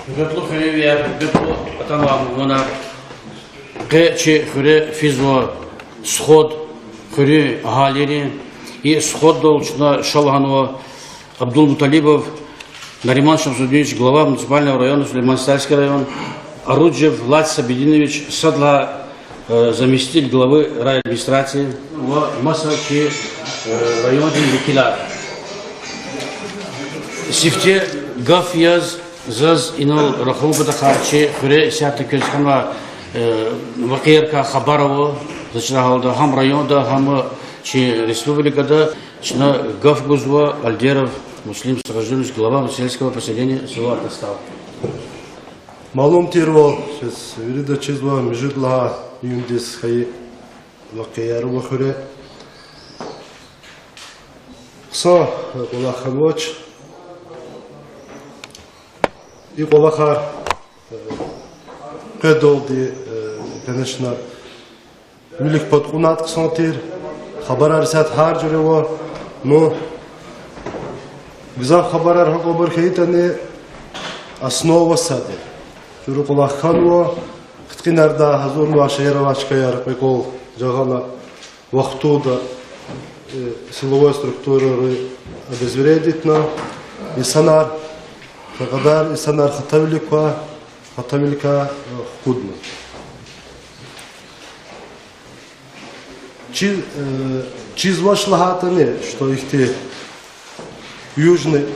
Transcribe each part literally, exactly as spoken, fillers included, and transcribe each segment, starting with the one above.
Гьуьрметлу хуьруьнвияр, гьуьрметлу атанвай мугьманар, къе чи хуьре физва сход, хуьруьн агьалийрин. И сходдал чна ша лагьанва Абдулмуталибов Нариман Шамсудинович, глава муниципального района, Сулейман-Стальский район, Оруджев Владислав Сабидинович, сад лагьай заместитель главы райадминистрации ва маса чи райондин векилар. Сифте гаф яз, заз инал рахун патахъай, чи хуьре исятда квез хьанвай вакъиайрикай хабар ава, заз чиз лагьайтӀа, гьам районда, гьам чи республикада. Чна гаф гузва Альдеров Муслим Сраждинович, глава сельского поселения села Атастал. Малум тирвал, чаз вирида чизва, муьжуьд лагьай июндиз хьайи вакъиаяр ава хуьре. Хъсан кӀвалах хьанвач. И кӀвалахар къведалди, конечно, вилик пад кьунайтӀа хъсан тир. Хабарар исятда гьар жуьре ава. Ну, гзаф хабарар гьакӀ абур хьайитӀани, основа сад я. Чуру кӀвалах хьанва, хъиткьинардай гьазурнавай шейэр авай чкаяр кьве кӀвал жагъана, вахтунда силовой структурайри обезвредитьна инсанар, са кьадар инсанар хатавилик ква-, хатавиликай хкудна. Чи-, чизвач лагьайтӀани, что ихьтин южный,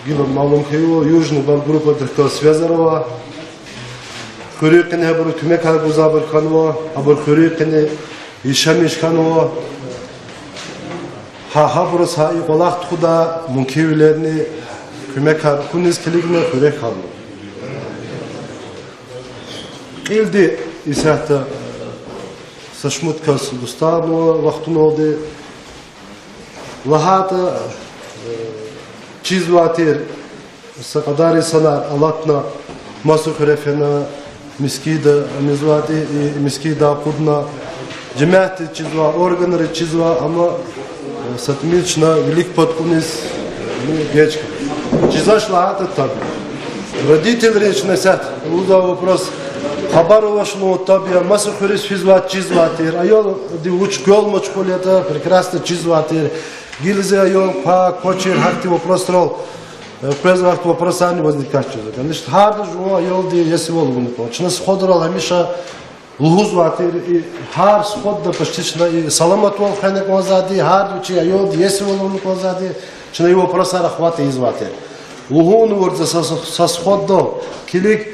гила малум хьайила, южный подгруппадихъ галаз связар ава. Хуьруьн къене абуру куьмекар гузвайбур хьанва, абур хуьруьн къене яшамиш хьанва. Гьа, гьабуруз гьа и кӀвалах тухудай мумкинвилерни куьмекар хьуниз килигна хуьре хьанва. Кьилди исятда са шумуд кас дустарнава вахтуналди. ЛагьайтӀа, чизвай тир, са кьадар инсанар алатна, маса хуьре фена, мискӀинда амизвайди, и мискӀиндай акъудна, жемятдиз чизва, органриз чизва, амма са тӀимил чна вилик пад кьуниз геж хьана. Чизвач лагьайтӀа, так. Родительриз чна исятда лугьузвай вопрос. Хабар авач лугьун, таб я, маса хуьруьз физвай, чизвай тир. Аялди вуч гвел машгъул ятӀа, прекрасно чизвай тир. Гила зи аял ква, квачир, гьахьтин вопросрал, къвезвай вопросарни возникать жезва. Конечно, гьарда жуван аялдин иесивал авуна кӀанда. Чна сходрал гьамиша лугьузвай тир, и гьар сходда почти чна и саламатвал хвена кӀанзавайди, гьарда вичин аялдин иесивал авуна кӀанзавайди, чна и вопросар охват ийизвай тир. Лугьун вурза са, са сходдал килиг,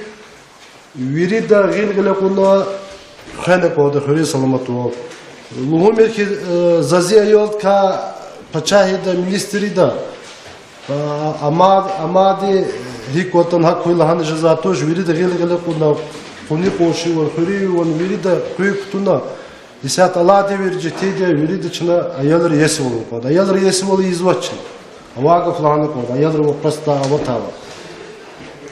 вирида гъил гъиле кьуна хвена кӀанда хуьруьн саламатвал. Лугьумир хьи, за зи аялдикай пачагьида, министрида, амад-, амади гьикӀ кӀватӀани гьакӀ хьуй лагьана жезвай туш, вирида гъил гъиле кьуна, къуни къуншивал, хуьруьнвал, вирида къуьн кутуна, исятда алайди вири четинди я, вирида чна аялрин иесивал авуна кӀанда. Аялрин иесивал ийизвач чна. Авай гаф лагьана кӀанда, аялрин вопросдай аватайла.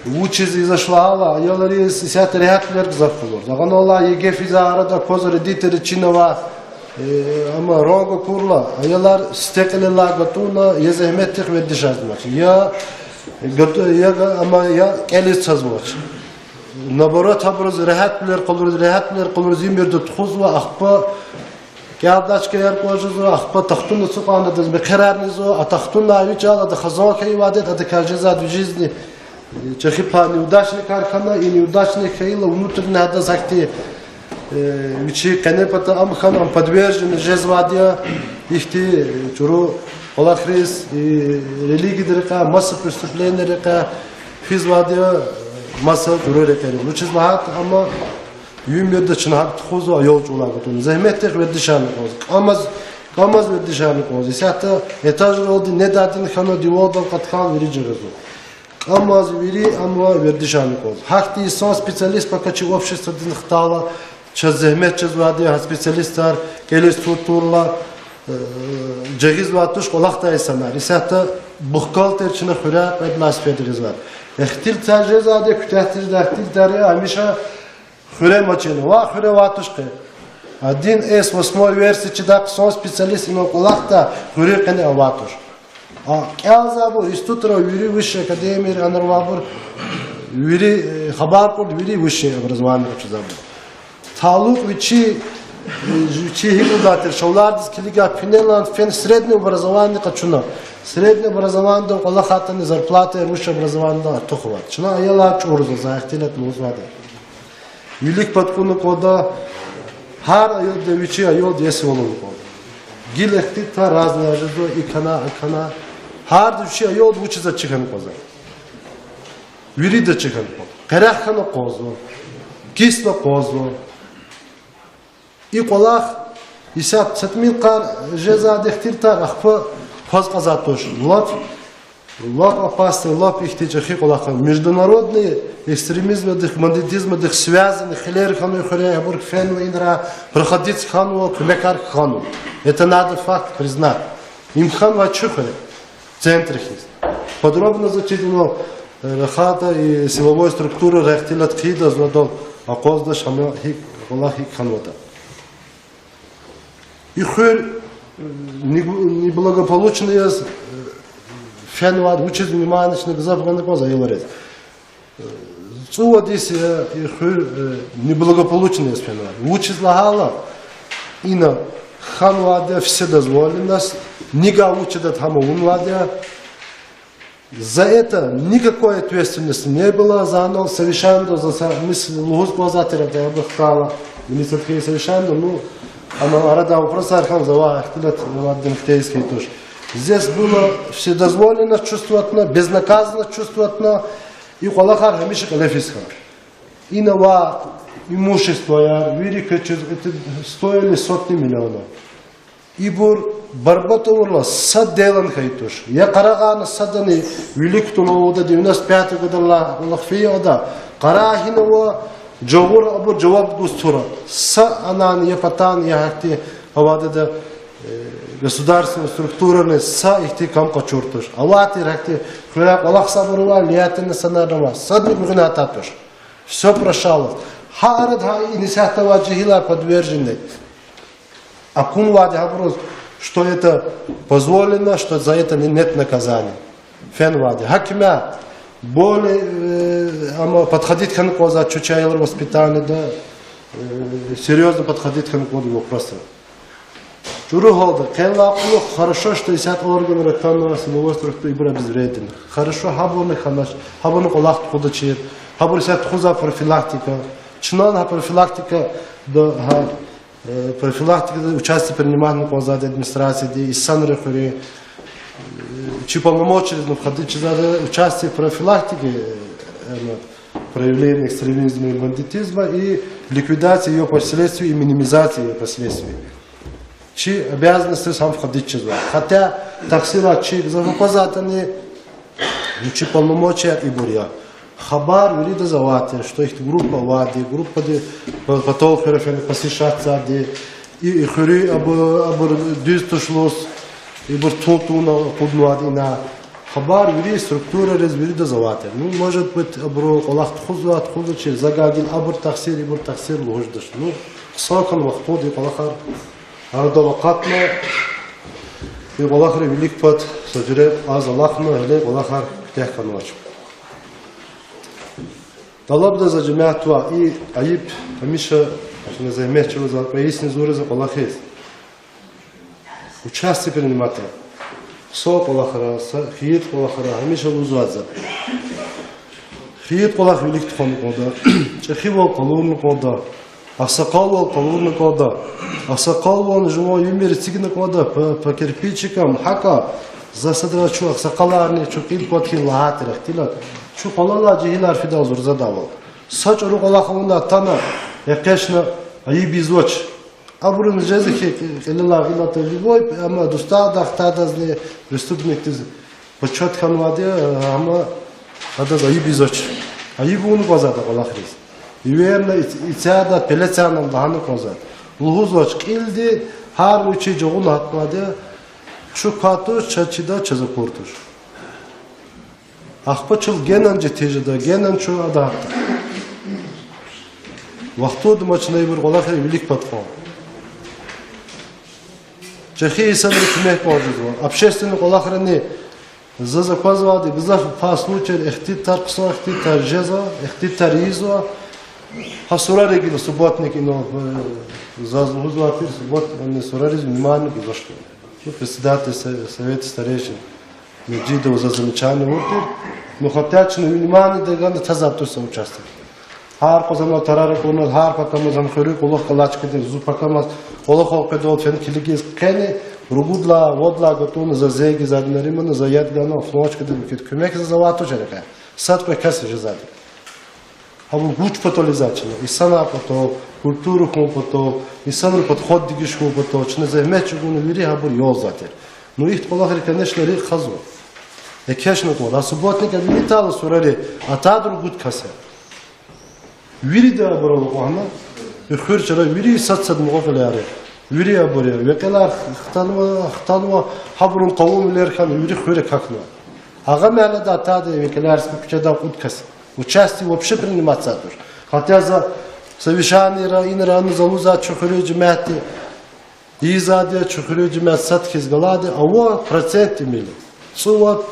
Вучиз ийизвач лагьайтӀа, аялриз исятда регьятвилер гзаф къалурзава. Агъанвалай ЕГЭ физвай арада аквазва, родительриз чинавай, амма ранг акурла, аялар сифте кьилелай гатӀунна, я зегьметдихъ вердишарзавач, я гатӀу-, я га-, амма я кӀелиз цазвач. Наоборот, абуруз регьятвилер къалуриз, регьятвилер къалуриз, уьмуьрда тухузва, ахпа кӀелдай чкаяр кӀватӀ жезва, ахпа тахтуна ацукьайла адаз мехъерарни ийизва, а тахтунай вичӀайла ада хизан хьайивайди, адакай жезвайди жизни чӀехи пай неудачникар хьана, и неудачник хьайила, внутренне адаз гьахьтин вичин къенепата ам хьана, ам подвержен жезвайди я ихьтин чӀуру кӀвалахриз, и религиядин рекьяй, маса преступленийрин рекьяй физвайди я, маса чӀуру рекьерин. Вучиз лагьайтӀа, амма уьмуьрда чна гьакӀ тухузва аял чӀулав гатӀунна. Зегьметдихъ вердишарни кӀанзава, кӀамаз, кӀамаз вердишарни кӀанзава. Исятда этажралди недайди хьана, дивалдал къаткайла вири жагъизва. КӀамаз вири, амма вердишарни кӀанзава. Гьахьтин инсан, специалист пока чи обществодин хтайла, чаз зегьмет чизвайди я, гьа специалистар кӀелиз ту-, турла, жагъизвай туш кӀвалахдай инсанар. Исятда бухгалтер чна хуьряй кьвед лагьай сеферда гъизвайди. Ихтилатар жезвайди я, куьтягь тежедай ихтилатар я, гьамиша хуьре машин ава, хуьре авай туш къе. Один эс восьмой версия чидай хъсан специалист инал кӀвалахда, хуьруьн къене авай туш. А кӀелзавайбур, институтрал вири, высшая академияра анра авайбур, вири, э, хабар кьурди, вири высшее образование къачузвайбур. Талукь вичи, э, вичи гьикӀ лугьудай тир, шалвардиз килигай пинелай фена среднее образование къачуна. Среднее образованиедал кӀвалахайтӀани зарплатаяр высшее образованиедалай артух авайди. Чна аялар чӀурзава, за ихтилат лугьузвайди. Вилик пад кьуна кӀанда, гьар аялди вичи аялди иесивал авуна кӀанда. Гила ихтилатар разные жезва, и хьана, а хьана. Гьарда вичи аялди вучиз ачи хьана кӀанзава. Вирида ачи хьана кӀанда. Къерех хьана кӀанзава. Кисна кӀанзава. И кӀвалах исятда са тӀимил йикъар жезвайди ихтилатар, ахпа хъваз кьазвайди туш. Лап, лап опасный, лап ихьтин чӀехи кӀвалах я. Международный экстремизмдихъ, бандитизмдихъ связанный хилер хьанвай хуьряй, гьабур фенва инра, проходить хьанва, куьмекар хьанва. Это надо факт признать. Им хьанвай чи хуьре, центр хьиз. Подробно зачитано, э, рахайтӀа и силовой структура рехъ тилат хъийида, зун адал акъваздач гьам гьикӀ, валлагь, гьикӀ хьанватӀа. И хуьр, э, не-, неблагополучно яз, э, фенвайди, вучиз внимание чна гзаф гана кӀанзава аялриз. ЦӀувад йис я и хуьр, э, неблагополучно яз фенвайди. Вучиз лагьайтӀа, ина хьанвайди я вседозволенность, нигай вуч ятӀа гьам авунвайди я. За это никакой ответственности не было, за анал совещаниеда, за са мис лугьуз кӀанзавай тир, абурухъ галаз милицияди хьайи совещаниеда, ну, ана арадай вопросар хьана, завай ихтилат авайди хьтин хьайи туш. Здесь было вседозволенность чувствоватьна, безнаказанность чувствоватьна, и кӀвалахар гьамиша кьиле физ хьана. Ина авай имуществояр вири квез чиз, это стоили сотни миллионов. Ибур барбатӀ авурла, са дело хьайи туш. Я къарагъна садани вилик кутуна авайди девяносто пятый годалай кӀвалах фейи ада, къарагъна гьинава, жагъура абур жаваб гуз тура. Са анани, я патани, я гьахьтин авайди, э, государственный структурани са ихьтин кам къачур туш. Авай тир гьахьтин хуьряй кӀвалахзавайбур ава, влиятельный инсанар ава, садни гуьгъуьна гьатай туш. Всё прощалось. Гьа арада гьа и исятда авай жегьилар подвержены. Акунвайди гьабуруз, что это позволено, что за это не-, нет наказания. Фенвайди. Гьакимар более, э, амма подходить хьана кӀанзава чу чи аялрин воспитаниеда, э, серьёзно подходить хьана кӀанда вопросра. ЧӀуру гьалда, къенлай кьулухъ хорошо, что исятда органра атанва силовой структура, ибур обезвредить хьана. Хорошо, гьабурни хьанач, гьабурни кӀвалах тухудачир, гьабур исятда тухузвай профилактика. Чна гьа профилактикада, гьа, э, профилактикада участие принимать авуна кӀанзавайди администрацияди, инсанри хуьруьн, э, чи полномочияризни входит жезвайди участие в профилактике, э, э, проявлений экстремизма и бандитизма и ликвидации её последствий и минимизации её последствий. Чи обязанностриз гьам входить жезва. Хотя тахсирар чи гзаф аквазватӀани, ну, чи полномочияр ибур я. Хабар виридаз авай тир, что ихьтин группа авайди, группади по-, патал хуьре фена посещатьзавайди, и, и хуьруьн абу-, абур дуьз туш лугьуз, ибур тун-тунал акъуднавайди ина. Хабар вири структурариз виридаз авай тир. Ну, может быть, абуру кӀвалах тухузвай, тухузвачир, за гьа гила абур тахсир, ибур тахсир лугьуз жедач. Ну, хъсан хьана вахтунда и кӀвалахар арадал акъатна, и кӀвалахрин вилик пад са жуьре аз алахъна, гьеле кӀвалахар куьтягь хьанвач. ТӀалабда за жемятдивай и айиб гьамиша, чна зегьмет чӀугвазва, кьве йисни зура за кӀвалахиз участие принимать авуна. Хъсан кӀвалахра, са хийир кӀвалахра, гьамиша лугьузва за. Хийир кӀвалах вилик тухвана кӀанда, чӀехивал къалурна кӀанда, агъсакъалвал къалурна кӀанда, агъсакъалвални жуван уьмуьр эцигна кӀанда по, по кирпичикам, гьакӀа за садра чун агъсакъаларни чун кьил пад хьайила лагьай тир ихтилат. Чун къвалалай жегьилар фидайла зурзадайвал. Са чӀуру кӀвалах авуна атана, экъечӀна, айиб ийизвач. Абуруз жезва хьи, кьилелай гъиле тежибур, амма дустардай хтайдазни преступникдиз почёт хьанвайди, амма адаз айиб ийизвач. Айиб авуна кӀанзавайди кӀвалахриз. Эверна, и-, ицяда, пелецяна лагьана кӀанзавайди. Лугьузвач, кьилди гьар вичи жагъуна гьатнавайди, чун квай туш, чаз чида, чаз акур туш. Ахпа чал генани жи тежеда, генани чун ада гьатда. Вахтунда ма чна ибур кӀвалахрин вилик пад кьван. ЧӀехи инсанри куьмек кӀан жезва. Общественный кӀвалахрани Заз аквазвайди, гзаф пай случайра ихтилатар, хъсан ихтилатар жезва, ихтилатар ийизва. Гьа сурари гила субботник инал, э, заз лугьузвай тир, субботник, ана сурариз внимание гузвачни. Ну, председатель со-, совета старейшин Меджидова заз замечание авурди тир. Ну, хотя чна вниманиедиз гана тазвай туш са участок. Гьар къуз ана тарар акуна, гьар пакамаз, ана хуьруьн кьулухъ галачкадин, зун пакамаз, кьулухъ къведалди фена килигиз къени, ругуд лагьай, вад лагьай гатӀунна за зегьзавайди, Наримана, за яд гана, фланчкадин муькуьд куьмек заз авай туш рекье. Сад-кьве кас жезвайди. Гьабур вуч патал ийизвай чна? Инсанар патал, культура хьун патал, инсанрин подход дегиш хьун патал, чна зегьмет чӀугуна вири гьабур ялзавай тир. Ну, ихьтин кӀвалахри, конечно, рикӀ хазва. Экечна кӀвалах, субботник адмитала сурари, атайди ругуд кас я. Вирида абурал акьван, и хуьр чара вири сад-сад мукьва-кьилияр я. Вири абур я. Векьилар хтанва, хтанва, гьабурун къавумвилер хьана вири хуьр акахьнава. Агъа мягьледа атайди векьилар са куьчеда кьуд кас. Участие вообще приниматьзавайди туш. Хотя за совещанийра, инра, ана за лугьузвай чи хуьруьн жемятди, ийизвайди я, чи хуьруьн жемят сад хьиз галайди, ава процент тӀимил. ЦӀувад,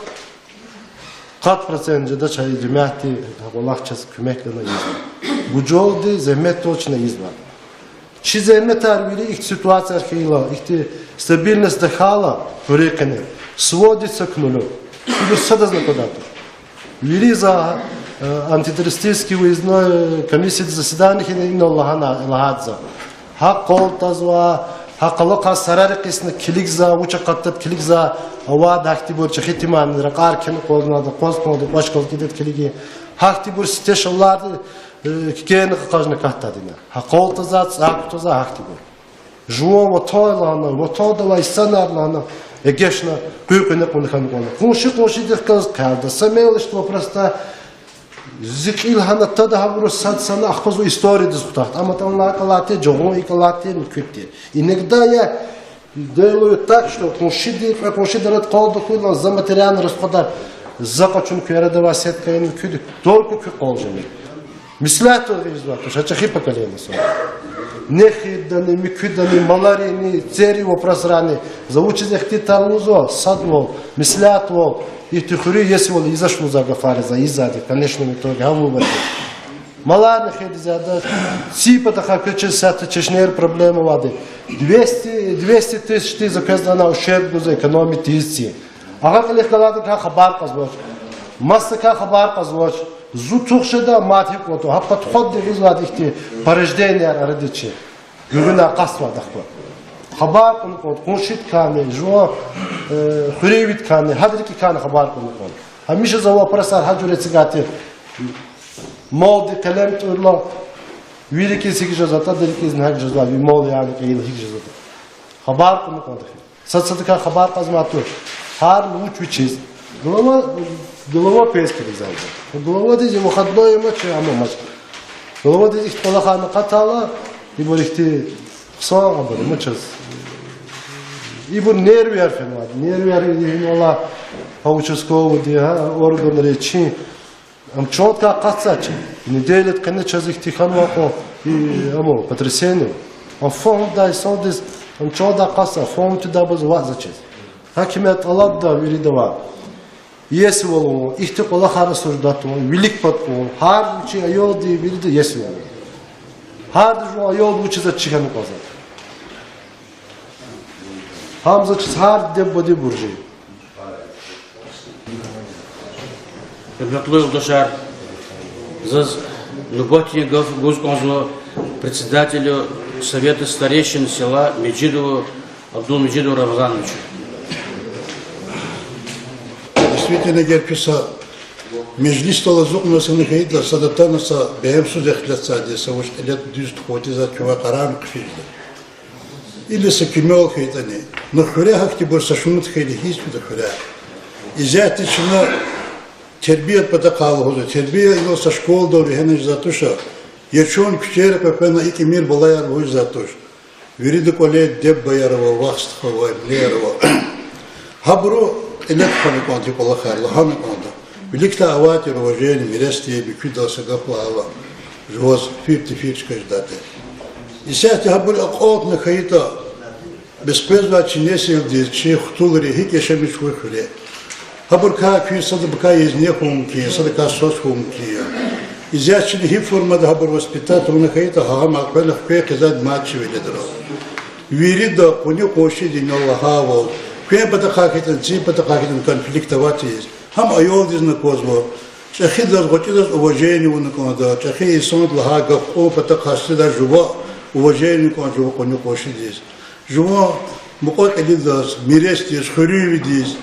къад процент жедач гьа и жемятди, гьа кӀвалах чаз куьмек гана ийизва. Гужалди, зегьметдалди чна ийизва. Чи зегьметар вири ихьтин ситуацияр хьайила, ихьтин стабильность тахьайла хуьруьн къене, сводится к нулю. Ибур садазни аквадай туш. Вири за, э, антитеррористический выездной комиссиядин заседание хьана инал лагьана, лагьайди за. Гьакъал тазва, гьа къалахъай сарарихъ исна килигзава, вуч акъатда килигзава, авайди гьахьтинбур чӀехи тӀиман, ракьар кхьена кӀвалдалди, къваз кӀвалдалди, кӀвач галкӀидайди килигин. Гьахьтинбур сифте шалларди, э, кикена къакъажна катдайди я. Гьакъал тазва, цӀай кутазва гьахьтинбур. Жуван ватан лагьана, ватандал алай инсанар лагьана, эгечӀна, къуьн-къуьне кьуна хьана кӀвалах. Къунши къуншидихъ галаз хъелда, са мелочь вопросда, зи кьил гьана тада гьабуру сад сана ахпа зун историядиз хутахда. Амма тӀвар алай кӀвалах тир, жагъун и кӀвалах тир, муькуьд тир. Иногда я делаю так, что къуншиди, кьве къуншиди арада къал тахьуй лагьана, за материальный расходар, за къачуна куь арада авай сетка, я муькуьд, только куь къал жемир. Меслятвал ийизвай туш, гьа чӀехи поколение са. Нехирдани, муькуьдани, маларини, церин вопросрани, за вучиз ихтилатар лугьузва, садвал, меслятвал, ихьтин хуьруьн иесивал ийизвач лугьузвай гафар я за ийизвайди, в конечном итоге, гьа вывод я. Маларни хедиз яда, ци патахъай квез чиз сятда чешнейрин проблема авайди. Двести, двести тысячдиз за квез лагьана ущерб гузва, экономить ийиз ци. Агъа кьилихъ галайдакай хабар кьазвач. Масадакай хабар кьазвач. Зун тух жеда, мад гьикӀ кӀватӀа. Гьа подход дегьизвайди ихьтин порожденияр арадиз чи. Гуьгъуьна акъатзавайди ахпа. Хабар кьуна кӀанда къуншидикайни, жуван, э, хуьруьнвидикайни, гьада рикӀикайни хабар кьуна кӀанда. Гьамиша за вопросар гьа жуьре эцигайтир. Малди къелем тӀуьрла, ви рикӀиз гьикӀ жезватӀа, адан рикӀизни гьакӀ жезва, ви мал яна кьейила гьикӀ жезватӀа. Хабар кьуна кӀанда хьи. Сад-садакай хабар кьазмай туш. Гьар вуч вичиз. Глава, глава пес килигзавайди. Главадиз выходной амач, ама амач. Главадиз ихьтин кӀвалахарни акъатайла, ибур ихьтин хъсан абур амач чаз. Ибур нервияр фенвайди. Нервияр инал гьа участковыйди, гьа органриз чи. Ам чандикай акъатзавач. Неделядин къене чаз ихьтин хьанвай кьван, и, ам потрясение. Ам фагьумдай инсандиз, ам чандикай акъатзава, фагьум тийидай баз варзава чаз. Гьакимият тӀалабда виридавай. Иесивал авун, ихьтин кӀвалахар осуждать авун, вилик пад кьун, гьар вичин аялди вирида иесивал авун. Гьарда жуван аялди вучиз чир хьана кӀанзава. Гьам заз чиз гьар диде-бубади буржи. Гьуьрметлу юлдашар, заз нубатдин гаф гуз кӀанзава председателю Совета старейшин села Меджидову Абдулмеджиду Рамазановичу. Действительно, эгер куьн са межлисдал ацукьна са хьайитӀа, сад атана са бегьемсуз ихтилатзавайди, са вуч кьиле дуьз тухвайтӀа, за куьне къарагъна хъфизва. Или са кимел хьайитӀани, ну, хуьре гьахьтинбур са шумуд хьайила гьич фида хуьре. Исятда чна тербиядин патахъай лугьузва, тербия инал са школадал вегьена жезвай туш, я чун куьчейра къекъвена икӀ ийимир балаяр лугьуз жезвай туш. Вирида кӀвале диде-бубаяр ава, вах-стхаяр ава, эмлеяр ава. Гьабуру кьиле тухвана кӀанда и кӀвалахар, лагьана кӀанда. Виликдай авай тир уважение, миресди, муькуьдал са гаф лагьайла, жуваз фирди фир чка жедайди. Исятда гьабур акьалтна хьайитӀа, бес къвезвай чи несилдиз, чи хтулри гьикӀ яшамиш хьуй хуьре. Гьабурукай куьн садавай кай язни хьун мумкин я, садакай свас хьун мумкин я. Исятда чна гьи формада гьабур воспитать авуна хьайитӀа, гьа гьам элкъвена хкве хъийизвайди мад чи веледрал. Вирида, къуни-къуншиди инал лагьайвал, квен патахъай хьайитӀани, цин патахъай хьайитӀани конфликт аватиз, гьам аялдизни аквазва. ЧӀехидаз, гъвечӀидаз уважение авуна кӀанда, чӀехи инсандиз лагьай гаф кьун патахъай сидай жува уважение кӀан жува къуни-къуншидиз. Жуван мукьва-кьилидаз, миресдиз, хуьруьнвидиз.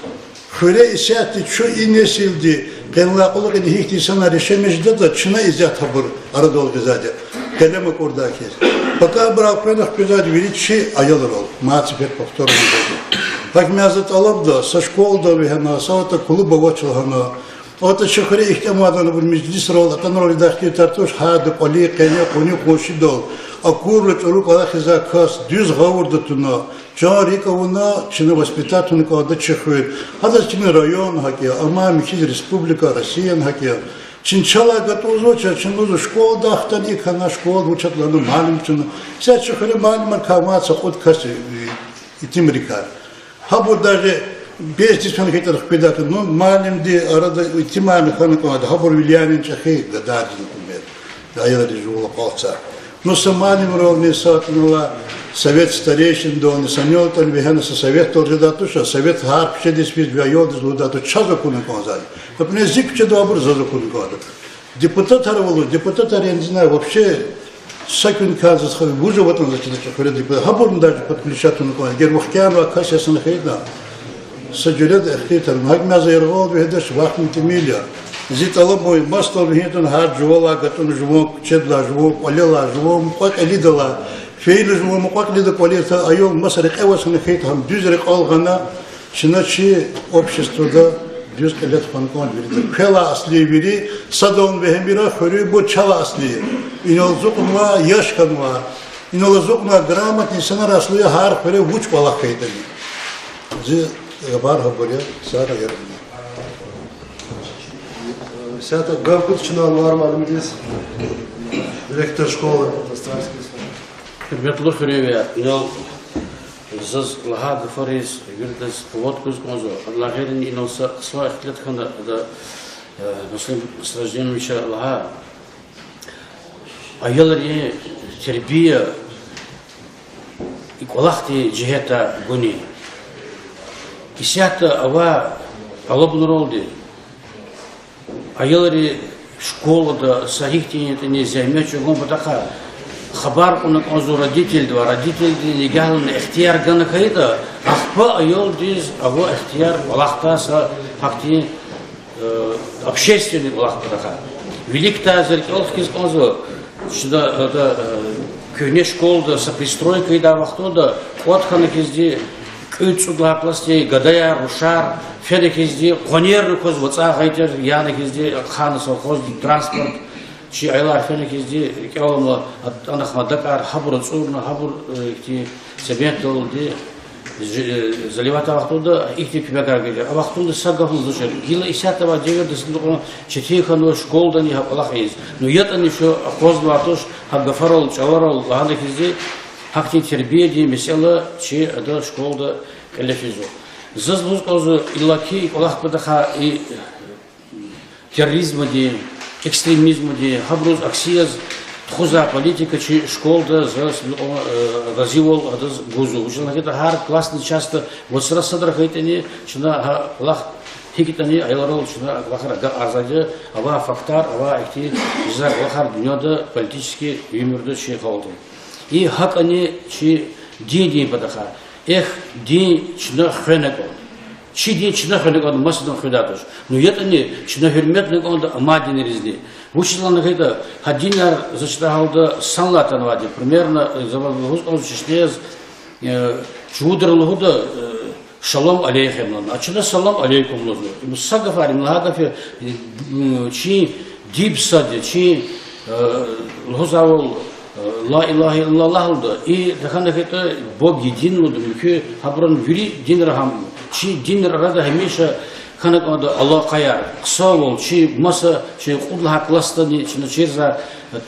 Хуьре исятда чун и несилди къенлай кьулухъ ина гьихьтин инсанар яшамиш жедатӀа, чна исятда гьабур арадал гъизвайди я, къелем акӀурдай хьиз. Пака абур элкъвена хквезвайди вири чи аялрал, мад сефер повторно гузва. ГьакӀ мад за тӀалабда, са школадал вегьена, са вахтунда клуб авач лагьана, вахтунда чи хуьре ихьтин мадни абур межлисрал, атӀанрал идахъ тартуш, гьарда кӀвалин къене, къуни-къуншидал акурла чӀуру кӀвалахзавай кас дуьз гъавурда туна, чан-рикӀ авуна, чна воспитать авуна кӀанда чи хуьр. Гьадаз килиг район гьакӀ я, амма михьиз республика, Россияни гьакӀ я. Чна чалай гатӀунзавач, чна лугьузва школадай хтана икӀ хьана, школада вуч ятӀа лагьана, муаллим чна. Исятда чи хуьре муаллимар кам авай са кьуд кас я, и-, итимрикай. Гьабур даже бес-дис фена хьайитӀани хкведай хьи, ну, муаллимдин арада итимарни хьана кӀанда, гьабур влияние чӀехи гадарди, например, аялриз жувал акьалтзавай. Ну, са муаллимрални, са атӀанвай совет старейшиндални, санал атӀана вегьена са советдал жедай туш, совет гьар куьчедиз физ, ви аялдиз лугьудай туш, чаз акуна кӀанзавайди. Например, зи куьчедавайбур заз акуна кӀанда. Депутатар ава лугьуз, депутатар я, не знаю, вообще са куьн кӀанзавай, вуж аватӀани заз чидач хуьре депутат. Гьабурни даже подключать авуна кӀанда, эгер вахкӀарнавай кас яз хьайитӀа. Са жуьреда ихтилатар, гьакӀ мад за яргъалди вегьидач, вахтни тӀимил я. Зи тӀалабун я, масадал вегьин атана гьар жувалай гатӀун, жуван куьчедалай, жуван кӀвалелай, жуван мукьва-кьилидалай. Фейила жуван мукьва-кьилида кӀвализ аял маса рекье аваз хьана хьайитӀа, гьам дуьз рекьел гъана, чна чи обществода дуьз кьиле тухвана кӀанда вирида. Квелай аслу я вири, садални вегьимир, хуьруьнбур чалай аслу я. Инал ацукьнавай, яш хьанвай, инал ацукьнавай грамотный инсанар аслу я гьар хуьре вуч кӀвалах хьайитӀани. Зи гафар гьабур я, сагърай. Исятда гаф гуда чна Анвар муаллимдиз, директор школы Застарский. Гьуьрметлу хуьруьнвияр, инал заз лагьай гафариз виридаз къуват гуз кӀанзава, адалай гъейри инал са хъсан ихтилат хьана, ада, э, Муслим Сраждиновича лагьай, аялрин тербия и кӀвалахдин жигьетдай гуни. Исятда авай тӀалабунралди, аялри школада са гьихьтин ятӀани зегьмет чӀугун патахъай хабар кьуна кӀанзава родительдивай, родительди нигагьлуна ихтияр гана хьайитӀа, ахпа аялдиз ава ихтияр кӀвалахдай са гьахьтин, э, общественный кӀвалах патахъай. Виликдай за рикӀел хкиз кӀанзава, чна, э, куьгьне школада са пристройка ийидай вахтунда кӀватӀ хьана хьизди, кӀуьд-цӀуд лагьай классдин гадаяр, рушар фена хьизди, къванерни кваз вацӀай гъай тир, яна хьизди, ахъайна совхозди транспорт, чи аялар фена хьизди, рикӀел алама, атӀана хьана дакӀар, гьабур ацӀурна, гьабур, э, ихьтин цементдалди заливать авай вахтунда ихьтин куьмекар гайитӀа. А вахтунда са гафни лугьузвачир. Гила исятда авай девирда са гьикьван четин хьанва школадани гьа кӀвалах ийиз. Ну, ятӀани чун акъвазнавай туш, гьа гафарал, чӀаларал лагьана хьизди, гьахьтин тербиядин месэла чи ада школада кьиле физва. Заз лугьуз кӀанзава, иллаки и кӀвалах патахъай и терроризмдин, экстремизмдин, гьабуруз акси яз тухузвай политика чи школада заз, э, разивал адаз гузва. Вучиз лагьайтӀа гьар классный частьда вацра садра хьайитӀани, чна гьа кӀвалах гьикӀ ятӀани аялрал чна кӀвалахар агакьарзавайди я, авай фактар, авай ихьтин жезвай кӀвалахар дуьньяда политический уьмуьрда чи халкьдин. И гьакӀани чи диндин патахъай. Эхь, дин чна хвена кӀанда. Чи дин чна хвена кӀанда, масадан хуьдай туш. Ну, ятӀани чна гьуьрметна кӀанда амай динризни. Вучиз лагьана хьайитӀа, гьа динар, заз чидай гьалда, санлай атанвайди. Примерно, э, за ваз лугьуз кӀанзава чешне яз, э, чувудра лугьуда, э, шалом алейхем лагьана. А чна салам алейкум лугьузва. Им са гафар, им лагьай гаф я, э, чи диб сад я, чи, э, лугьузвайвал, э, لا إله إلا الله лугьуда. И тахьана хьайитӀа Бог един лугьуда, муькуь гьабурун вири динра гьам. Чи динра арада гьамиша хьана кӀанда алакъаяр. Хъсанвал, чи маса, чи кьуд лагьай классдани чна чирзавай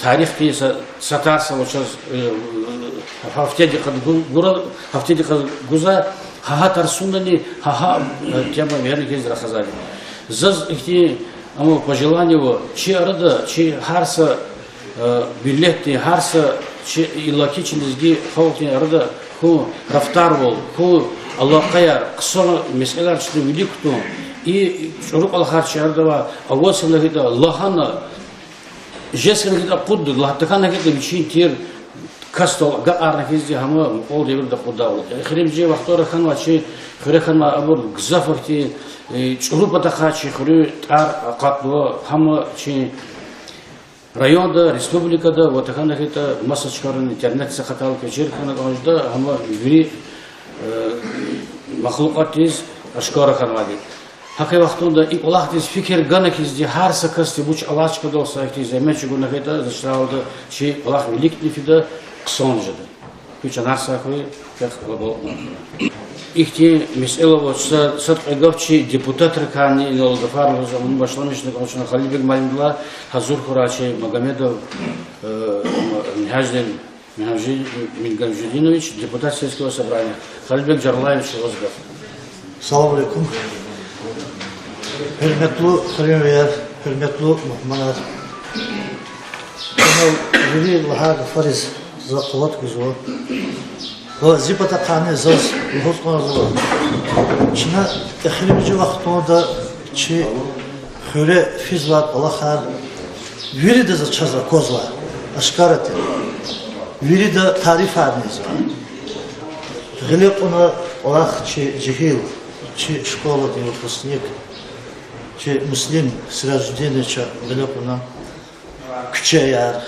тарихдин са, са тарс ава чаз, э, гьафтедикъад гу-, гура, гьафтедикъад гузвай, гьа, гьа тарсундани гьа, гьа, э, тема вегьена хьиз рахазвайди. Заз ихьтин, амма пожелание ва чи арада, чи гьар са, э, миллетдин, гьар са чи иллаки чи лезги халкьдин арада хьун рафтарвал, хьун алакъаяр, хъсан месэлаяр чна вилик кутун, и чӀуру кӀвалахар чи арада авай, аваз хьана хьайитӀа лагьана, жез хьана хьайитӀа акъудда, лагь-, тахьана хьайитӀа вичин тир касдал агакьарна хьизди гьам мукьвал девирда акъудайвал. Эхиримжи вахтара хьанвай чи хуьре хьанвай абур гзаф ахьтин, э, чӀуру патахъай чи хуьруьн тӀвар акъатнава, гьам чи районда, республикада ва тахьана хьайитӀа маса чкайра интернетдиз акъатайла квез чир хьана кӀан жеда, гьам вири, э, махлукьатдиз ашкара хьанвайди. ГьакӀ и вахтунда и кӀвалахдиз фикир гана хьизди гьар са касди вуч алай чкадал са ихьтин зегьмет чӀугуна хьайитӀа, за чалалда чи кӀвалах виликни фида, хъсан жеда. Куь чанар сагъ хьуй, квехъ лабалкьун. Ихьтин месэла авач, са, сад-кьве гаф чи депутатрикайни инал гафар лугьуз, ам башламишна кӀан чна Халилбег муаллимдилай, гьазур хьурай чи Магомедов, э, Мингьаждин Мингажи-, Мингажидинович, депутат сельского собрания. Халилбег Жарлаевич, ваз гаф. Салам алейкум. Гьуьрметлу хуьруьнвияр, гьуьрметлу мугьманар. Чна вири лагьай гафариз за къуват гузва. Ва зи патахъайни заз лугьуз кӀанзава. Чна эхиримжи вахтунда чи хуьре физвай кӀвалахар вирида за чаз аквазва, ашкара тир. Вирида тарифарни ийизва. Гъиле кьуна кӀвалах чи жегьил, чи школадин выпускник, чи Муслим Сиражудиновича гъиле кьуна. Куьчеяр,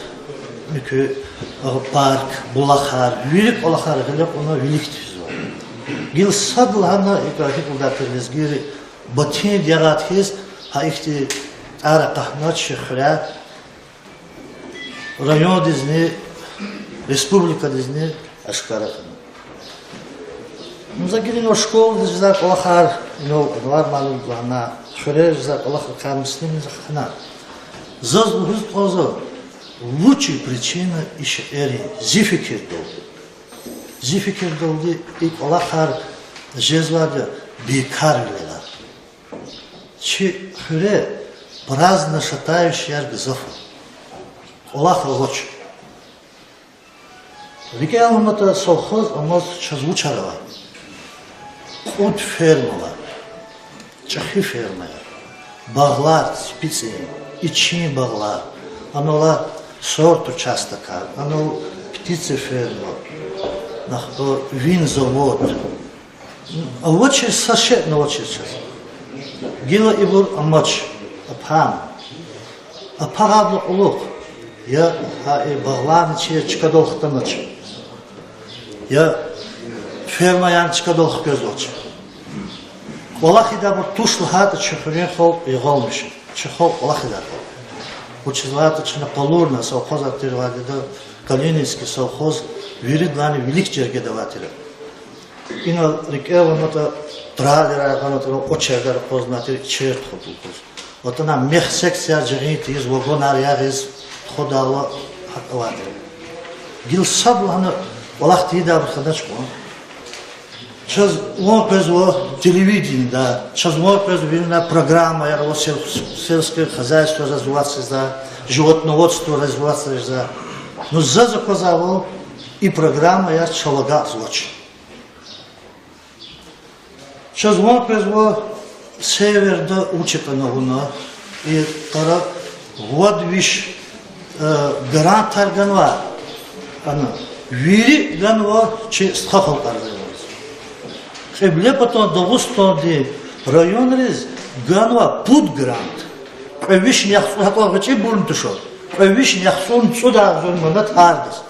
муькуь, а, парк, булахар, вири кӀвалахар гъиле кьуна виликди физва. Гила сад лагьана, икӀ гьикӀ лугьудай тир лезгийри, батинди ягъайди хьиз, гьа ихьтин тӀвар акъатна чи хуьряй, райондизни, республикадизни ашкара хьана. Ну, за гила инал школадиз жезвай кӀвалахар, инал Анвар муаллимди лагьана, хуьре жезвай кӀвалахрикай Муслимди лагьана. Заз лугьуз кӀанзава, вуч я причина и шейэрин, зи фикирдалди. Зи фикирдалди и кӀвалахар жезвайди я бейкарвилелай. Чи хуьре праздно шатающаяр гзаф я. КӀвалах авач. РикӀел аматӀа, совхоз амаз чаз вучар ава? Кьуд фермалар, чӀехи фермаяр, багълар, ципицӀин, ичин багълар, анал сорт участокар, анал птицеферма, нахъ винзавод. Авачир, са шейни авачир чаз. Гила ибур амач, апан. Апагъайдалай кьулухъ я гьа и багъларни чи чкадал хтанач, я фермаярни чкадал хквезвач. КӀвалахидарбур туш лагьайтӀа, чи хуьруьн халкь ягъалмиш я, чи халкь кӀвалахидар халкь я. Вучиз лагьайтӀа чна къалурна совхозар тирвайди я, Калининский совхоз виридалайни вилик жергеда авай тир. Инал рикӀел аматӀа, тралирар гъанатӀа, очередьар акъвазнавай тир, черед тухудайла кваз. АтӀана мех секцияр жагъин тийиз, вагонар ягъиз, тухудайла гьакӀ авай тир. Гила сад лагьана кӀвалах тийидайбур хьанач кьван. Чаз ван къвезва телевидениеда, чаз ван къвезва виринай программаяр ава, сел-, сельское хозяйство развивать жезва, животноводство развивать жезва. Ну, заз аквазвайвал, и программаяр чал агакьзавач. Чаз ван къвезва северда вуч ятӀани авуна, и тара вад виш, э, грантар ганва, ана, вири ганва чи стха халкьар гъиле аваз. Кьиблепатан Дагъустандин районриз ганва пуд грант. Кьве вишни яхцӀур, гьакӀ гъвечӀибурни туш, кьве вишни яхцӀурни цӀуд агъзур манат гьардаз.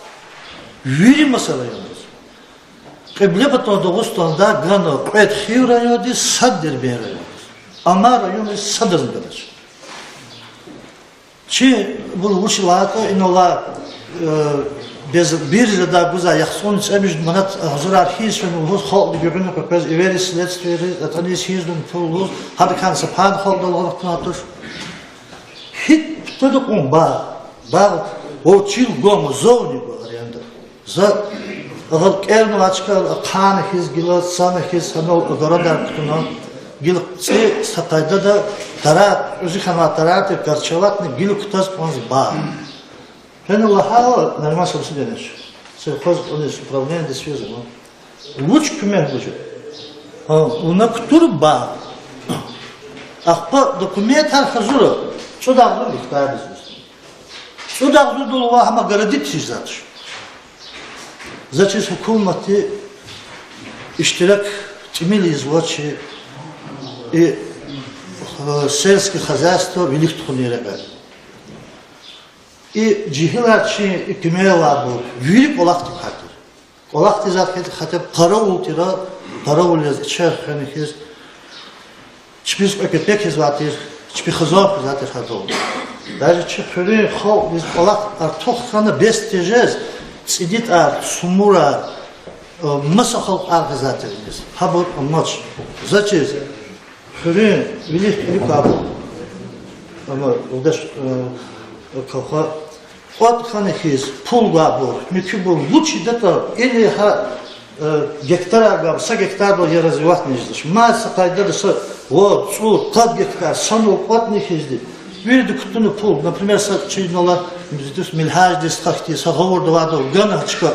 Вири маса районриз. Кьиблепатан Дагъустанда ганва кьвед Хив райондиз, сад Дербент райондиз. Амай районриз садазни ганач. Чи, бул вуч лагьайтӀа, инал, э, без-, биржадай гузвай яхцӀурни цӀемуьжуьд манат агъзурар хьиз фена лугьуз, халкьди гуьгъуьна къекъвез, эвериз следствиериз, атӀаниз хьиз дун пул лугьуз, гьадакайни са пай халкьдал алахънавай туш. ГьикӀ птадакьун багъ, багъ вавчил гвама, зав ни гва аренда. За агъал кӀернавай чкайра ахъайна хьиз, гила цана хьиз, гьанал огородар кутуна. Гила цӀи са къайдада тарар, узи хьанвай тарар тир, корчеватьни гила кутаз кӀанз багъ. Фена лагьайла, Нариман Шамсудинович, сельхоз управлениедиз физва, вуч куьмек гуз жеда? Гьа, вуна кутур багъ. Ахпа документар гьазура, цӀуд агъзур гектар лугьузва. ЦӀуд агъзурдал ва гьам огородить ийиз жедач. За чиз гьукуматди иштирак тӀимил ийизва чи и, э, сельское хозяйство вилик тухунин рекье. И жегьилар чи, и куьмек авайбур вири кӀвалахдик гьатир. КӀвалахдиз гьатир, хотя бы къаравул тир, къаравул яз ичер хвена хьиз, чпиз кьве кепек ийизвай тир, чпи хизан хуьзвай тир гьадал. Даже чи хуьруьн халкьдиз кӀвалах артух хьана бес тежез, цӀидитӀар, цумурар, э, маса халкьар гъизвай тир иниз. Гьабур амач. За чиз, хуьруьн вилик-кьилик авайбур, амма, юлдаш, э, Кавхар, кӀватӀ хьана хьиз, пул гвайбур, муькуьбур, вуч ийидатӀа, или гьа, э, гектарар гвайбур, са гектардал я развиватьни жезвач. Мад са къайдада са ва цӀуд, къад гектар санал кӀватӀна хьизди, вирида кутуна пул. Например, са чина лагьай, Мелигьеждин стхадин са гъавурда авайдал гана чка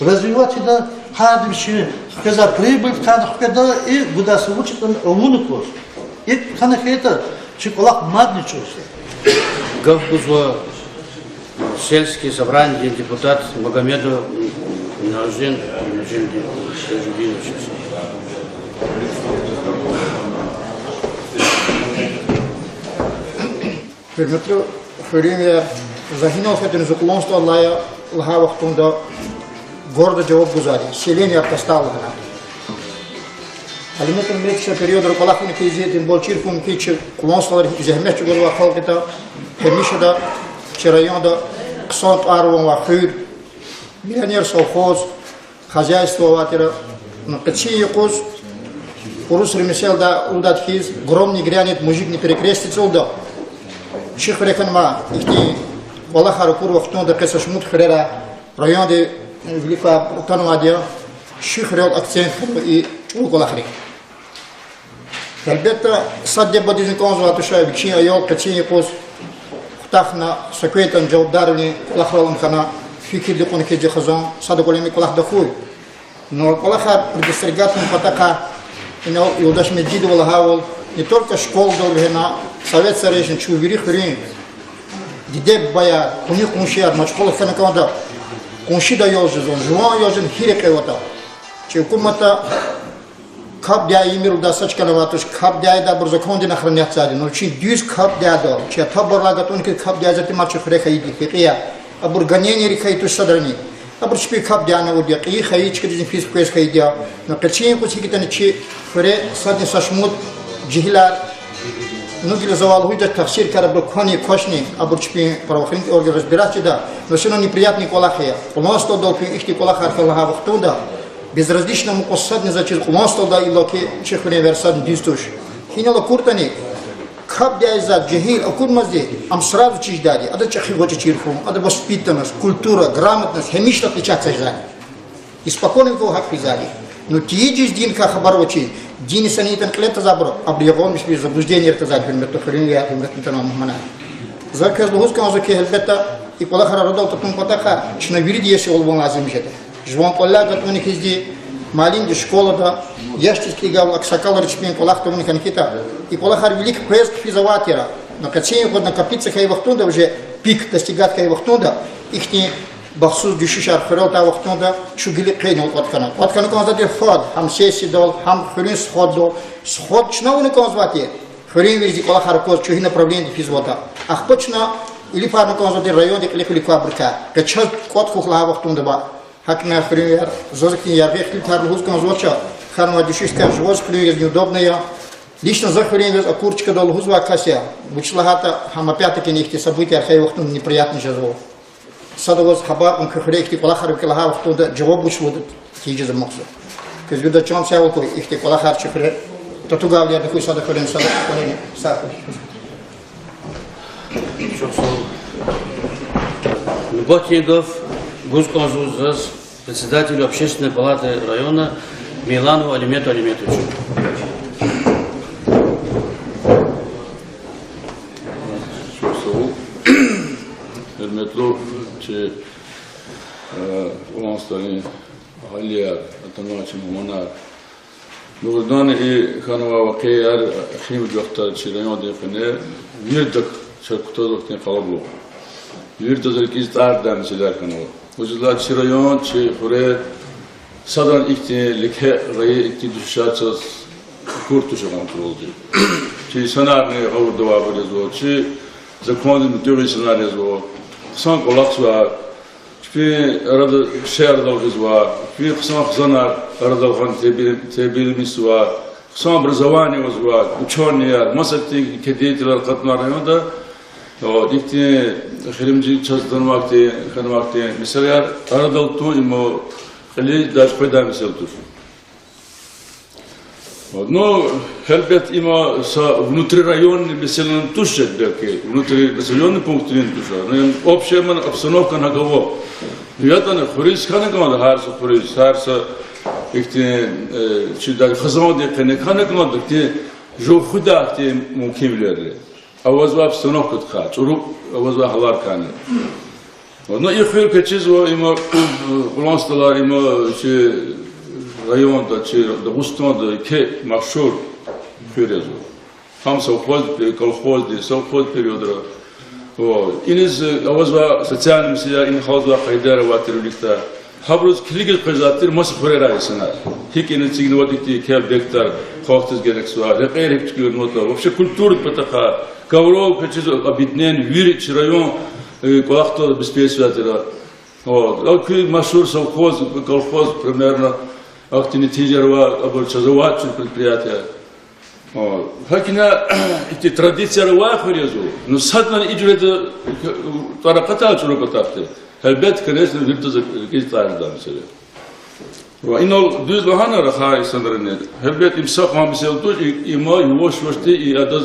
развивать ийида, гьарда вичин хквезвай прибыль хъана хкведа, и гудай са вуч ятӀани авуна кӀанз. ИкӀ хьана хьайитӀа, чи кӀвалах мадни чӀурзава. Гаф гузва сельский собранидин депутат Магомедов Нажин-, Нажин-, Нажидиновичаз. Гьуьрметлу хуьруьнвияр, за гьинал федани зи къуланстӀаллай я лагьай вахтунда гордо жаваб гузвайди, селенияр тестал лагьана. Алимет Умметовича периодра кӀвалахни кьилиз, тем более чир хьун хьи чи къуланстӀалар гьикӀ зегьмет чӀугвазвай халкь ятӀа, гьамиша ада чи районда хъсан тӀвар-ван авай хуьр, миллионер совхоз, хозяйство авай тир. Ну, къенин юкъуз урусри меселда лугьудай хьиз, гром не грянет, мужик не перекрестится лугьуда. Чи хуьре хьанвай ихьтин кӀвалахар акур вахтунда къе са шумуд хуьрера, районда вилик атанвайди я, чи хуьрел акцент хьанва и чӀуру кӀвалахрик. Гьелбетда, сад диде-бубадизни кӀанзавай туш вичин аял къенин юкъуз хутахна са квейтӀани жавабдарвилин кӀвалахрал хьана, фикирдин кьуна хьиз хизан, сада кӀвале кӀвалахда хьуй. Ну, кӀвалахар предостерегать авун патахъай, инал юлдаш Межидова лагьайвал, не только школадал вегьена, совет сарайшин чун вири хуьруьн диде-бубаяр, къуни-къуншияр машгъул хьана кӀанда. Къуншида аял жезва, жуван аял жезва, гьи рекье аватӀа. Чи гьукуматда капӀ дяй ийимир лугьудай са чкани авайди туш, капӀ дяйдайбур закондин охранять ийида. Ну, вичин дуьз капӀ дяйдал, чи ата-бубайрилай гатӀунин хьиз капӀ дяйзавайди мад чи хуьре хьайиди я, гьикӀ я. Абур гонениерик хьайи туш садрани. Абур чпи капӀ дяйна авурди я, кьейи хьайи чкадизни физ хквез хьайиди я. Ну, къенин юкъуз гьикӀ ятӀани чи хуьре садни са шумуд жегьилар, ну, гила завай лугьудач, тахсиркар, абуру квани квачни, абур чпин правоохранительный орган разбирать ийида, ну, все равно неприятный кӀвалах я. КӀулан СтӀалдал куьн ихьтин кӀвалахар хьана лагьай вахтунда, безразлично амукьун садни, за чиз, кӀулан СтӀалда иллаки чи хуьруьнвияр садни дуьз туш. Гьинал акуртӀани, капӀ дяйзавай жегьил акурмазди, ам сразу чиз жедайди, адаз чӀехи гъвечӀи чир хьун, адан воспитанность, культура, грамотность гьамиша отличаться жезвайди. Испокон веков гьакӀ физвайди. Ну, тийижиз диндикай хабар авачиз, дин инсаниятдин кьиле тазавайбур, абуру ягъалмишбуруз заблуждениера тазавайди, гьуьрметлу хуьруьнвияр, гьуьрметлу мугьманар. За квез лугьуз кӀанзава хьи, гьелбетда, и кӀвалахар арадал татун патахъай чна вирида иесивал авун лазим жеда. Жуван кӀвалелай гатӀунин хьизди, муаллимди школада, яшдиз килигайвал аксакъалри чпин кӀвалах тавуна хьана хьайитӀа, и кӀвалахар вилик къвез хъфиз авай тир. Но къенин юкъуз накопиться хьайи вахтунда, уже пик достигать хьайи вахтунда, ихьтин бахтсуз дуьшуьшар хуьрел атай вахтунда чун гила къе инал кӀватӀ хьана. КӀватӀ хьана кӀанзавайди фад, гьам сессиядал, гьам хуьруьн сходдал. Сход чна авуна кӀанзавайди я, хуьруьнвийриз и кӀвалахар акваз, чун гьина правлениеди физватӀа. Ахпа чна илифарна кӀанзавайди райондин кьилихъ вилик квайбурукай. Къе чаз кӀватӀ хьухь лагьай вахтунда ба. ГьакӀ я, хуьруьнвияр, заз ихьтин яргъи ихтилатар лугьуз кӀанзавач, хьанвай дуьшуьшдикай жуваз хуьруьнвийриз неудобно я. Лично за хуьруьнвияз акур чкадал лугьузвай кас я, вучиз лагьайтӀа гьам опять-таки ихьтин событияр хьайи вахтунда неприятно жезва. Сада ваз хабар кьун, куь хуьре ихьтин кӀвалахар ава хьи лагьай вахтунда жаваб вуч лугьуда, тийижиз амукьзава. Квез вирида чан сагъ хьуй, ихьтин кӀвалахар чи хуьре татугайвилерни хьуй, сада хуьре, сада кӀвале сагъ хьуй. Нубатдин гаф гуз кӀанзава заз председателю общественной палаты района Мейланову Алимету Алиметовичу. Чи, э, Лугансктайни агьалияр, атана чи мугьманар. Дугъриданни, и хьанвай вакъиаяр эхиримжи вахтара чи райондин къене виридак чаз кутазвай хьтин къалабулух. Виридаз рикӀиз тӀардай месэлаяр хьанва. Вучиз лагьайтӀа чи район, чи хуьре садрани ихьтин леке гъайи, ихьтин дуьшуьшар чаз акур туш гьа кӀвалалди. Чи инсанарни гъавурда авайбур язва, чи закондиз муьтӀуьгъ инсанар язва, хъсан кӀвалахзавай, чпин арада шей арадал гъизва, чпин хъсан хизанар арадал гъана, тербия-, тербиямишзава, хъсан образование авазва, учёныйяр, маса ихьтин деятелар акъатнавай районда, о, ихьтин эхиримжи чаз атанвай хьтин, хьанвай хьтин месэлаяр арадал тун, им кьилиз даже къведай месэла туш. Вот, ну, гьелбет, им са внутрирайонный месэла туш, белки внутринаселённый пунктдин туш, ну, им общая обстановка гьакӀ ава. ЯтӀани хуьруьз хьана кӀанда, гьар са хуьруьз, гьар са ихьтин, э, чи даже хизандин къене хьана кӀанда, ихьтин жув хуьдай хьтин мумкинвилер авазва, обстановкадикай чӀуру авазва гьаларикайни. Ну, и хуьр квез чизва, им Луганск тӀалай, им чи районда, чи Дагъустанда еке машгьур хуьр язва. Гьам совхоз, колхозди, совхоз периодра. О, иниз авазва социальный месэлаяр, ина халзавай къайдаяр авай тир виликдай. Гьабуруз килигиз къвезвай тир маса хуьрерай инсанар. ГьикӀ ина эцигнаватӀа ихьтин еке объектар халкьдиз герекзавай, рекьер гьикӀ туькӀуьрнаватӀа, вообще культурадин патахъай, Ковров квез чизва, объединение, вири чи район, э, кӀвалахда обеспечивать ийизвай тир. Вот. А куь машгьур совхоз, колхоз, примерно, ахьтин нетижаяр авай, абур чаз авачир предприятие. О, гьакӀ ина ихьтин традицияр авай хуьр язва. Ну, садрани и жуьреда тӀвар акъатай чӀуру патахъди, гьелбет, конечно, виридаз рикӀиз тӀардай месэла. Ва инал дуьз лагьана рахай инсанрини, гьелбет, им са кьван месэла туш, и-, има юваш-ювашди и адаз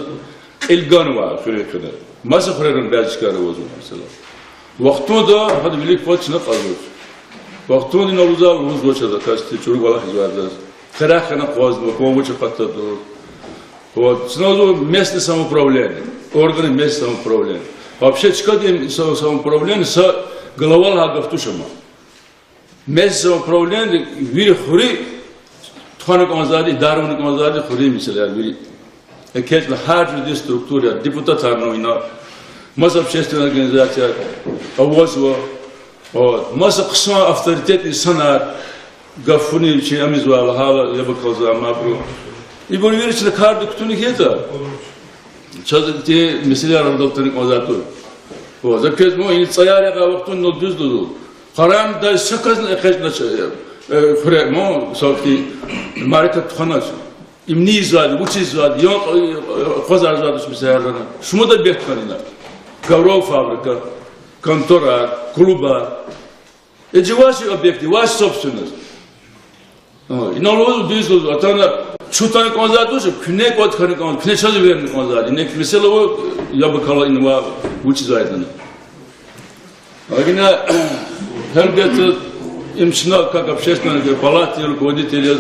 кьил ганвай хуьрерин къене. Маса хуьрерани бязи чкайра авазва месэла. Вахтунда гьада вилик кваз чна кьазвач. Вахтунда инал лугьузвай, лугьузвач адаз, касди чӀуру кӀвалах ийизвай адаз. Къерехна акъвазнава, кван вуч акъатда. Вот, чна лугьузва местное самоуправление, органы местного самоуправления. Вообще чкадин са-, самоуправление са глава лагьай гаф туш ам. Местное самоуправлениеди вири хуьруьз тухвана кӀанзавайди, идара авуна кӀанзавайди хуьруьн месэлаяр вири. ЭкечӀна гьар жуьредин структураяр, депутатарни ина, маса общественный организацияр авазва, вот, маса хъсан авторитетный инсанар, гафуни чи ам ийизвай, лагьайла, яб акалзавай мабуру. Ибур вири чна кардик кутуна хьайитӀа, чаз ихьтин месэлаяр арадал атана кӀанзавайди туш. Вот, за квез ма, и цӀаяр ягъай вахтунда инал дуьз лугьузва. Къарагъна, даже са касни экечӀнач, э, хуьре, ма, са ихьтин мярекат тухванач. Им ни ийизвайди, вучиз ийизвайди, яни, э, акъвазарзавайди туш месэлаяр лагьана. Шумуд объект хьана ина. Ковров фабрика, конторар, клубар. Э, жи ваш объект, ваш собственность. О, инал лугьузва, дуьз лугьузва, атана чун атана кӀанзавайди туш, куьне кӀватӀ хьана кӀан, куьне чаз эверна кӀанзавайди. Ина месэла ава, яб акала, ина вуч ийизвайди лагьана. Гьакӏ ина, гьелбетда, им чна, как общественный палатадин руководитель яз,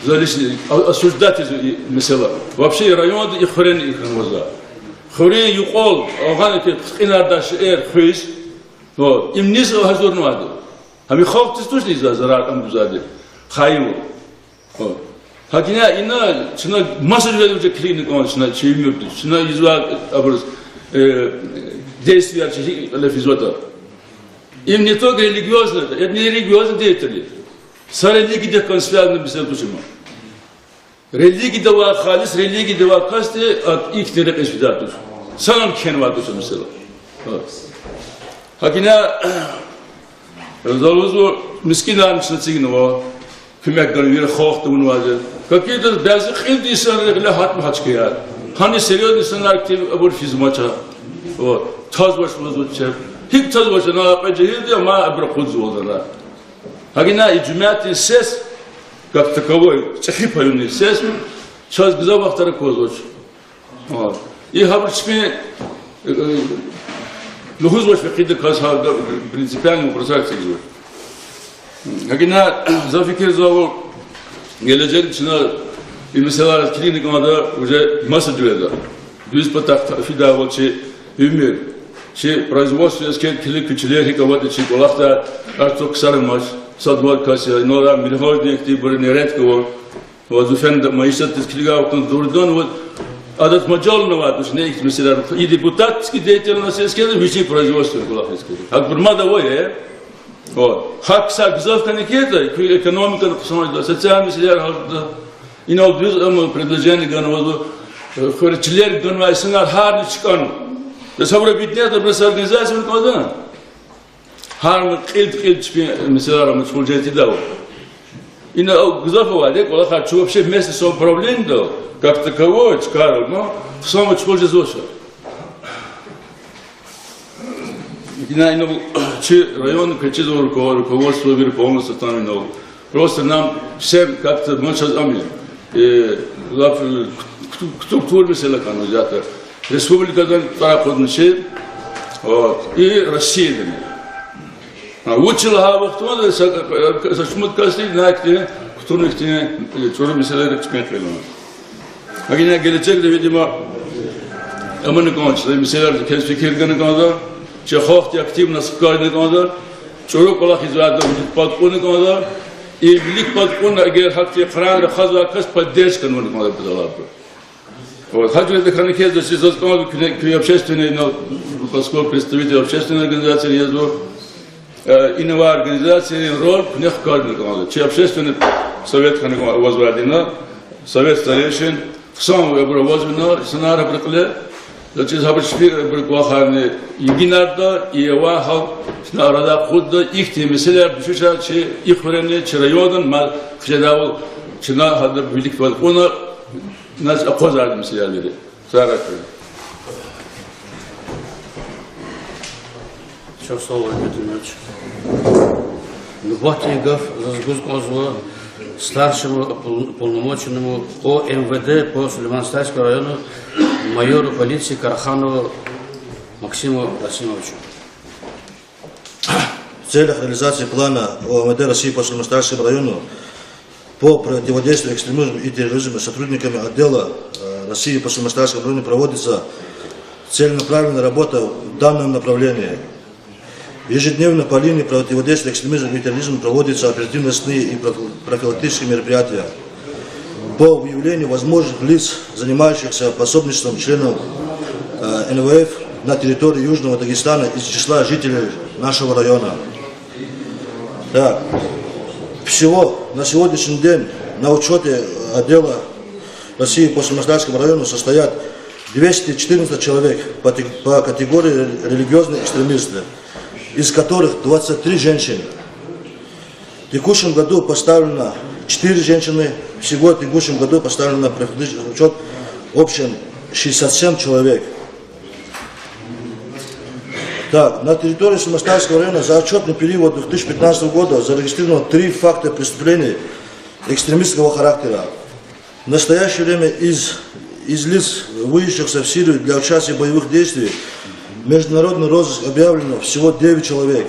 за лично осуждать ийизва и месэла. Вообще и районда, и хуьрени и хьанвазва. Хуьруьн юкьвал, агъана ки кьинардай шейэр хуьз, им низ гьазурнавайди? Гьам и халкьдиз тушни ийизвай зарар, ам гузвайди? Хайи О. Гьакӏ ина, ина чна маса жуьреда уже килигна кӏанда чна чи уьмуьрдиз. Чна ийизвай абуруз, э, действияр чи гьикӏ кьиле физватӏа. Им не только религиозный, это не религиозный деятель. Са религиядихъ галаз связанный беседа туш ам. Религияда авай, халис религияда авай касди, а, ихьтин рекьиз фидай туш. Санал кхьенвай туш месэла. О. Гьакӏ ина, за лугьузва, мискӏинарни чна эцигнава, куьмек гана вири халкьди авунвайди. Какие-то бязи кьилди инсанри гъиле гьатма гьахьтин я. Гьана серьёзный инсанар актив абур физмач. Вот. Тазвач лугьузва чеб. Гьикӏ тазвач, ана кьве жегьилди, амма абур акъудзавалда. Гьакӏ ина и жемятдин сес, как таковой, чӏехи паюнин сес, чаз гзаф вахтара аквазвач. О, и гьабур чпин, э, э, лугьузвач, фикирда кваз гьа принципиальный вопросар эцигзавач. Гьакӏ ина за фикирзава, гележегда чна и месэлайриз килигна кӏанда уже маса жуьреда. Дуьз патахъ фидайвал чи уьмуьр. Чи производство эскер килиг куь чилер гьикӀ аватӀа чи кӀвалахда, артух ксар амач, сад-вад кас я, инал милгьожникдибурни редко ава. Ва зуфенда майишатдиз килигай вахтунда дугъриданни, вот, адаз мажални авайди туш, не ихьтин месэлаяр. И депутатский деятельность эскерда, вичин производство кӀвалахиз килиг. Гьабур мад авай, э? Вот. Гьаксар гзаф хьана кӀанда, куь экономикани хъсан жеда, социальный месэлаяр гьалда. Инал дуьз ам предложение ганвазва, э, хуьре чилер ганвай инсанар гьарни чкӀанва. Бес гьабур объединять, бес организация кӀанда. Гьарни кьилди-кьилди чпин месэлайрал машгъул жен тийидайвал. Ина гзаф авайди кӀвалахар, чун вообще вместе самоуправлениедал, как таковой, чкайрал, ну, хъсан машгъул жезвач. Ина, ина чи район квез чизва, руко-, руководство вири полностью там ина. Просто нам всем как-то, ну, сейчас ами, э, лап, э, куту-, кутур-кутур месэла хьана, взято. Республикадан тӀвар акъудна чи, вот, и Россиядани. А вучиз лагьай вахтунда са, са шумуд касди ина ихьтин кутуна ихьтин, э, чӀуру месэлайрик чпин кьилна. Гьакӏ ина гележегда, видимо, амани кӀанда, месэлайрикай фикир гана кӀанда, чи халкьди активно хкажна кӀанда, чӀуру кӀвалахзавайди вилик пад кьуна кӀанда, и вилик пад кьуна, эгер гьахьтин крар рахазвай кас поддержка авуна кӀанда бадалайбур. Вот, гьа жуьреда хьана кӀанзава, заз кӀанда куьне, куь общественный, ну, поскольку представитель общественной организации язва, э, ина авай организациядин роль куьне хкажна кӀанда. Чи общественный совет хьана кӀанда, авазвайди ина, совет старейшин, хъсан абур авазва ина, инсанар абурун кьиле, заз чиз гьабур чпин абурун кӀвалахарни йигинарда, и авай гьал чна арада акъудда, ихьтин месэлаяр дуьшуьш чи хуьрени, чи районни, ма хъжедайвал чна гьада вилик пад кьуна, нас акъвазарда месэлаяр вири. Сагърай. Чухсагъул, Валерий Петрович. Нубатдин гаф заз гуз кӀанзава старшему опол-, уполномоченному по М В Д по Сулейман-Стальскому району майору полиции Караханову Максиму Расимовичу. В целях реализации плана О М В Д России по Сулейман-Стальскому району по противодействию экстремизму и терроризму сотрудниками отдела, э, России по Сулейман-Стальскому району проводится целенаправленная работа в данном направлении. Ежедневно по линии противодействия экстремизму и терроризму проводятся оперативно-розыскные и профи-, профилактические мероприятия по выявлению возможных лиц, занимающихся пособничеством членам, э, Н В Ф на территории Южного Дагестана из числа жителей нашего района. Так. Всего на сегодняшний день на учёте отдела России по Сулейман-Стальскому району состоят двести четырнадцать человек по те-, по категории религиозные экстремисты, из которых двадцать три женщины. В текущем году поставлено четыре женщины, всего в текущем году поставлено на профилактический учёт в общем шестьдесят семь человек. Так, на территории Сулейман-Стальского района за отчётный период две тысячи пятнадцатого года зарегистрировано три факта преступлений экстремистского характера. В настоящее время из, из лиц, выявившихся в Сирию для участия в боевых действиях, международный розыск объявлено всего девять человек.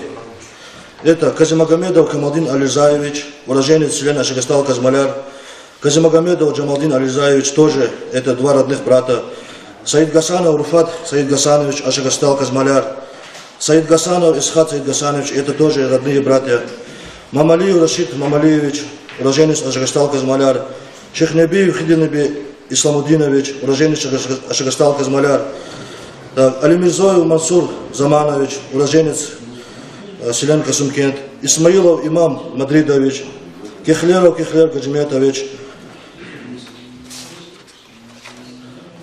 Это Казимагомедов Камалдин Алирзаевич, уроженец селения Ашагастал-Казмаляр, Казимагомедов Джамалдин Алирзаевич, тоже это два родных брата, Саидгасанов Руфат Саидгасанович, Ашагастал-Казмаляр, Саидгасанов Исхат Саидгасанович, это тоже родные братья, Мамалиев Рашид Мамалиевич, уроженец Ашагастал-Казмаляр, Шихнебиев Хидирнеби Исламудинович, уроженец Ашагас-, Ашагастал-Казмаляр, так, Алимирзоев Мансур Заманович, уроженец, э, селения Касымкент, Исмаилов Имам Мадридович, Кехлеров Кехлер Гаджиметович.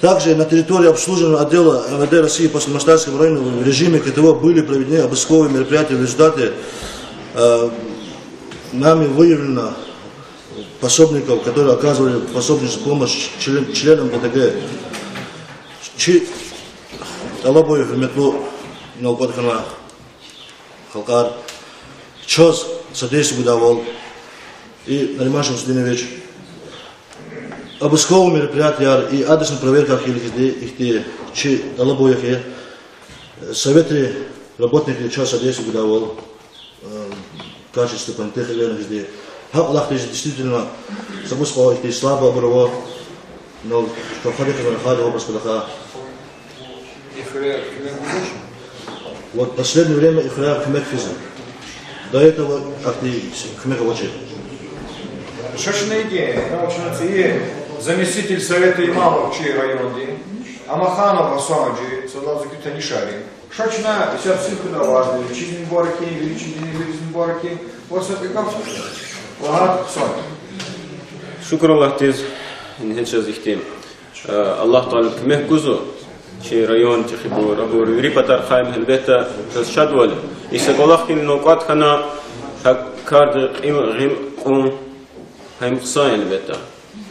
Также на территории обслуживаемого отдела М В Д России по Сулейман-Стальскому району в режиме К Т В были проведены обысковые мероприятия, в результате, э, нами выявлено пособников, которые оказывали пособническую помощь член-, членам Д Д Г. Чи тӀалабуни, гьуьрметлу инал кӀватӀ хьанвай халкьар, чаз содействие гудайвал, и Нариман Шамсудинович, обысковый мероприятияр и адресный проверкаяр хьайила хьизди, ихьтин чи тӀалабуни я хьи, советрин работникри чаз содействие гудайвал, э, в качестве понятых хизди. Гьа кӀвалахдиз действительно са кӀус кьван ихьтин слабый абур ава, но что ходи хизан хади образ кудахъа. Вот последнее время и хуьряй куьмек физва. До этого ахьтин куьмек авачир. Ша чна ийиди, ну, чна цӀийи заместитель совета имамов чи райондин, Амаханов Гьасан-гьажи, садаза куь танишар я. Ша чна исятда сив хьуда вазни, вичиз мубарак я, вири чи динивилиз мубарак я, ва са кьве гаф лагьана хъсан. Шукур Аллагьдиз, ингье чаз ихьтин, э, Аллагь Таалади куьмек гузва, чи район, чӀехибур, абур, вири патарихъай, гьелбетда, чаз шадвал я. И са кӀвалах хьана, кӀватӀ хьана, гьа карда кьил, гъил кьун, гьам хъсан я, гьелбетда.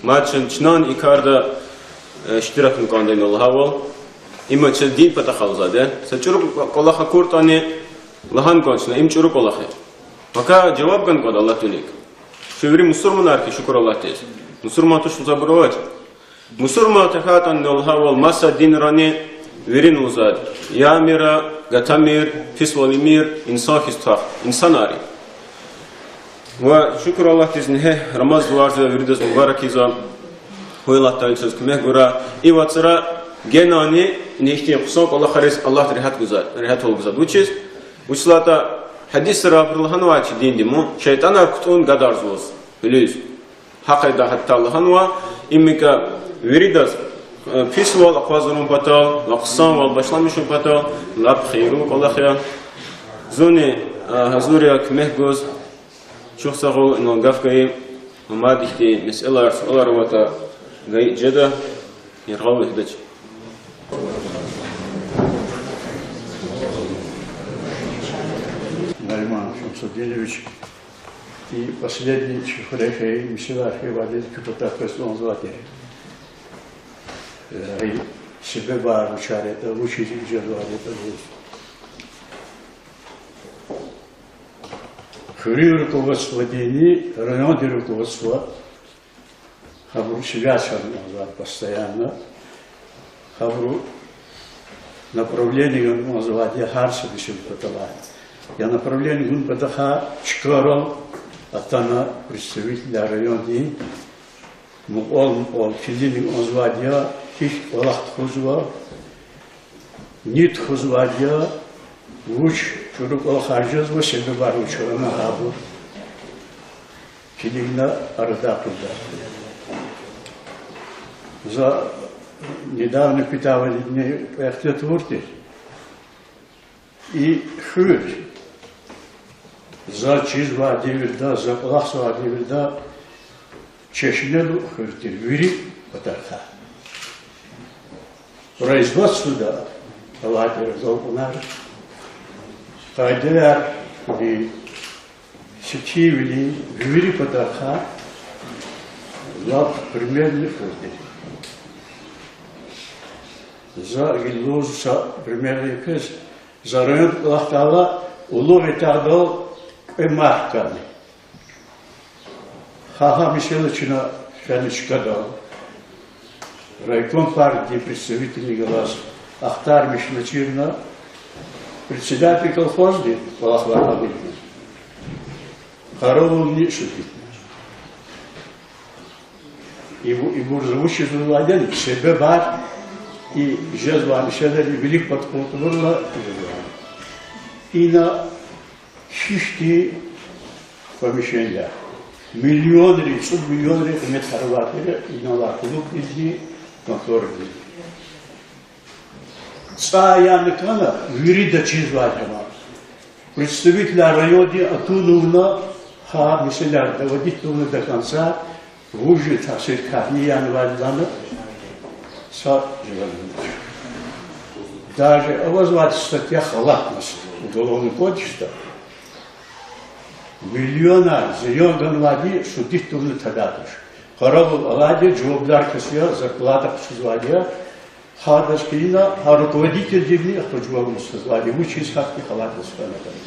Мад чна, чнани и карда, э, иштиракун кӀанда, ина лагьайвал. Има чаз дин патахъай лугьузвайди я. Са чӀуру кӀвалах акуртӀани, лагьана кӀанда чна, им чӀуру кӀвалах я. Пака жаваб гана кӀанда Аллагьдин вилик. Чун вири мусурманар хьи, шукур Аллагьдиз. Мусурман туш лугьузвайбур авач. Мусурман тахьайтӀани, ина лагьайвал, маса динрани вирин лугьузвайди. Ямир, гатамир, писвалимир, инсан хьиз твах, инсанар я. Ва шукур Аллагьдиз, ингье Рамазан варзава, виридаз мубарак ийизва. Гьуй Аллагь Таалади чаз куьмек гурай. И вацра генани ихьтин хъсан кӀвалахриз Аллагьди регьят гузвай, регьятвал гузвай. Вучиз? Вучиз лагьайтӀа гьадисра абуру лагьанвай чи динди, мун, шейтӀанар кутӀун гадарзава ваз, гьуьлуьз. Гьа къайдада гьатта лагьанва, имика виридаз, э, писвал акъвазун патал ва хъсанвал башламишун патал лап хийирлу кӀвалах я. Зунни, э, гьазур я куьмек гуз. Чухсагъул, инал гаф гайи, ва мад ихьтин месэлаяр, суалар аватӀа, гайи жеда, яргъал вегьидач. Нариман Шамсудинович, и последний чи хуьре хьайи месэлаяр хивадиз куь патав къвез кӀанзавайди я. Э, себебар вучар ятӀа, вучиз жезвайди ятӀа лугьуз. Хуьруьн руководстводини райондин руководство, гьабуру связь хьана кӀанзавайди постоянно, гьабуру направление гана кӀанзавайди я гьар са месэла паталай. Я направление гун патахъай чкайрал атана представителар райондин, мукьвал-мукьвал килигна кӀанзавайди я, гьикӀ кӀвалах тухузва, ни тухузвайди я, вуч чӀуру кӀвалахар жезва, себебар вуч я, ана гьабур килигна арадай акъудда. За недавно куь тавални кьве ихтилат авур тир. И хуьр, за чизвайди вирида, за кӀвалахзавайди вирида, чешнелу хуьр тир вири патарихъай. Производствода авай тир агалкьунар, къайдаяр, и сифтевилин, вири патарихъай лап примерный хуьр тир. За гила лугьузва са примерный квез, за райондин кӀвалахдайла Улугъ Ятагъдал кьве маркани. Гьа, гьа месэла чна фена чкадал, райком партиядин представительни галаз ахтармишна чирна, председатель колхозди кӀвалахар гьавиляй, къаравулни судитна. Ибу-, ибур за вучиз лугьузвайди я, себебар, и жезвай месэлайрин вилик пад кьун тавурла жезва. Ина шишди помещение, миллионри, цӀуд миллионри къимет хьанвай тир, инал алай клубдизни, конторадизни. ЦӀай яна хьана, вирида чизвай хьана. Представителар райондин атунвна, гьа месэлаяр доводить авуна до конца, вуж я таъсир, катни янвайдалана са жуьре. Даже авазвайди статья халатность Уголовный кодексда. Миллионар зиян ганвайди судить авуна тадай туш. Къаравул алайди я, жавабдар кас я, зарплата къачузвайди я, гьадаз хьайила, гьа руководительдивни ахпа жаваб гуз кӀанзавайди, вучиз гьахьтин халатность хьана кӀанда.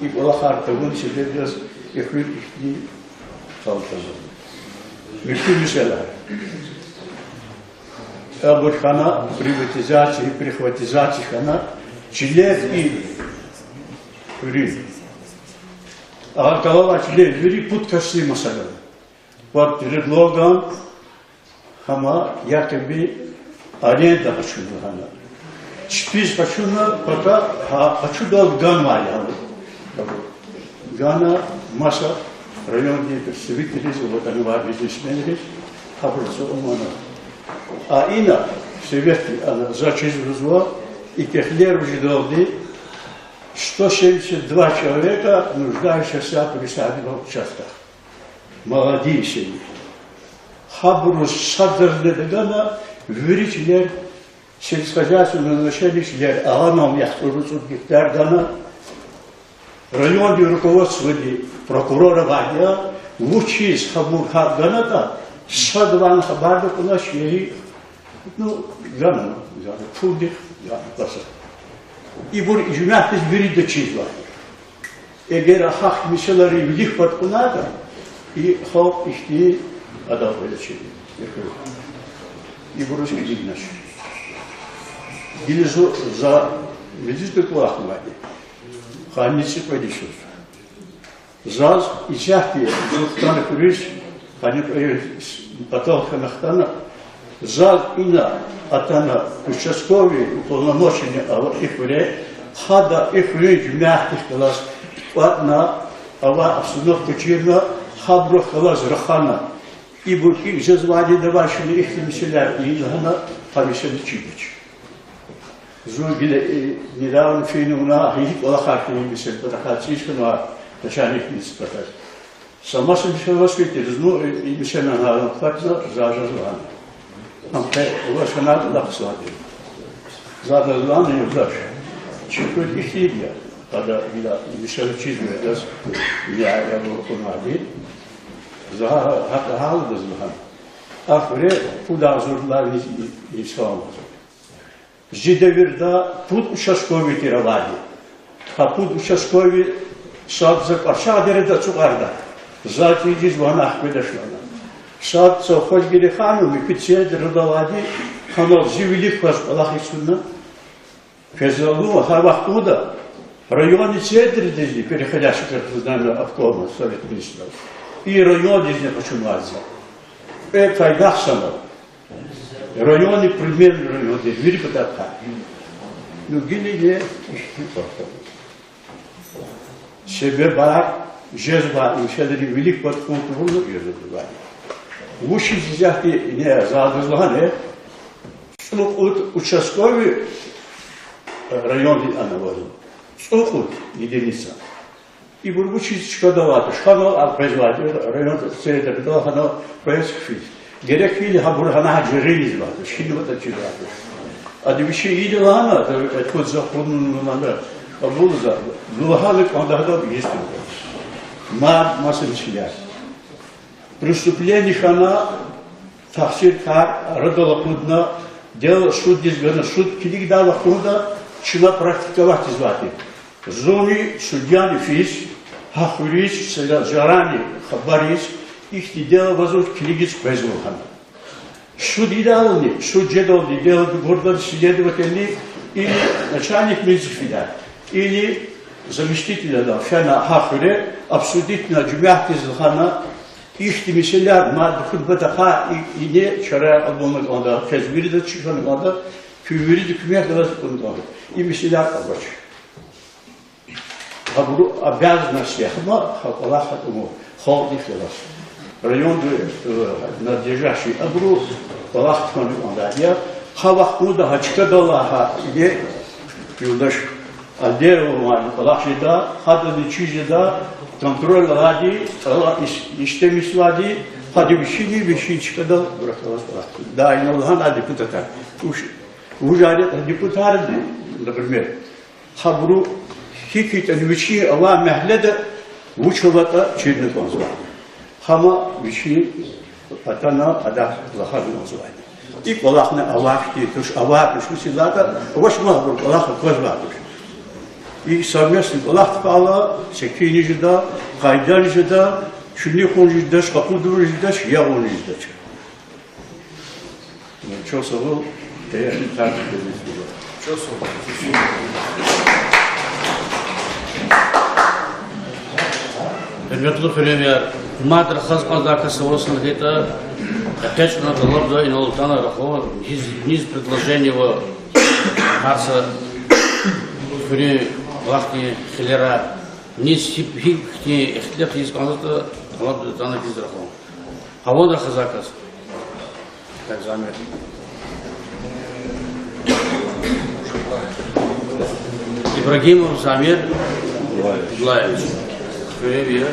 И кӀвалахар тавун себеб яз и хуьр ихьтин хьалтӀа. Муькуь месэла. Абур хьана приватизация, прихватизация хьана, чилер и хуьруьн. Агакалава чилер вири пуд касдин масала. Под предлогом гьама якобы аренда къачуна лагьана. Чпиз къачуна пата, гьа къачудалди ганвай я. Гана маса райондин представителриз, ватанвай бизнесменриз, гьабуруз умана. А ина, советди ана, за чиз лугьузва, и техлер вужидалди сто семьдесят два человека нуждаются в приусадебных участках. Молодые семьи. Гьабуруз садазни тагана, вири чилер, сельскохозяйственное назначение чилер, агъанал яхцӀурни цӀуд гектар гана, райондин руководстводи, прокурор авайди я, вучиз гьабур гьакӀ ганатӀа, садавайни хабарни кьунач, яни, ну, гана, гана, пулдихъ, гана, бес. Ибур жемятдиз вирида чизвай. Эгер гьахьтин месэлайрин вилик пад кьунатӀа, и халкь ихьтин адал къвезвач. Ибуруз килигнач. Гила зун, за мезиз тукӀвахнавайди, къанни цӀикьвед йисуз. Заз исятда зун хтана хуьруьз, къанни кьве патал хьана хтана, заз ина атана участковый уполномоченный ава и хуьре, гьада и хуьруьн жемятдихъ галаз кӀватӀна, авай обстановка чирна, гьабурухъ галаз рахана. Ибур икӀ жезвайди, давай чна ихьтин месэлаяр ийин лагьана, гьа месэла чидач. Зун гила, э, недавно фейи вуна, гьи кӀвалахар хьайи месэладин патахъай цӀийиз хьанва начальник муниципалитета. Са маса месэла ваз фейитӀа, зун, э, и месэла гьана акъатна, заз жезва лагьана. Ам къе ваз хьанайтӀа лап хъсандиз. Заз жезва лагьана, юлдаш, чи хуьр ихьтинди я, ада гила месэла чизва адаз, я, я буркъунвайди. За гьа-, гьакӀ гьалдиз лагьана. А хуьре пуд агъзурдалай низ и-, инсан авазва. Зи девирда пуд участковый тир авайди. Гьа пуд участковый сад за кӀварчагъ дереда ацукьарда. Заз тийижиз ван ахкведач лагьана. Сад совхоз Герехановни, муькуь центрда авайди, гьанал зи вилик кваз кӀвалах ийиз туна. Квез лугьун, гьа вахтунда районный центрдизни переходящий к обкому, Совет министров, и райондизни къачунвай за. Э, пайдах санал. Районный, предметный райондиз, вири патахъай. Ну, гила ихьтин кӀвалах. Себебар жезвай, инсанрин вилик пад кьун тавуна жезвай. Вучиз исятда ина заз лагьана, цӀукьуд участковый райондин ана авазва. ЦӀукьуд единица. Ибур вучиз чкадал авайди туш, гьанал къвезвайди, район центрдал гьанал къвез хъфиз. Герек хьайила гьабур гьана жагъириз авайди туш, гьинаватӀа чизвайди туш. Ада вичи ийида лагьана, ада кьуд за хъувуна лагьана, кьабулзава, ну лагьана кӀанда гьадал ийиз туш. Мад маса месэлаяр. Преступление хьана, тахсиркар арадал акъудна, дело суддиз гана, суд килигдай вахтунда чна практиковать ийизвайди тир. Зунни судьяни физ, гьа хуьруьз, са жагъайрани хабар ийиз, ихьтин дело авазва, килигиз къвезва лагьана. Суд ийидалди, суд жедалди, дело гурдалди следовательни или начальник милиции фида, или заместитель ада фена гьа хуьре, обсудить ийина, жемятдиз лагьана, ихьтин месэлаяр мад хьун патахъай и-, ине чара кьабулна кӀанда, квез виридаз чир хьана кӀанда, куьн вирида куьмек галаз кьуна кӀанда. И месэлаяр авач. Гьабурун обязанность я гьам, гьа кӀвалах гьатӀумир халкьдихъ галаз. Районда, э, надлежащий абуру кӀвалах тухвана кӀандайди я. Гьа вахтунда гьа чкадал гьа ине, юлдаш, отдел авайди кӀвалах жеда, гьадазни чиз жеда, контроль авайди, кӀвалах ис-, системность авайди, гьада вичини вичин чкадал абурухъ галаз кӀвалах. Даим лагьана депутатар. Вуж, вужар ятӀа депутатарни, например, гьабуру гьикӀ ятӀани вичин авай магьледа вуч аватӀа чирна кӀанзавайди. Гьам вичи атана адахъ лагьана кӀанзавайди. И кӀвалахни авахьтин туш, авай туш, вучиз лагьайтӀа авачир гьабур кӀвалах аквазвай туш. И совместный кӀвалах тухвайла, секинни жеда, къайдани жеда, чуьнуьхун жедач, къакъудун жедач, ягъун жедач. Чухсагъул, дегишта тартип гузвайди. Гьуьрметлу хуьруьнвияр, мад рахаз кӀанзавай кас аваз лагьайтӀа, экъечӀна тӀалабда, инал атана рахун, низ, низ предложение ава. Гьар са хуьруьн вахтунин хилера низ гьикӀ, гьихьтин ихтилат ийиз кӀанзаватӀа, гьа ана хьиз рахун. Гьаван рахазаказ. Так, Замир. Ибрагимов Замир Абдуллаевич. Хуьруьнвияр.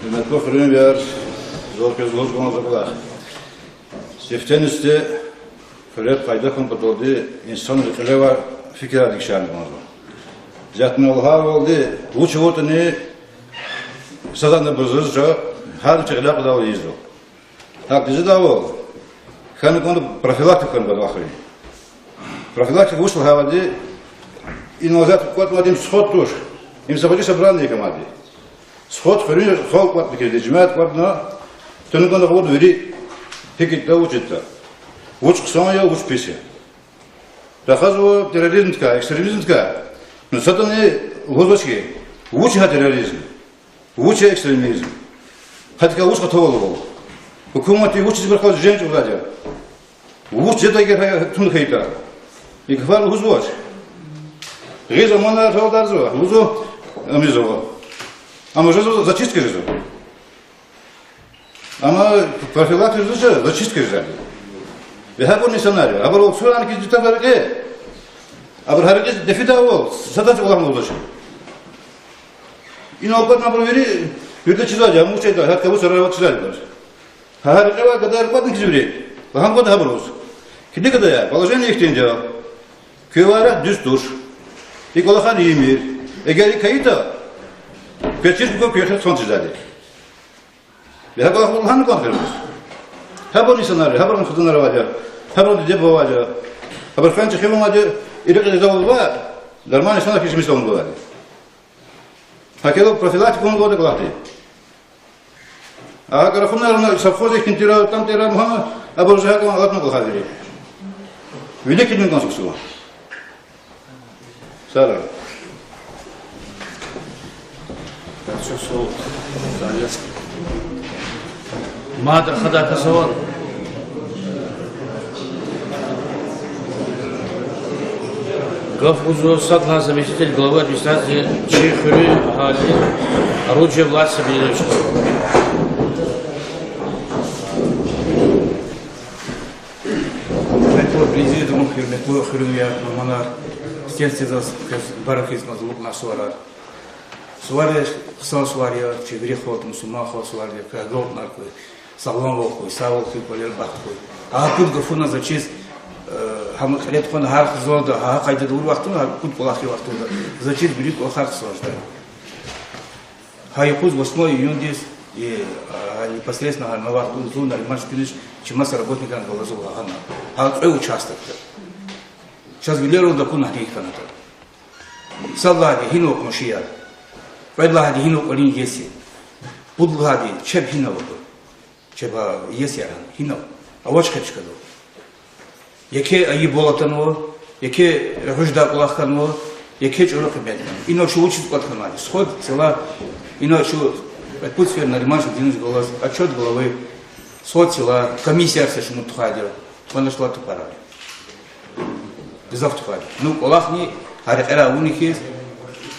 Гьуьрметлу хуьруьнвияр, заз квез лугьуз кӀанзавайвал, сифтени-сифте хуьре пайда хьун паталди инсанри кьиле авай фикирар дегишарна кӀанзава. Исятда лагьайвалди, вуч авуртӀани, садазни абуруз жагъа, гьар вичи гъиле кьадайвал ийизва. ГьакӀ тийизвайвал, хьана кӀанда профилактика кван бадвахри. Профилактика вуч лагьайвалди, инал зат кӀватӀнавайди им сход туш, им са гъвечӀи собрание камади. Сход хуьруьн халкь кӀватӀна хьиз, жемят кӀватӀна, туна кӀанда гъавурда вири, гьикӀ ятӀа, вуч ятӀа, вуч хъсан я, вуч пис я. Рахазва терроризмдикай, экстремизмдикай. Ну, садани лугьузвач хьи, вуч я гьа терроризм, вуч я экстремизм, гьадакай вуч хатавалвал, гьукуматди вучиз ибур хьайитӀа женг чӀугвадай я, вуч жедай эгер гьа тун хьайитӀа. И гафар лугьузвач. Гъиз аманар гьалдарзава, лугьузва, амизва. Амма жезва, зачистка жезва. Амма профилактика жезва, зачистка жезва. Ва гьабурни сценарий, абурал цурани хьиз дитагъа рекье. Абур гьа рекьиз дефидайвал, садаз кӀвалахна лугьузвач. Инал кӀватӀна абур вири, вирида чизвайди я, амма вуч ятӀа, гьадакай вуч зарар аватӀа чизвайди я. Гьа рекье авай гадаяр кӀватӀна хьиз вири, лагьана кӀанда гьабуруз: килиг, гадаяр, положение ихьтинди я. Куь авай рехъ дуьз туш. И кӀвалахар ийимир. Эгер икӀ хьайитӀа, квез чир хьухь, куь рехъ хъсан чизвайди. Ва гьа кӀвалах лагьана кӀанда гьабуруз. Гьабурни сценарий, гьабурни хизанар авайди я, гьабурни диде-буба авайди я, гьабуру фена чӀехи авунвайди я, и рекьиз жезвайвал, нормальный инсанар хьиз мисал авунвайди. ГьакӀ хьайила профилактика авун кӀанда кӀвалахди. ГьакӀ рахунар ана совхоз ихьтин тир, там тир, мугьа, абур жи гьакӀ алатна кӀвалахар вири. Вилик килигун кӀанзава ксува. Сара. Мад рахадакай савал. Гаф гузва сад лагьай заместитель главы администрации чи хуьруьн агьали Оруджев Владислав Семёновичаз. Гьуьрметлу президиум, гьуьрметлу хуьруьнвияр, мугьманар, сифтени-сифте заз квез мубарак ийиз кӀанзава икьван суварар. Суварар хъсан сувар я, чи вири халкьдин, мусурман халкьдин сувар я, квез агалкьунар хьуй, сагъламвал хьуй, сагъвал хьуй, кӀвалера бахт хьуй. Гьа пуд гафуна заз чиз, э, гьам кьиле тухвана гьар хизанда, гьа, гьа къайдада авур вахтунда, гьа пуд кӀвалах авур вахтунда, заз чиз вири кӀвалахар хъсан жеда. Гьа юкъуз восьмого июндиз, и, а, непосредственно гьа на вахтунда зун Нариман Шуькурович чи маса работникрин галаз лагьана. Гьа кьве участокда. Чаз вилерал акуна гьахьтин хьанатӀа. Сад лагьайди гьинал къуншияр. Кьвед лагьайди гьинал кӀвалин иеси. Пуд лагьайди чеб гьинал ава. Чеб а иесияр гьинал. Авач хъел чкадал. Еке айиб вал атанва, еке гъуьждай кӀвалах хьанва, еке чӀуру къимет хьанва. Инал чун вучиз кӀватӀ хьанвайди? Сход села, инал чун, э, пуд сефер Нариман Шуькуровичаз галаз, отчёт главы, сход села, комиссияр са шумуд тухвайди я, тухваначтӀа тупарар. Гзаф тухвайди я. Ну, кӀвалахни гьа рекьера авуна хьиз,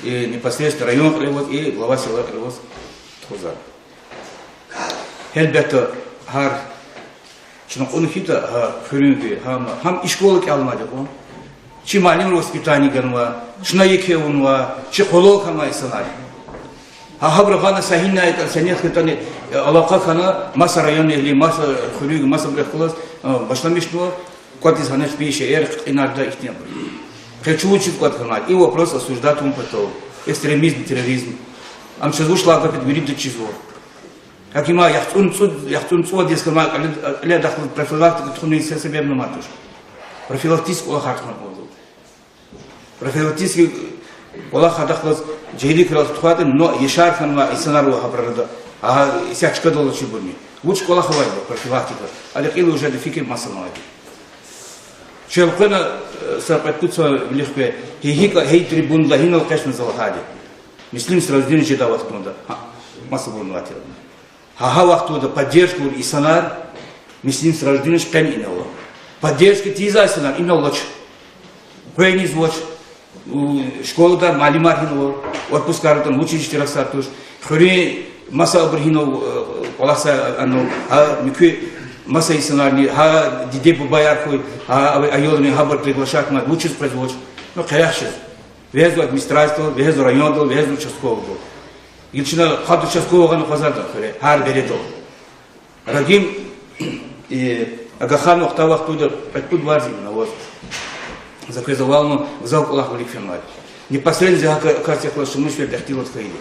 э, непосредственно район кьиле аваз, и глава села кьиле аваз тухузвайди я. Гьелбетда, гьар чна кьуна хьайитӀа, гьа хуьруьнви, гьам, гьам и школа кӀелнавайди кьван. Чи муаллимри воспитание ганва, чна еке авунва, чи къвалал хьанвай инсанар я. Гьа гьабуру гъана са гьинай ятӀани, са нек ятӀани, э, алакъа хьана, маса районэгьли, маса хуьруьнви, масабурухъ галаз, э, башламишнава, кӀватӀиз гьанач би шейэр, кьинарда ихьтинбур. Къе чун вучиз кӀватӀ хьанвайди? И вопрос осуждать авун патал. Экстремизм, терроризм. Ам чаз вуч лагьай патал вирида чизва. ГьакӀ им яхцӀурни цӀуд, яхцӀурни цӀувад йис хьанвай кьиле, кьиле адахъ профилактика тухунин се-, себебни мад туш. Профилактический кӀвалахар тухун кӀанзава. Профилактический кӀвалах адахъ галаз жегьилрихъ галаз тухвайтӀа, но яшар хьанвай инсанар ава гьабуру арада. Агьа, исятда чкадал алачирбурни. Вуч кӀвалах авайди профилактика? Ада кьил уже ада фикир масамайди. Чел къвена, э, са кьвед-пуд йисан вилик квай, гьи, гьикӀ, гьи трибунада гьинал экъечӀна за лагьайди. Мислим Сраждинович жедай вахтунда. Гьа, масабурни авай тир. Гьа, гьа вахтунда поддержка авур инсанар Мислим Сраждинович къени инал ала. Поддержка тийизвай инсанар инал алач. Къвезвач, у, школада муаллимар гьинава, отпускар атана, вучиз иштиракзавай туш. Хуьруьн масабур гьинал, э, кӀвалахзавай, ана, гьа муькуь маса инсанарни, гьа диде-бубаяр хьуй, гьа ав-, аялрин гьабур приглашать авунвай, вучиз къвезвач. Ну, къерех чиз. Вегьезва администрациядал, вегьезва райондал, вегьезва участковыйдал. Гила чна къад участковый гъана акъвазарда хуьре, гьар бередал. Рагим, э, Агаханов вахтунда кьвед-пуд варз ина аваз. За квез авална, вокзал кӀвалах вилик фенвайди. Непосредственно зи гьакӀ кас яхлашмиш ве бехтилат хьайиди.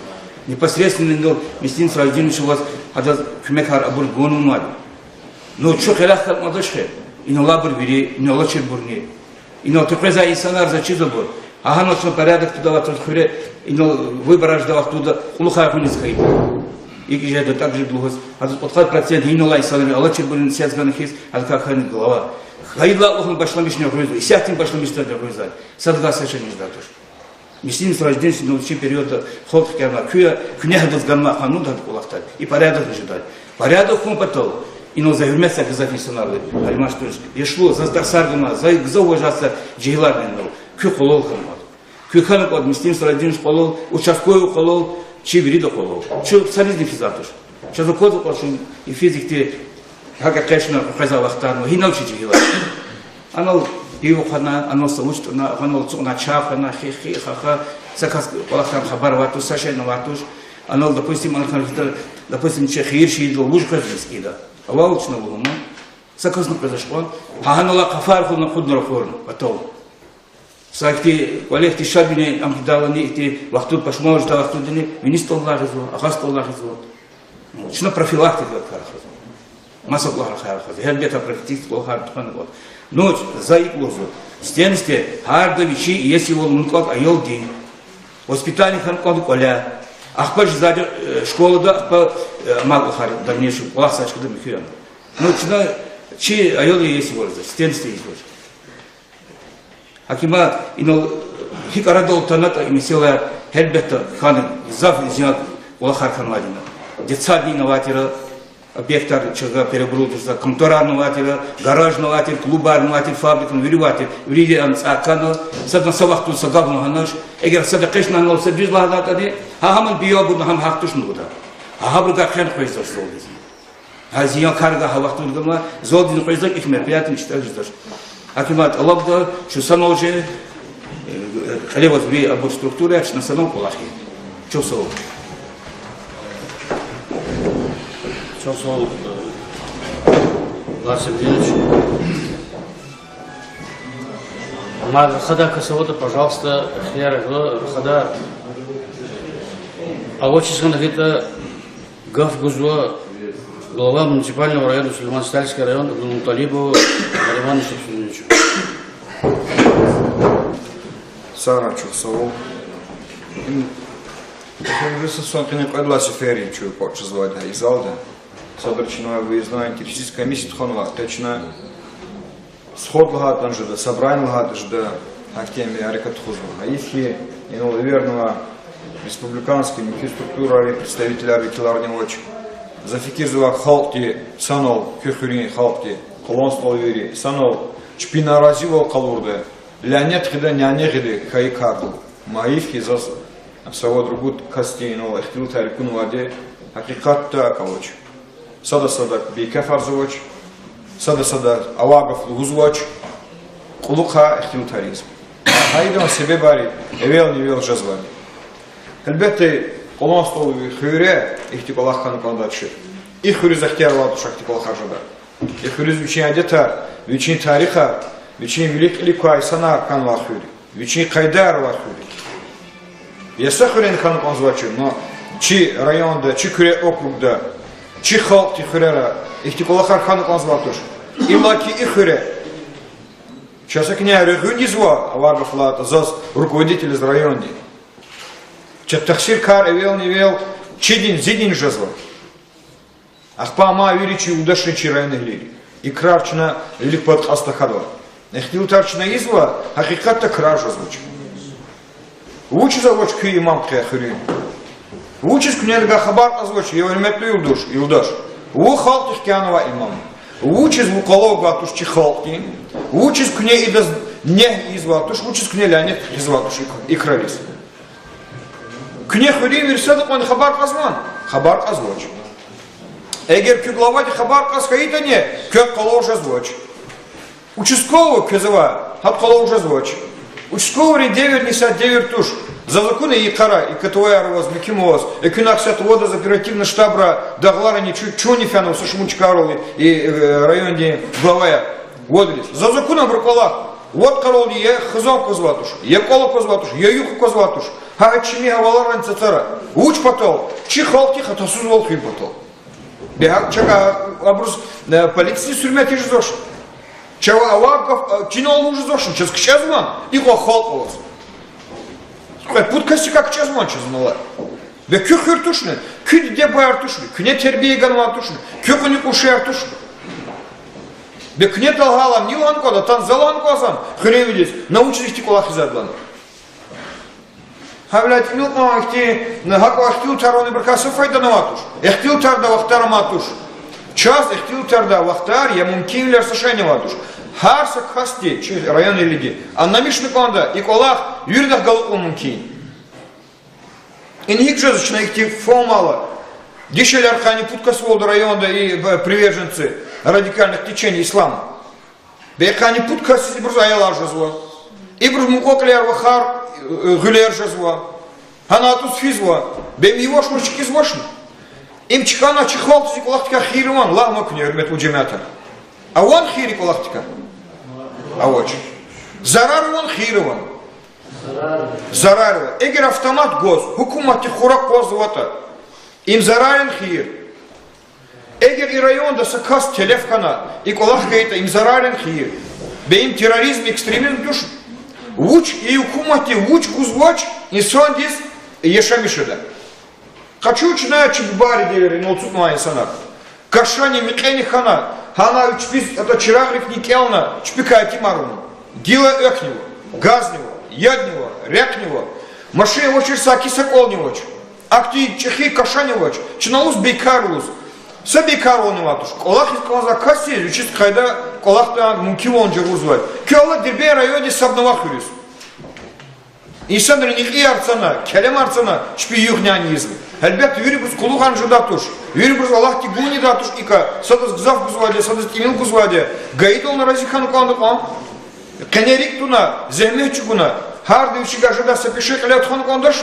Непосредственно инал Мискин Сраждинович аваз гьадаз куьмекар абур гунмад. Ну, чун къерех калмадач хьи, инал абур вири, инал алачирбурни. Инал текъвезвай инсанар заз чизвайбур. Гьа гьанал чна порядок тудалатуз хуьре, инал выборар жедай вахтунда кьулухъай гъуьниз хьайиди. ИкӀ жеда, так жеда лугьуз, гьадаз кьудкъад процент гьинал алай инсанрин алачирбурни сес гана хьиз, гьадакай хьана глава. Гайила лугьун башламишна гъуьзва, исятдин башламишна гъуьзва. Садгьа са шейни жедай туш. Мискин Сраждинович, ну, вичин периодда халкь кӀелна, куьн я, куьне гьадаз ганвай къанун гьада кӀвалахдай, и порядок жедай. Порядок хьун патал, инал за гьуьрметзавай гзаф инсанар ава, Алиман Штуринович. Яшлу, заз тарсар гана, за гзаф уважаться жегьилар гана, куь къвалал хьанвай. Куьн хьана кӀанда Мискин Сраждинович къвалал, участковый къвалал, чи вирида къвалал. Чун цариз нифизвай туш. Чаз аквазва кьван чун йифиз ихьтин гьакӀ экъечӀна къекъвезвай вахтар, ну, гьинал чи жегьилар. Анал пиво хъвана, анал са вуч туна, анал ацукьна чай хъвана, хи-хи, ха-ха, са кас кӀвалахдан хабар авай туш, са шейни авай туш. Анал, допустим, анал хьана хьайитӀа, допустим, чи хийир шийидал вуж къвезва мискӀинда. Авайвал чна лугьун, са касни къвезвач кьван, гьа гьанал къафар хьун акъудна рахурна, патал. Са ихьтин кӀвале ихьтин шадвилин ам хъийидалани, ихьтин вахтунда пашман жедай вахтундани, виниз тӀвал алай гъизва, агъаз тӀвал алай гъизва. Чна профилактика кар хьанва. Маса кӀвалахар хьанва. Гьелбетда, профилактика кӀвалахар тухвана кӀанда. Ну, за икӀ лугьузва. Сифтени-сифте гьарда вичин иесивал авун кӀанда аялдин. Воспитание хьана кӀанда кӀвале. Ахпа жезвайди, э, школада, ахпа, э, амай кӀвалахар дальнейшем кӀвалахзавай чкада михьи яна. Ну, чна чи аялрин иесивал ийизва, сифтени-сифте ийизва. Гьакимат, инал гьикӀ арадал атанатӀа и месэлаяр, гьелбетда, хьана гзаф зиян кӀвалахар хьанвайди я. Детсадни авай тир, объектар чна переоборудовать ийизва, конторарни авай тир, гаражни авай тир, клубарни авай тир, фабрикани вири авай тир, вири ам цӀай хьана, садни са вахтунда са гафни лагьанач, эгер сада экъечӀна гьанал са дуьз лагьанайтӀани, гьа гьаман биябурна гьам гьахьтушни лугьуда. Гьа гьабурукай хъен хъвезва зулдиз. Гьа зиян каргай гьа вахтунда ганва, зулдиз къвезва, ихь мероприятиени иштирак жезвач. Гьакимат, алавда, чун санал жен, э, кьиле аваз ви абур структураяр, чна санал кӀвалах ийин. Чухсагъул. Чухсагъул, э, Ларис Эминович. Мад рахадай кас аватӀа, пожалуйста, ихтияр ава, рахадай. Авачиз хьана хьайитӀа, гаф гузва глава муниципального района Сулейман-Стальский район Абдулмуталибову Нариману Шамсудиновичу. Сагърай, чухсагъул. Им, эхиримжи са сон къени кьвед лагьай сефер я чун кӀватӀ жезвайди гьа и залда. Садра чна выездной антитеррористическая комиссия тухванвай, къе чна сход лагьайтӀани жеда, собрание лагьайтӀани жеда, гьахьтин мярекат тухузва. Гьайиф хьи, инал эвернавай республиканский муькуь структурайрин представителар, векиларни авач. За фикирзава, халкьди санал, куь хуьруьн халкьди, Къулан СтӀалвийри, санал чпи наразивал къалурда, лянет гъида, няне гъида хьайи кардал. Гьайиф хьи, заз са-вад-ругуд касди инал ихтилатар акунвайди, гьакъикъатда акӀ авач. Сада-садак бейкефарзавач, сада-сада авай гаф лугьузвач, кьулухъай ихтилатар ийизва. Гьа идалай себебар эвелни-эвел жезвайди. Гьелбетда, Къулан СтӀалви хуьре ихьтин кӀвалах хьана кӀандачир. И хуьруьз ихтияр авайди туш ахьтин кӀвалахар жедай. И хуьруьз вичин адетар, вичин тарихар, вичин вилик-кьилик квай инсанар хьанвай хуьр, вичин къайдаяр авай хуьр. Я са хуьре хьана кӀанзавачир, но чи районда, чи куьре округда, чи халкьдин хуьрера ихьтин кӀвалахар хьана кӀанзавай туш. Иллаки и хуьре. Чаз са кӀаник регъуьн ийизва, авар гаф лагьайтӀа, заз, руководитель яз райондин. Чаз тахсиркар эвелни-эвел чидин, зидин жезва. Ахпа амай вири чи юлдашри, чи районэгьлийри. И крар чна вилик пад кьаз тахьадайвал. Ихтилатар чна ийизва, гьакъикъатда крар жезвач. Вучиз авач куь имам къе хуьруьн? Вучиз куьне гьа хабар кьазвач, я гьуьрметлу юлдаш, юлдаш? Вун халкьдихъ кӀелнавай имам. Вучиз вун къвалав гвай туш чи халкьдин? Вучиз куьне идаз Негь ийизвай туш, вучиз куьне лянет гъизвай туш и, и крариз. Куьне хуьруьнвийри сад кьванни хабар кьазвани? Хабар кьазвач. Эгер куь главади хабар кьаз хьайитӀани, квез къалур жезвач. Участковый квез авай, гьакӀ къалур жезвач. Участковыйрин девирни са девир туш. Заз акуна и йикъара, и котваяр аваз, муькуьбур аваз, экуьнахъ са тӀварцӀиз оперативный штабра дагъларани чу-, чунни фена са шумуд чкайрал и, э, райондин главаяр. Вадриз. Заз акуна абуру кӀвалах. Вад къаралди я хизан квазвай туш, я кӀвал квазвай туш, я юкь квазвай туш. Гьа, гьа чими гьаваларин цацара. Вуч патал? Чи халкьдин хатасузвал хуьн патал. Бегьа чага абуруз, э, полициядиз гьуьрмет ийиз жезвач. Чавай авай гаф, э, чинал лугьуз жезвач, чаз кичӀезвани, икьван халкь аваз. Кьве-пуд касдикай кичӀезвани чаз ана алай? Бес куь хуьр тушни, куь диде-бубаяр тушни, куьне тербия ганвай тушни, куь кьуьнуь-къуншияр тушни? Бес куьне талгьайла ни лагьана кӀанда, атана за лагьана кӀанзани хуьруьнвидиз, на вучиз ихьтин кӀвалах ийизвайди лагьана? Гьавиляй тӀимил кьван ихьтин, гьакӀ ихтилатар авунибурукай са файдани авай туш. Ихтилатардай вахтар амай туш. Чаз ихтилатардай вахтар я мумкинвилер са шейни авай туш. Гьар са касди чи районвилиди аннамишна кӀанда, и кӀвалах виридахъ галукьун мумкин. Ингье жезва чна ихьтин формайла. Дишегьлияр къанни пуд касвалда районда и, б-, приверженцы радикальных течений ислама. Бес къанни пуд касдиз ибуруз аялар жезва. Ибуруз мукьва-кьилияр, вахар, э, гъуьлер жезва. Гьана атӀуз физва. Бес им яваш-яваш чкӀизвачни? Им чкӀана чи халкьдиз и кӀвалахдикай хийир авани, лагь ман куьне, гьуьрметлу жемятар. Авани хийир и кӀвалахдикай? Авач. Зарар авани, хийир авани? Зарар ава. Эгер автомат гваз гьукуматди хура акъвазнаватӀа, им зарарни хийир? Эгер и районда са кас телеф хьана, и кӀвалах хьайитӀа, им зарарни хийир? Бес им терроризм, экстремизм туш? Вуч и гьукуматди вуч гузвач инсандиз яшамиш жеда? Къачу чна чи бубайрин девирда, инал ацукьнавай инсанар. Кашани мекьени хьана, гьана чпиз ата чирагърикни кӀелна, чпикай итимар авуна. Гила экв нава, газ нава, яд нава, рехъ нава. Машин авачир саки са кӀвални авач. Ахьтин чӀехи кашани авач. Чна лугьуз бейкар лугьуз. Са бейкарвални авай туш. КӀвалах ийиз кӀанзавай касдиз вичиз къайда кӀвалахда мумкинвални жагъурзавай. Куьн ала Дербент райондин Сабнава хуьруьз. Инсанри никӀияр цана, келемар цана, чпи югъ-няни ийизва. Гьелбетда, вирибуруз къуллугъарни жедай туш, вирибуруз Аллагьди гунни ийидай туш, икӀа садаз гзаф гузвайди я, садаз тӀимил гузвайди я. ГАИдал нарази хьана кӀанда кьван. Къене рикӀ туна, зегьмет чӀугуна, гьарда вичивай жедай са пеше кьиле тухвана кӀандач.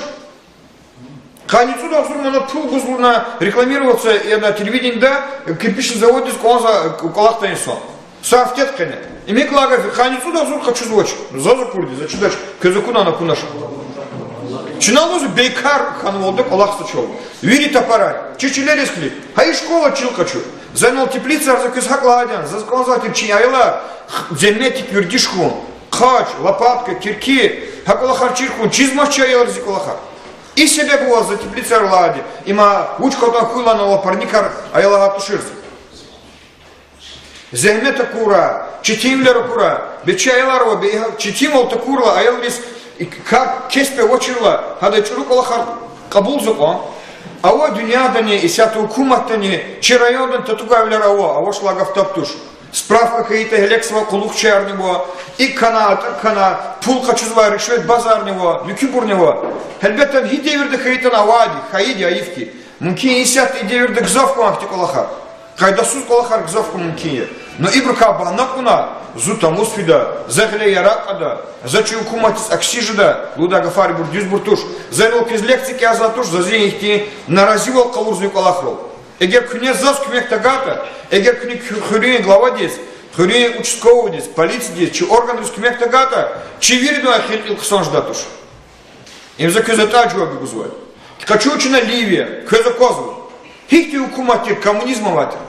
Къанни цӀуд агъзур мана пул гузва на рекламироваться яна телевидениеда, кирпичный заводдиз кӀанзавай кӀвалахдай инсан. Са гьафтед къене. Им икӀ лагьай гаф я, къанни цӀуд агъзур къачузвач. Заз акурди, заз чидач, квез акунани акунач. Чна лугьуз бейкар хьанвалда кӀвалах са чӀал. Вири тапарар. Чи чилериз килиг. Гьа и школа чил къачу. За инал теплицайриз, за квез гьакӀ лагьайди я, заз кӀанзавай тир чи аялар, зегьметдик вердиш хьун, хъач, лопатка, кирки, гьа кӀвалахар чир хьун, чизмач чи аялриз и кӀвалахар. И себеб аваз за теплицайриз лагьайди, има вуч кӀватӀ хьуй лагьана, ала парникар аялар гьа туширзава. Зегьмет акурла, четинвилер акурла, бес чи аялар ава, бес четинвал такурла, аялриз и кар-кеспи авачирла, гьада чӀуру кӀвалахар кьабулзава кьван. Ава дуьньядани, исятда гьукуматдани, чи райондани татугайвилер ава, авач лагьай гаф таб туш. Справка хьайитӀа, гьелекзавай къуллугъчиярни ава, икӀ хьана, атӀа хьана, пул къачузвай ришвет базарни ава, муькуьбурни ава. Гьелбетда, гьи девирда хьайитӀани авайди, хьайиди, гьайиф хьи. Мумкин я, исятда и девирда гзаф хьун ахьтин кӀвалахар. Къайдасуз кӀвалахар гзаф хьун мумкин я. Но ибурукай багьна кьуна, зун тамуз фида, за гъиле яракь кьада, за чи гьукуматдиз акси жеда лугьудай гафар ибур дуьзбур туш. За инал квез лекция кӀелзавай туш, за зи ихьтин наразивал къалурзава и кӀвалахрал. Эгер куьне заз куьмек тагайтӀа, эгер куьне куь хуьруьн главадиз, хуьруьн участковыйдиз, полициядиз, чи органриз куьмек тагайтӀа, чи виридан эхир кьил хъсан жедай туш. Им за квез атӀай жаваб гузвай. Къачу чна Ливия, квез аквазва. Гьихьтин гьукумат тир, коммунизм авай тир.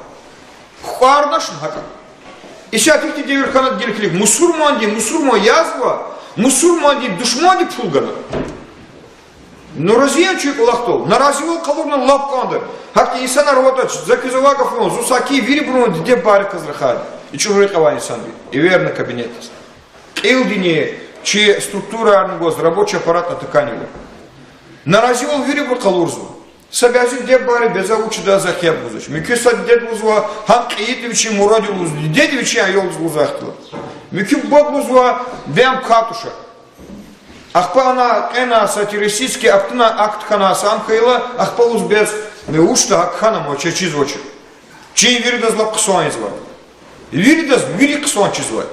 Хкварнач гьакӀа. Исятда гьихьтин девир хьанатӀа гила килиг, мусурманди мусурман язва, мусурмандин душманди пул гана. Ну, рази яни чи кӀвалахдал? Наразивал къалурна лап кӀанда. Гьахьтин инсанар аватӀач, за квез авай гаф я, зун саки вирибурун диде-бубайриказ рахайди. И чӀуру рекье авай инсанди. Эверна кабинетдиз. Кьилдини чи структурарни гваз, рабочий аппаратни атакайни ава. Наразивал вирибур къалурзава. Са бязи диде-бубайри бес за вуч жеда за хеб гузвач. Муькуь са дидеди лугьузва, гьам кьейитӀа вичин муради лугьуз, дидеди вичин аялдиз лугьузвай хьтинди я. Муькуь бубад лугьузва, бем катуша. Ахпа ана кьена са террористический акт хьана, акт хьана са ам хьайила, ахпа лугьуз бес, вучда гьакӀ хьана, ма чаз чизвач. Чи виридаз лап хъсан ийизва. Виридаз вири хъсан чизвай.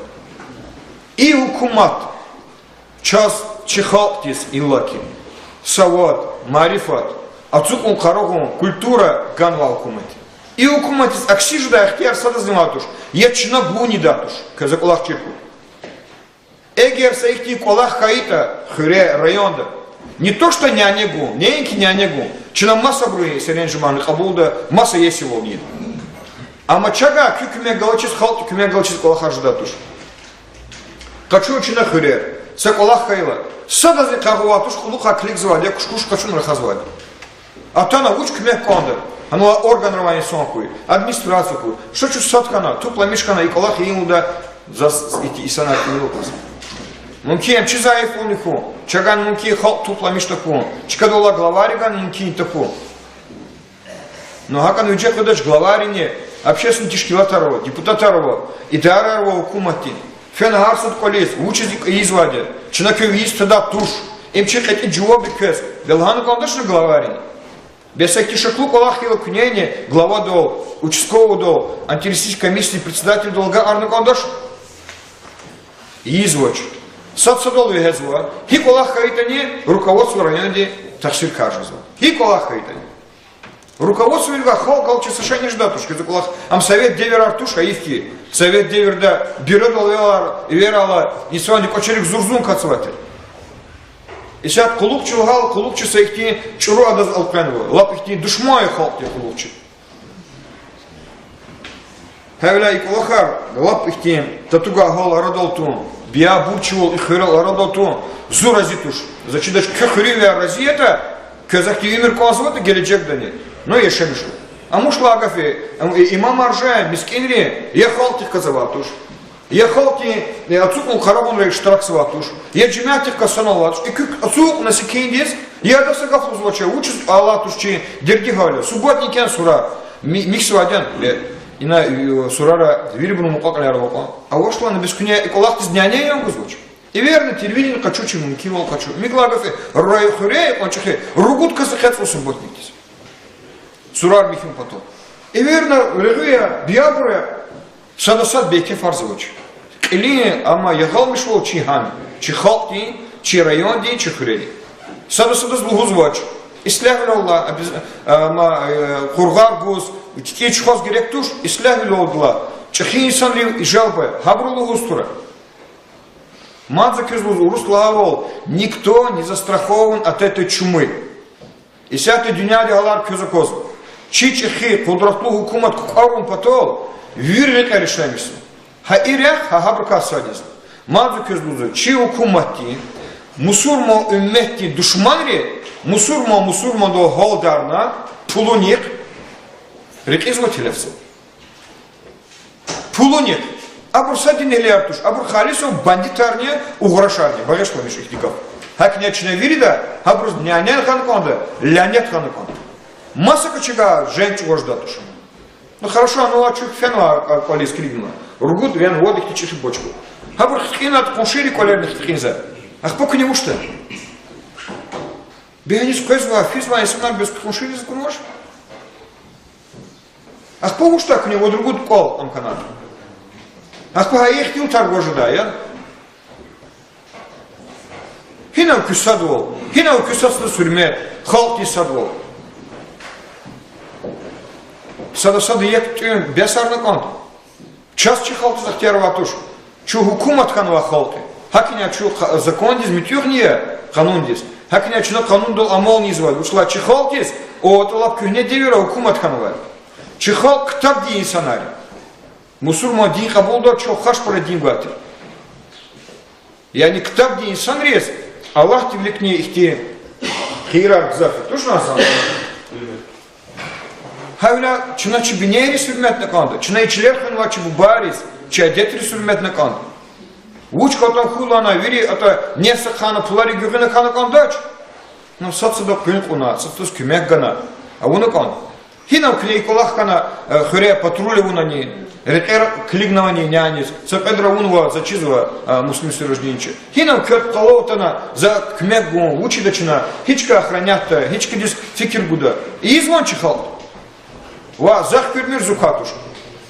И гьукумат чаз, чи халкьдиз иллаки савад, марифат, ацукьун-къарагъун, культура ганвай гьукумат. И гьукуматдиз акси жедай ихтияр садазни авай туш, я чна гунни ийидай туш, квез а кӀвалах чир хьуй. Эгер са ихьтин кӀвалах хьайитӀа хуьре, районда, не то что няне гун, неинки няне гун, чна масабуру серенжемарни кьабулда, маса иесивални. Амма чавай куь куьмек галачиз, халкьдин куьмек галачиз кӀвалахар жедай туш. Къачу чна хуьре, са кӀвалах хьайила, садазни къаргъу авай туш, кьулухъай килигзавайди я, куш-куш къачуна рахазвайди. Атана вуч куьмек кӀанда, гьанал органрай инсан хьуй, администрация хьуй, ша чун сад хьана, тупламиш хьана, и кӀвалах ийин лугьуда, заз ити инсанар ийин лугьуда. Мумкин я чи зайифвилни хьун, чавай мумкин халкь тупламиш тахьун, чкадал алай главайригай мумкин тахьун. Ну, гьакӀан виже къведач главайрини, общественный тешкилатар ава, депутатар ава, идараяр ава гьукуматдин. Фена гьар сад кӀвализ, вучиз икӀ ийизвайди я, чна квев ийиз тадай туш, им чи кьетӀен жаваб я квез, бес лагьана кӀандачни главайрини? Бес ихьтин шаклу кӀвалах хьайила куьнени главадал, участковыйдал, антитеррористический комиссиядин председателдал агакьарна кӀандачни? Ийизвач. Сад-садал вегьезва. Гьи кӀвалах хьайитӀани, руководство районди тахсир кар жезва. Гьи кӀвалах хьайитӀани. Руководстводивай халкь галачиз са шейни жедай туш, квез а кӀвалах, ам совет девирар туш, а ихьтин совет девирда бюродал эверайла, эверайла инсандин кӀвачерик зурзун кацавай тир. Исятда къуллугъчи лагьайла, къуллугъчи са ихьтин чӀуру адаз элкъвенва, лап ихьтин душман я халкьдин къуллугъчи. Гьавиляй и кӀвалахар лап ихьтин татугай гьал арадал тун, биябурчивал и хуьрел арадал тун, зун рази туш. За чидач, куь хуьруьнвияр рази ятӀа, квез ахьтин уьмуьр кӀанзаватӀа гележегдани, ну, яшамиш хьухь. Амушлай гаф я, ам, и имамар жен, мискӀинри, я халкьдихъ галаз авай туш, я халкьдин, э, ацукьун-къарагъунра иштиракзавай туш, я жемятдихъ галаз санал авай туш. И куь ацукьна секиндиз, я адаз са гаф лугьузвач, вучиз алай туш чи дерди гьал я. Субботникдин сурар. Ми-, михьзавайди я, э, ина, э, сурара вирибурун мукьва-кьилийрив акьван. Авач лагьана, бес куьне и кӀвалахдиз няне ян гузвач. Эверна телевидение къачу, чи мумкинвал къачу. Михьзавай гаф я, рай хуьре кьван чӀехи ругуд кас экъечӀзава субботникдиз. Сурар михьун патал. Эверна регъуь я, биябур я, сада сад бейкефарзавач. Кьилин, амма ягъалмишвал чи гьам, чи халкьдин, чи райондин, чи хуьредин. Сада садаз лугьузвач: ислягьвилелди, амма, э, къургъар гуз, тӀуьн чухваз герек туш, ислягьвилелди, чӀехи инсанрив ижалба, гьабуру лугьуз тура. Мад за квез лугьуз, урус лагьайвал, никто не застрахован от этой чумы. Исятда дуьньядин гьалар квез аквазва. Чи чӀехи, къудратлу гьукумат кукӀварун патал вири рекьер ишлемишзава. Гьа и рехъ, гьа гьабурукай сад язва. Мад за квез лугьузва, чи гьукуматдин, мусурман уьмметдин душманри, мусурман мусурмандал гьалдарна, пулунихъ рекьизва, телефзава. Пулунихъ. Абур са динлияр туш, абур халисав бандитарни угърашарни, багъишламиша ихьтин гаф. ГьакӀни чна вирида гьабуруз нянен хьана кӀанда, лянет хьана кӀанда. МасакӀа чавай женг чӀугваз жедай туш. Ну, хорошо, ну, а чуьк фена, а, кӀвализ килигна. Ругуд, вен, вад ихьтин чӀехи бочка. Гьабур хкина къуншийрин кӀвалерни хкинза. Ахпа куьне вучда? Бегьниз къвезвай, физвай инсанар бес къуншийриз акунвач. Ахпа вучда куьне вад-ругуд кӀвал ам хьанатӀа? Ахпа гьа ихьтин тар гваз жеда, я? Гьинав куь садвал, гьинав куь сад-садаз гьуьрмет, халкьдин садвал? Сада сада як тӀуьн бесарна кӀанда. Чаз чи халкьдиз ихтияр авай туш. Чун гьукумат хьанвай халкь я. ГьакӀни чун къа-, закондиз муьтӀуьгъни я, къанундиз. ГьакӀни чна къанундал амални ийизвайди я. Вучиз лагьайтӀа чи халкьдиз, о, тӀалаб куьгьне девирда гьукумат хьанвай. Чи халкь ктабдин инсанар я. Мусурман дин кьабулдай, чун хашпара дин гвай тир. Яни ктабдин инсанриз Аллагьдин виликни ихьтин хийирар гзаф я. Тушни, Гьасан? Гьавиляй чна чи бинейриз гьуьрметна кӀанда, чна и чилер хвенвай чи бубайриз, чи адетриз гьуьрметна кӀанда. Вуч кӀватӀа хьуй лагьана, вири атӀа нефс ахъайна, пуларив гуьгъуьна хьана кӀандач. Ну, сад-сада къуьн кьуна, сад-садаз куьмек гана, авуна кӀанда. Гьинав куьне и кӀвалах хьана, э, хуьре патруль авунани, рекьер килигнавани няниз, са кьведра авунва, за чизва, э, Муслим Сираждинович. Гьинав квез къалав атана, за куьмек гун, вучда чна, гьи чка охранять да, гьи чкадиз фикир гуда. Ийизвани чи халкь? Ва захъ куьрмир зукатуш.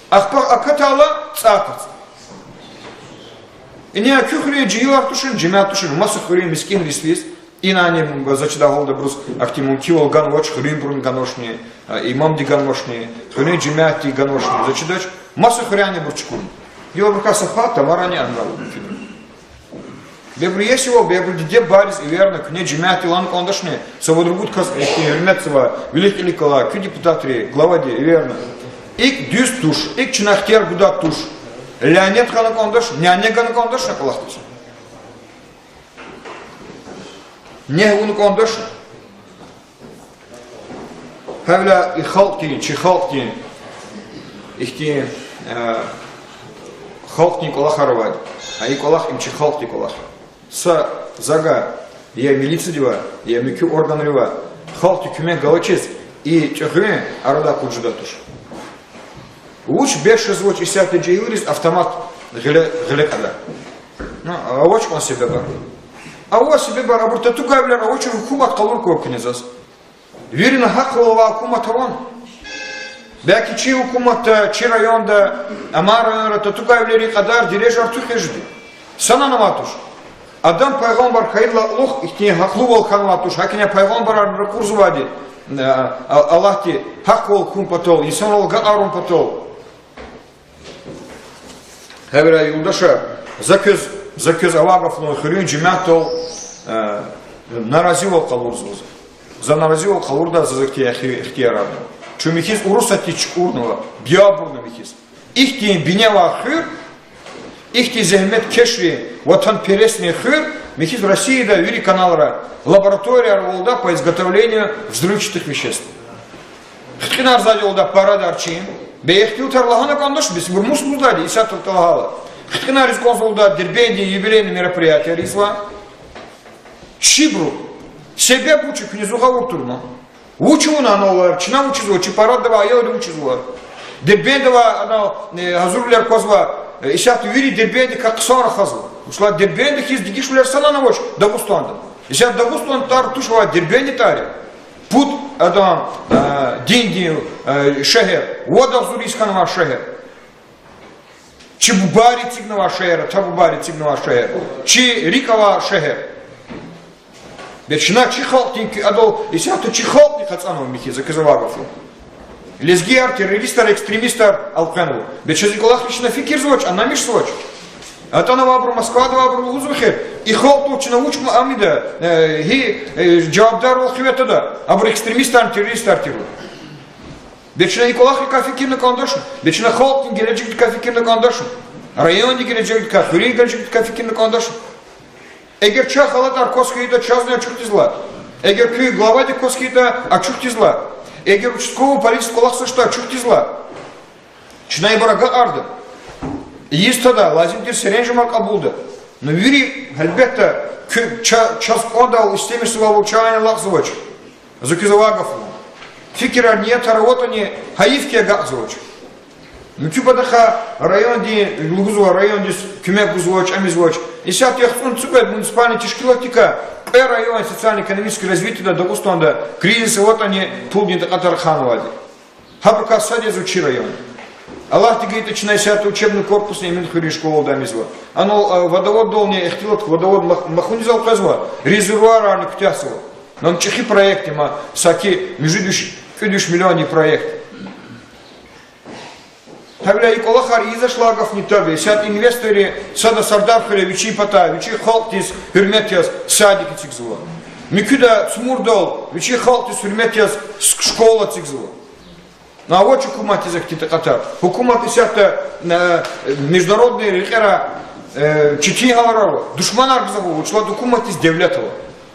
Ахпа акатайла цӀай акъатзава. Иниз куь хуьруьн жегьилар тушни, жемят тушни, маса хуьруьн мискӀинриз физ, инани, м, за чидай гьалда абуруз ахьтин мумкинвал ганвач, хуьруьнбурун ганвачни, а, имамди ганвачни, хуьруьн жемятди ганвачни, за чидач, маса хуьряйни абур чукӀурна. Гила абурукай са пай тамарани анрал. Бебру есивал, бебру диде-бубайриз эверна, куьне жемятдилай кӀандачни, са вад-ругуд кас ихьтин гьуьрметзава, вилик-кьилик галай, куь депутатри, главади эверна. ИкӀ дуьз туш, икӀ чна ихтияр гудай туш. Лянет гъана кӀандачни, няне гана кӀандачни кӀвалахдиз. Негь авуна кӀандачни. Гьавиляй и халкьдин, чи халкьдин, ихьтин, э, халкьдин кӀвалахар авайди. А и кӀвалах им чи халкьдин кӀвалах. Са зага, я милициядивай, я муькуь органривай, халкьдиз куьмек галачиз, и тӀегъуьн арадай къуд жедай туш. Вуч бес жезвач исятда жегьилриз автомат гъиле, гъиле кьадай? Ну, авач кьван себебар. Авай себебар, абур татугайвилер авачир гьукумат къалур квай куьне заз. Вири нагьакьвал авай гьукумат авани? Белки чи гьукуматда, чи районда, амай районра татугайвилерин кьадар дережаяр туьх жеди. Санани авай туш. Адам пайгъамбар хьайидалай кьулухъ ихьтин гьахълувал хьанвай туш, гьакӀни пайгъамбарарни ракъурзавайди, э, А-, Аллагьди гьахъвал хьун патал, инсанрал агакьарун патал. Гьавиляй, юлдашар, за квез, за квез авай гаф лугьун, хуьруьн жемятдал, э, наразивал къалурзава за. За наразивал къалурдай, заз ихьтин ихтияр ава. Чун михьиз Урусатдиз чукӀурнава, биябурна михьиз. Ихьтин бине авай хуьр, ихьтин зегьметкешрин, ватанпересрин хуьр, михьиз Россияда вири каналра, лабораторияр авайди по изготовлению взрывчатых веществ. Хъуьткьинар заводдал парадар чин, бес ихтилатар лагьана кӀандачни, бес абур мус лугьудайди, исятда лагьайла. Хъуьткьинариз кӀанзавайди Дербентдин юбилейный мероприятияр ийизва. Чибуру. Себеб вуч я, куьне зун гъавурда турман. Вуч авуна анал, чна вуч ийизва, чи парадда авай аялри вуч ийизва. Дербентда авай анал, э, гьазурвилер квазва, э, исятда вири Дербентдикай хъсан рахазва. Вучиз лагьайтӀа Дербентда хьиз дегишвилер санани авач Дагъустанда. Исятда Дагъустанда тӀвар туширвал Дербентдин тӀвар я. Пуд адан, э, диндин, э, шегьер, вад агъзур йис хьанвай шегьер. Чи бубайри эцигнавай шегьер, ата-бубайри эцигнавай шегьер. Чи рикӀ авай шегьер. Бес чна чи халкьдин куь-, адал исятда чи халкьдихъ ацӀанва михьиз, за квез авай гаф я. Лезгияр террористар, экстремистар элкъвенва. Бес чаз и кӀвалахриз чна фикирзавач, аннамишзавач. АтӀана авайбуру, Москвада авайбуру лугьузва эхир, и халкьдал чна вуч ма-, амида, э, гьи, э, жавабдарвал хиве твада, абур экстремистарни террористар тирвал. Бес чна и кӀвалахрикай фикирна кӀандачни, бес чна халкьдин гележегдикай фикирна кӀандачни, райондин гележегдикай, хуьруьн гележегдикай фикирна кӀандачни. Эгер чахъ гъалатӀар кваз хьайитӀа, чазни ачухдиз лагь. Эгер куь главадик кваз хьайитӀа, ачухдиз лагь. Эгер участковый полициядиз кӀвалахзавачтӀа, ачухдиз лагь. Чна ибур агакьарда. Ийиз твада, лазим тир серенжемар кьабулда. Ну вири, гьелбетда, куь-, ча-, чаз кӀандайвал, истемишзавайвал чайни алакьзавач. За квез авай гаф я. Фикирар, ниятар аватӀани, гьайиф хьи, агакьзавач. Муькуь патахъай райондин, лугьузва, райондиз куьмек гузвач, амизвач. Исятда яхцӀурни цӀикьвед муниципальный тешкилатдикай кьве район социально-экономический развитиеда Дагъустанда кризис аватӀани пулдин такьатар ханвайди. Гьабурукай сад язва чи район. Аллагьди гайитӀа, чна исятда учебный корпусни Эминхуьруьн школада амизва. Анал, э, водоводдални ихтилат, водовод мах-, махуниз элкъвезва, резервуарарни куьтягьзава. Ам чӀехи проект я, ма саки муьжуьд виш, кӀуьд виш миллиондин проект. Гьавиляй и кӀвалахар ийизвач лагьай гафни таби. Исятда инвесторри сада Сардархуьре вичин патай, вичин халкьдиз гьуьрмет яз садик эцигзава. Муькуьда Цмурдал вичин халкьдиз гьуьрмет яз с-, школа эцигзава. Ну, авач гьукуматдиз ахьтин такьатар. Гьукумат исятда, э, международный рекьера, э, четин гьаларал ава, душманар гзаф ава, вучиз лагьайтӀа гьукуматдиз девлет ава.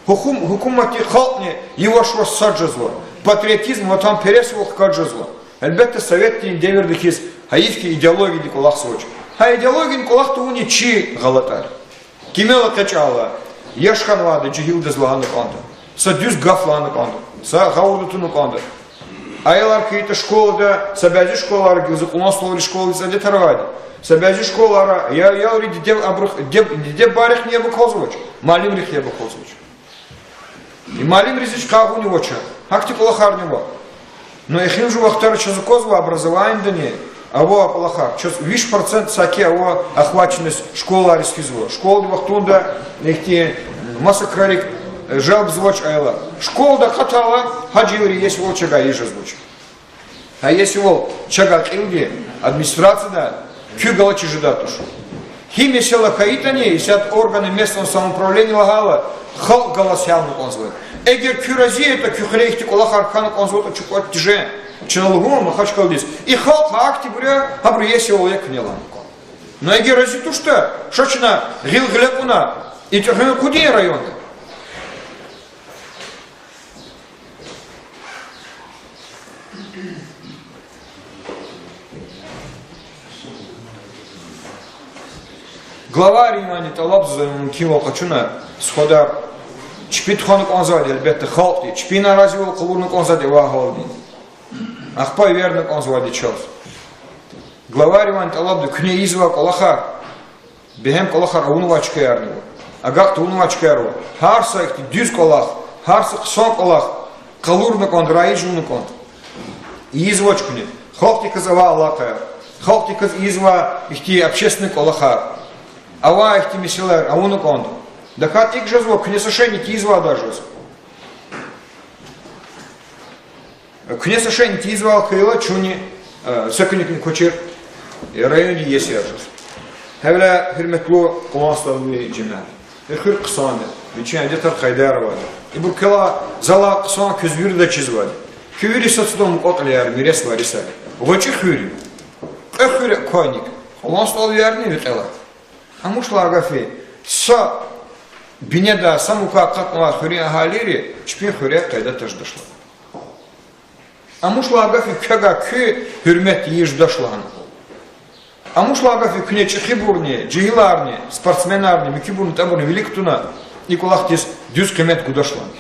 Гьукум-, гьукуматди халкьни яваш-яваш сад жезва, патриотизм, ватанпересвал хкаж жезва. Гьелбетда, советрин девирда хьиз, гьайиф хьи, идеологиядин кӀвалахзавач. Гьа идеологиядин кӀвалах тавуни чи гъалатӀар. Кимел экъечӀайла, яш хьанвайда жегьилдиз лагьана кӀанда, са дуьз гаф лагьана кӀанда, са гъавурда туна кӀанда. Аялар хьайитӀа школада, са бязи школайра гила, зи Кьулан СтӀалрин школадиз адетар авайди. Са бязи школайра я аялри диде-бубайрихъ, диде-, диде-бубайрихъни яб акалзавач, муаллимрихъ яб акалзавач. И муаллимриз гьич къайгъуни авач. Гьахьтин кӀвалахарни ава. Но эхиримжи вахтара чаз аквазва образованидани ава кӀвалахар. Чаз виш процент саки ава охваченность школайриз физва. Школадин вахтунда ихьтин маса крарик жалобзавач аялар. Школада акъатайла, гьа жуьре иесивал чавай ийиз жезвач. Гьа иесивал чавай кьилди администрацияда куь галачиз жедай туш. Гьи месэла хьайитӀани, исятда органы местного самоуправления лагьайла, халкь галаз гьялна кӀанзавайди. Эгер куьн рази ятӀа, куь хуьре ихьтин кӀвалахар хьана кӀанзаватӀа, чукӀват тиже, чна лугьун ма Махачкъаладиз: и халкьди ахьтинбур я, гьабуру иесивал я куьне лагьана кӀан. Но эгер рази туштӀа, ша чна гъил гъиле кьуна, и тӀуьгъуьн акъудин районда. Главайривай тӀалабзава, мумкинвал къачуна, стхадар, чпи тухвана кӀанзавайди, гьелбетда, халкьди, чпин наразивал къалурна кӀанзавайди ва гьалди. Ахпа эверна кӀанзавайди чаз. Главайривай тӀалабзава, куьне ийизвай кӀвалахар, бегьем кӀвалахар авунвай чкаярни ава, агакь тавунвай чкаяр ава. Гьар са ихьтин дуьз кӀвалах, гьар са хъсан кӀвалах къалурна кӀанда, раижна кӀанда. Ийизвач куьне. Халкьдиказ авай алакъаяр, халкьдиказ ийизвай ихьтин общественный кӀвалахар, авай ихьтин месэлаяр авуна кӀанда. ТахьайтӀа икӀ жезва, куьне са шейни тийизвайди жезва. Куьне са шейни тийизвайди хьайила, чунни, э, са куьникни квачир, э, райондин иесияр жез. Гьавиляй, гьуьрметлу Кьулан СтӀалрин жемят, и хуьр хъсан я, вичин адетар, къайдаяр авайди. Ибур квелай, залай хъсан квез виридаз чизвайди. Куь вири сад садан мукьва-кьилияр, мирес-варисар я. ГъвечӀи хуьр я. Кьве хуьр квайни, Кьулан СтӀалвиярни ви кьиле. Амушлай гаф я, са бинедай, са мукай акъатнавай хуьруьн агьалийри чпин хуьре къайдада жедач лагьана. Амушлай гаф я, квевай куь гьуьрмет ийиз жедач лагьана. Амушлай гаф я, куьне чӀехибурни, жегьиларни, спортсменарни, муькуьбурни, тӀабурни вилик туна, и кӀвалахдиз дуьз къимет гудач лагьана.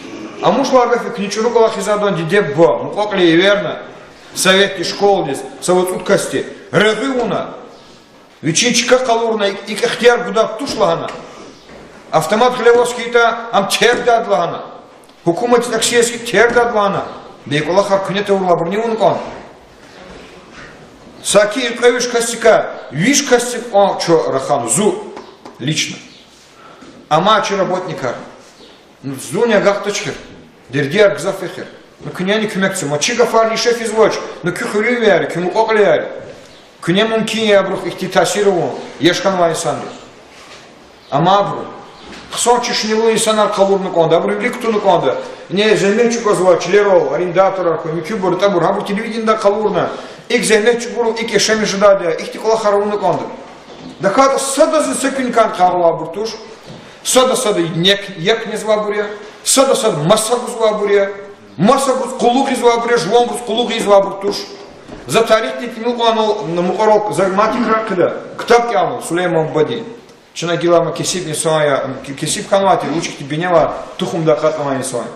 Амушлай гаф я, куьне чӀуру кӀвалах ийизвайди диде-буба, мукьва-кьиле эверна, советдин школадиз са вад-цӀуд касди регъуь авуна, вичин чка къалурна, икӀ ихтияр гудайди туш лагьана. Автомат гъиле аваз хьайитӀа, ам тергдайди лагьана. Гьукуматдин такси яз хьайитӀа, тергдайди лагьана. Бес и кӀвалахар куьне тавурла, абуруни авуна кӀанда. Саки и кьве-виш касдикай виш касдик кьван чӀал рахана зун лично. Амма чи работникар, ну, зунни агакьдач хьи, дердияр гзаф я хьи. Ну, куьнени куьмек це. Ма чи гафарни ише физвач, ну, куь хуьруьнвияр я, куь мукьва-кьилияр я. Куьне мумкин я абурухъ ихьтин таъсир авун, яш хьанвай инсанри. Амма абуру хъсан чешнелу инсанар къалурна кӀанда, абурун вилик туна кӀанда. Ина зегьмет чӀугвазвай чилерал, арендаторар хьуй, муькуьбур, тӀабур, гьабур телевиденида къалурна, икӀ зегьмет чӀугур, икӀ яшамиш жедайди я, ихьтин кӀвалахар авуна кӀанда. ТахьайтӀа садазни са куьникай къайгъу авайбур туш, сада сада нек-як незвайбур я, сада сада маса гузвайбур я, маса гуз къуллугъ ийизвайбур я, жувангуз къуллугъ ийизвайбур туш. За тарихдин тӀимил кьван мукьварал, за мад икрар хъийида, ктаб кӀелна Сулейман бубадин. Чна гила ам кесиб инсан я, ке-, кесиб хьанвай тир, вуч ихьтин бине ва тухумдай акъатнавай инсан я.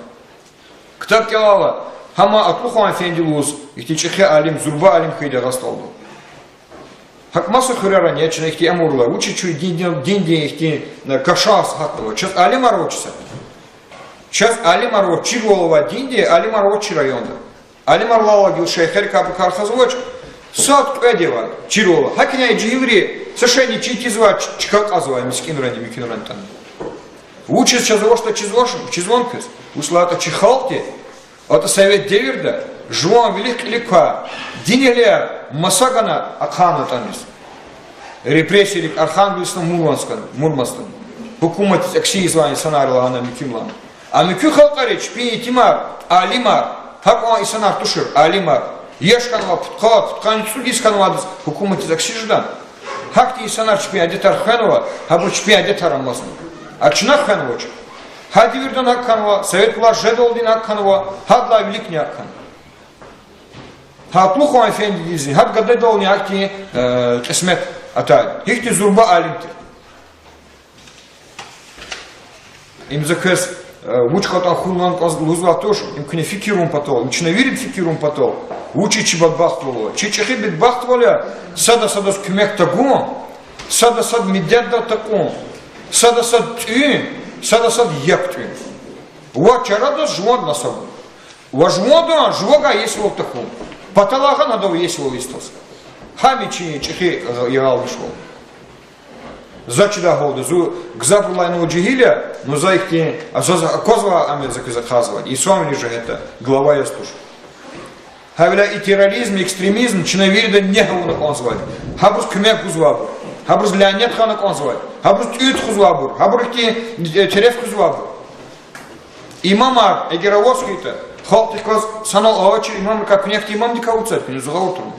Ктаб кӀелайла, гьам Атлу хуан эфенди лугьуз, ихьтин чӀехи алим, зурба алим хьайиди я Дагъустандал. ГьакӀ маса хуьрерани я чна ихьтин амурла, вучиз чун диндин, диндин ихьтин, э, кашаз гьатнава. Чаз алимар авач са. Чаз алимар авач, чирвал авай диндин алимар авач чи районда. Алимар лаллагьа гила шейхерикай пакар хьазвач, сад-кьвед я ва чирвал. ГьакӀни жегьилри са шейни чин тийизвай, ч-, чка кьазвай мискӀинрани, муькуьнрани атӀана. Вучиз чаз авачтӀа чизвач, чизвани квез? Вучиз лагьайтӀа чи халкьди, атӀа совет девирда жуван вилик-кьилик квай динвилер маса гана ахъайна атӀаниз. Репрессиярик Архангельскда, Мурманскда, Мурманскда. Гьукуматдиз акси ийизвай инсанар лагьана, муькуьн лагьана. А муькуь халкьари чпин итимар, алимар, гьакӀан инсанар тушир, алимар, яш хьанвай, пудкъад, пудкъанни цӀуд йис хьанвайдаз гьукуматдиз акси жеда. Гьахьтин инсанар чпин адетар хвенва, гьабур чпин адетар амазма. А чна хвенвач. Гьа девирдани гьакӀ хьанва, совет власть жедалдини гьакӀ хьанва, гьадалай виликни гьакӀ хьана. Гьа Атлу хуан эфендидизни, гьа гададални гьахьтин, э, кьисмет атайди. Гьихьтин зурба алим тир. Им за квез, Э, вуч кӀантӀа хьун лагьана кӀанз лугьузвай туш, им куьне фикир авун патал, им чна вирида фикир авун патал, вуч я чи бадбахтвал. Чи чӀехи бадбахтвал я, сада садаз куьмек тагун, сада сад миддетда такьун, сада сад тӀуьн, сада сад як тӀуьн. Ва чарадаз жуван насаб. Ва жуван, жувагай иесивал тахьун. Паталай гъана адав иесивал истаз. Гьам я чи чӀехи, э, яралмишвал. За чидай гьалда, зун гзафбурулай инал жегьил я, ну за ихьтин, а заз аквазвай амал за квез ахъайзавайди я. Ислам вини жагьита, глава яз туш. Гьавиляй и терроризм, экстремизм чна вирида негь авуна кӀанзавайди я. Гьабуруз куьмек гузвайбур, гьабуруз лянет хьана кӀанзавайди, гьабуруз тӀуьн тухузвайбур, гьабур ихьтин, э, тереф хуьзвайбур. Имамар эгер аваз хьайитӀа, халкьдихъ галаз санал авачир имамрикай куьне ихьтин имамдикай вуцар, куьне зугъаватурна.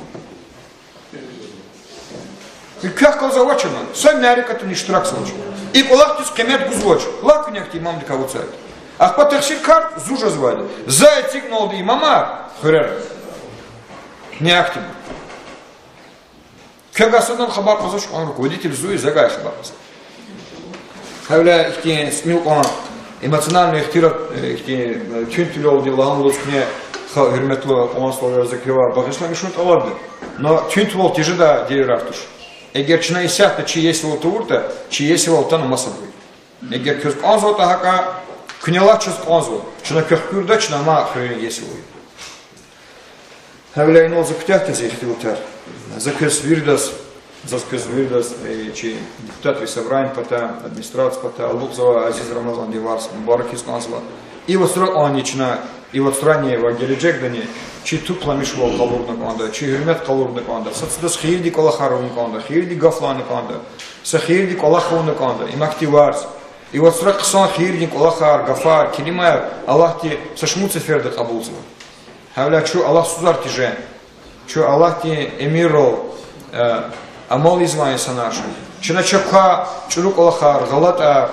Квехъ галаз авач ам, са мярекатдин иштиракзавач. И кӀвалахдиз къимет гузвач, лагь куьне ихьтин имамдикай вуцар. Ахпа тахсир кар зун жезвайди я. За эцигналди имамар хуьрера. Куьне ихьтин. Квевай садан хабар кьазвач кьван руководитель зун я, завай хабар кьаз. Гьавиляй ихьтин тӀимил кьван эмоциональный ихтилат, э, ихьтин, э, туьнтуьлалди лагьана лугьуз куьне, гьа, гьуьрметлу кьван слово за квевай багъишламишун тӀалабда. Но туьнтуьвал тежедай девирар туш. Эгер чна исятда чи иесивал тавуртӀа, чи иесивал атана масабур я. Эгер квез кӀанзаватӀа гьакӀа, куьне лагь чаз кӀанзава. Чна квехъ куьрда, чна ама хуьруьн иесивал я. Гьавиляй инал за куьтягьда зи ихтилатар. За квез виридаз, за квез виридаз, э, чи депутатвилин собранидин патай, администрациядин патай алукьзава, Азиз Рамазандин варз мубаракиз кӀанзава. И вацра кьванни чна, и вацрани ва гележегдани чи тупламишвал къалурна кӀанда, чи гьуьрмет къалурна кӀанда, сад садаз хийирдин кӀвалахар авуна кӀанда, хийирдин гаф лагьана кӀанда, са хийирдин кӀвалах авуна кӀанда, им ахьтин варз. И вацра хъсан хийирдин кӀвалахар, гафар, келимаяр Аллагьди са шумуд сеферда кьабулзава. Гьавиляй чун Аллагьсузар тежен, чун Аллагьдин эмиррал, э, амал ийизвай инсанар жен. Чна чакай чӀуру кӀвалахар, гъалатӀар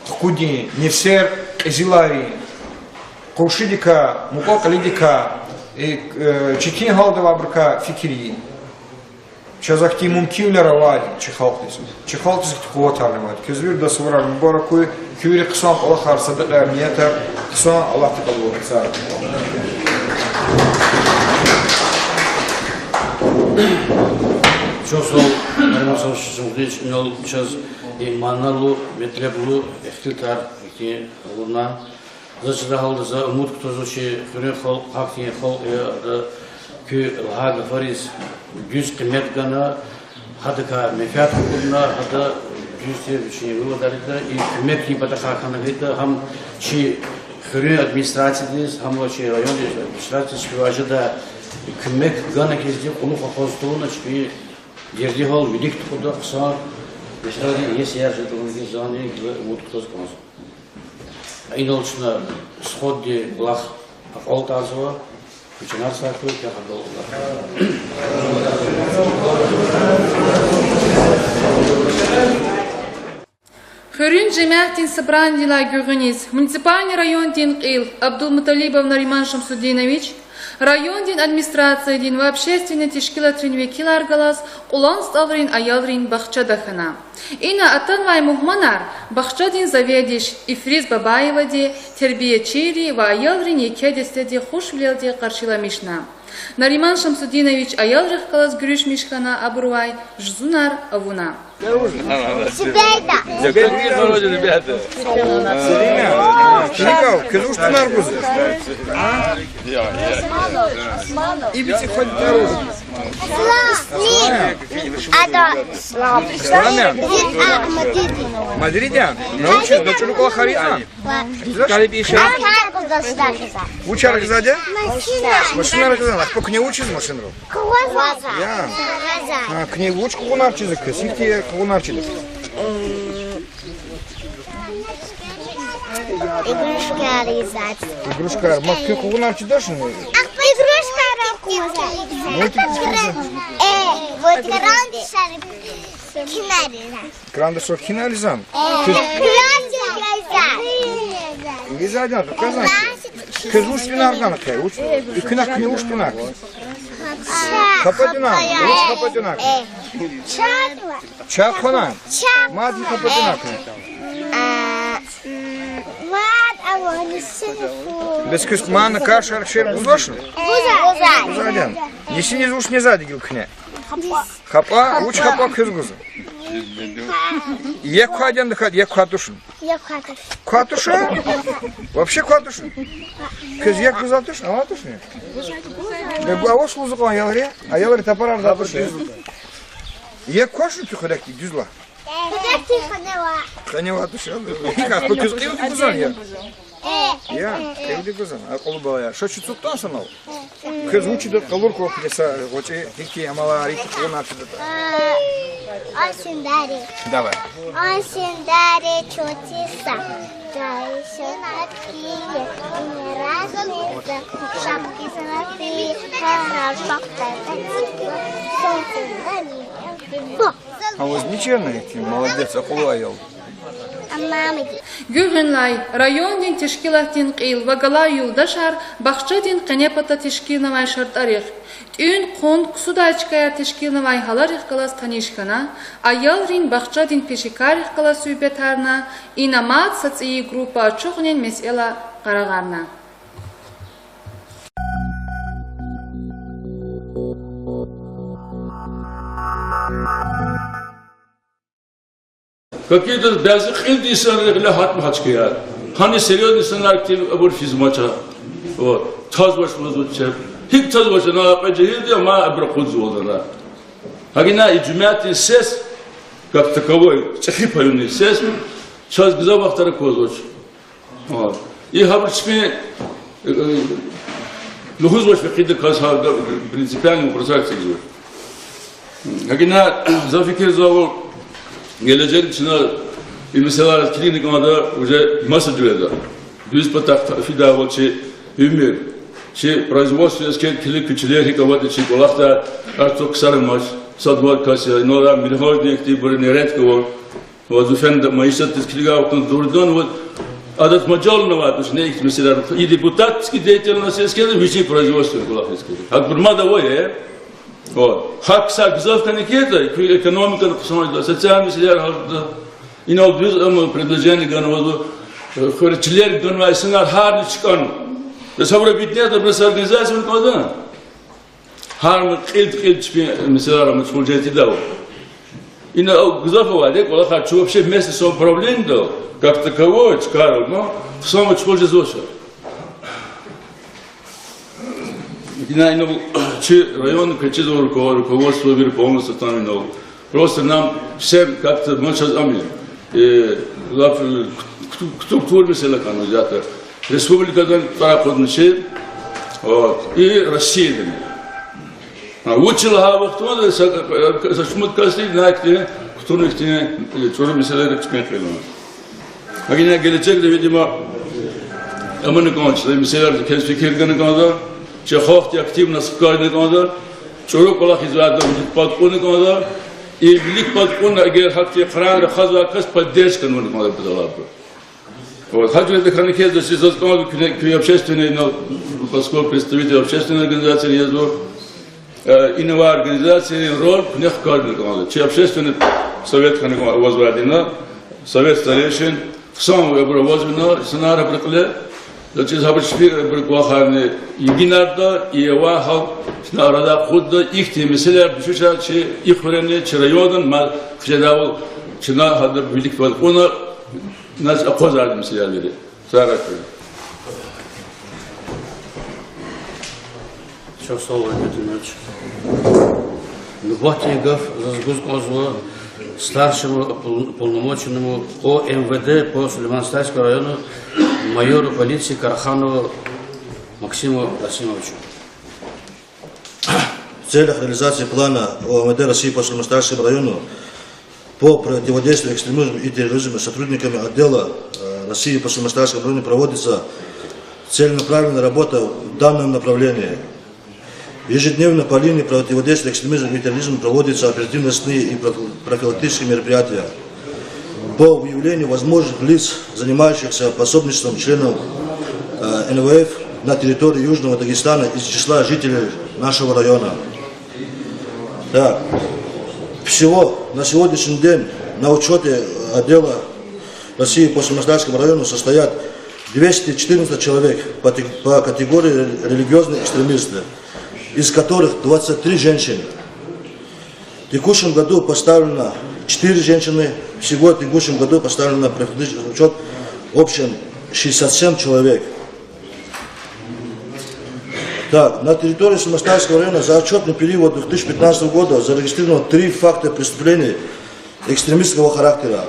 хкудин, нефсер кьезиларин, къуншидикай, мукьва-кьилидикай, э, э, четин гьалда авайбурукай фикир ийин. Чаз ахьтин мумкинвилер авайди я чи халкьдиз. Чи халкьдиз ахьтин къуватарни авайди я. Квез виридаз суварар мубарак хьуй, куь вири хъсан кӀвалахар, садакьаяр, ниятар хъсан, Аллагьди кьабулзава. Чухсагъул, Нариман Шамсудинович, инал чаз и маналу, метлеблу ихтилатар ихьтин авуна. За чидай гьалда, за умуд кутазва чи хуьруьн халкь гьахьтин халкь я, ада куь лагьай гафариз дуьз къимет гана, гьадакай менфят хкудна, гьада дуьз тир вичин выводар ийида, и куьмекдин патахъай хьана хьайитӀа, гьам чи хуьруьн администрациядиз, гьам ва чи райондин администрациядиз чпивай жедай куьмек гана хьизди кьулухъ акъваз тавуна чпин дерди-гьал вилик тухуда, хъсан месэладин иесияр жеда лугьуз зани гила умуд кутаз кӀанзава. Инал чна сходдин булах акьалтӀарзава, вичинар сагъ хьуй, квехъ агалкьунар. Хуьруьн жемятдин собранидилай гуьгъуьниз муниципальный райондин кьил Абдулмуталибов Нариман Шамсудинович райондин администрациядин ва общественный тешкилатрин векилар галаз Кьулан СтӀалрин аялрин бахчада хьана. Ина атанвай мугьманар бахчадин заведующий Ифриз Бабаевади, тербиячийри ва аялрин еке дестеди хушвилелди къаршиламишна. Нариман Шамсудинович аялрихъ галаз гуьруьшмиш хьана, абурувай жузунар авуна. Тебе видно, вроде, ребята. Слава, квез вуч тунар гузва? Ибици хоть дороже. Слава. Ада, Слава. Слава. Мадриди. Мадриди? Научи, начну квахариха. Ва. Калиб иша. Вучар гзаф я? Машина. Машинар гзаф. Ахпа куьне вучиз машинрал? Кваза. Я. Кваза. А, куьне вуч къугъунар чида, квез ихьтин къугъунар чида? Игрушкаяр гзаф. Игрушкаяр. Ма куьн къугъунар чидачни? Игрушкаяр кваза. Мультик чида. Э, вот кран шарик. Кинарина. Крандашар кинаризан? Э, квез кран шарик. Изадан, квез вуч тунар гана квез? Вуч? Куьне куьне вуч тунар? Хапа тунар. Вуч хапа тунар? Э. Чат. Чат хвана? Чат. Мад хапа тунар. А, м, мад Бес квез мана кашар шер гузвачни? Гузвайди я. Нисиниз вуч незвайди гила куьне? Хапа, вуч хапа квез гузва? Як квайди я, тахьайтӀа як квай тушни? Квай туш? Вообще квай тушни? Квез як гузвай тушни, авай тушни? Бес авач лугьузва кьван аялри, аялри тапарарзавай тушни? Як квачни куь хуьрекдик, дуьз лагь. Къеневай туш. ГьикӀ, куьз кьилди гузвани я? Я, кьилди гузвани, акьуллу бала я. Ша чи цугъ тан санал. Квез вучда къалур квахьда са гъвечӀи, гьихьтин амалар, гьихьтин къугъунар чидатӀа? Осендари. Давай. Осендари чути са, гаишен акили, не разница, шапки золотые, хорошо, когда тепло, солнце на меня. А вот ничего, молодец, акьуллу аял. Гуьгъуьнлай райондин тешкилатдин кьил ва галай юлдашар бахчадин къенепата тешкилнавай шартӀарихъ, тӀуьн-хъун, ксудай чкаяр тешкилнавай гьаларихъ галаз таниш хьана, аялрин бахчадин пешекаррихъ галаз суьгьбетарна, ина мад са цӀийи группа ачухунин месэла къарагъарна. Какие-то бязи кьилди инсанрин гъиле гьатма гьа чкаяр. Гьана серьёзный инсанар кьил абур физмач. Вот. Тазвач лугьузва чеб. ГьикӀ тазвач, ана кьве жегьилди, амма абур акъудзавалда. Гьакӏ ина и жемятдин сес, как таковой, чӏехи паюнин сес, чаз гзаф вахтара квазвач. Вот. И гьабур чпин, э, лугьузвач, фикирда кас гьа принципиальный вопросар эцигзавач. Гьакӏ ина за фикирзава, гележегда чна и месэлайриз килигна кӏанда уже маса жуьреда. Дуьз патахъ фидайвал чи уьмуьр, чи производство эскер килиг куь чилер гьикӏ аватӏа чи кӏвалахда, артух ксар амач, сад-вад кас я, инал милгьардин ихьтинбур нередко ава. Ва зун фена майишатдиз килигай вахтунда дугъриданни, вот, адаз мажални авайди туш, не ихьтин месэлаяр. И депутатский деятельность эскерда, вичин производстводин кӏвалах эскерда. Гьабур мад авай, э? Вот. Гьакӏ ксар гзаф хьана кӏанда, куь экономикани хъсан жеда, социальный месэлаяр гьялда. Инал дуьз ам предложение ганвазва, э, хуьре чилер ганвай инсанар гьарни чкӏана. Бес гьабур объединять, абуруз организация авун кӏанда. Гьарни кьилди-кьилди чпин месэлайрал машгъул жен тийидайвал. Ина гзаф авайди кӏвалахар, чун вообще вместе самоуправлениедал, как таковое, чкайрал, ну, хъсан машгъул жезвач. Ина, ина чи район квез чизва руково-, руководство вири полностью там ина. Просто нам всем как-то, ну, сейчас ами, э, лап, э, кту-, кту-, кутур месэла хьана взято. Республикадани тӏвар акъудна чи, вот, и Россиядани. А, вучиз лагьай вахтунда са, са шумуд касди ина ихьтин, кутуна ихьтин, э, чӏуру месэлайрик чпин кьилна. Гьакӏ ина гележегда, видимо, амана кӏанда, месэлайриз квез фикир гана кӏанда, чи халкьди активно сукарна кӏанда, чӏуру кӏвалах ийизвайди вилик пад кьуна кӏанда, и вилик пад кьуна, эгер гьахьтин крар рахазвай кас поддержка авуна кӏанда бадалайбур. Вот, гьа жуьреда хьана кӏанда, чи заз кӏанда, куьне, куь общественный, ну, поскольку представитель общественной организации язва, э, ина авай организациядин роль куьне хкажна кӏанда. Чи общественный совет хьана кӏанда, авазвайди ина, совет старейшин, хъсан абур авазва ина, инсанар абурун кьиле, заз чиз гьабур чпи абурун кӏвалахарни йигинарда, и авай гьал чна арада акъудда, ихьтин месэлаяр дуьшуьшар чи и хуьрени, чи районани, ма хъжедайвал чна гьадаб вилик пад кьуна, нас акъвазарди месэлаяр вири. Сагърай куьн. Чухсагъул, Валерий Петрович. Нубатдин гаф заз гуз кӏанзава старшему опол-, уполномоченному по М В Д по Сулейман-Стальскому району майору полиции Караханову Максиму Расимовичу. В целях реализации плана О М В Д России по Сулейман-Стальскому району по противодействию экстремизму и терроризму сотрудниками отдела, э, России по Сулейман-Стальскому району проводится целенаправленная работа в данном направлении. Ежедневно по линии противодействия экстремизму и терроризму проводятся оперативно-розыскные и профи-, профилактические мероприятия по выявлению возможных лиц, занимающихся пособничеством членам, э, Н В Ф на территории Южного Дагестана из числа жителей нашего района. Так. Всего на сегодняшний день на учёте отдела России по Сулейман-Стальскому району состоят двести четырнадцать человек по те-, по категории религиозные экстремисты, из которых двадцать три женщины. В текущем году поставлено четыре женщины, всего в текущем году поставлено на предварительный учёт в общем шестьдесят семь человек. Так, на территории Симославского района за отчётный период две тысячи пятнадцатого года зарегистрировано три факта преступлений экстремистского характера.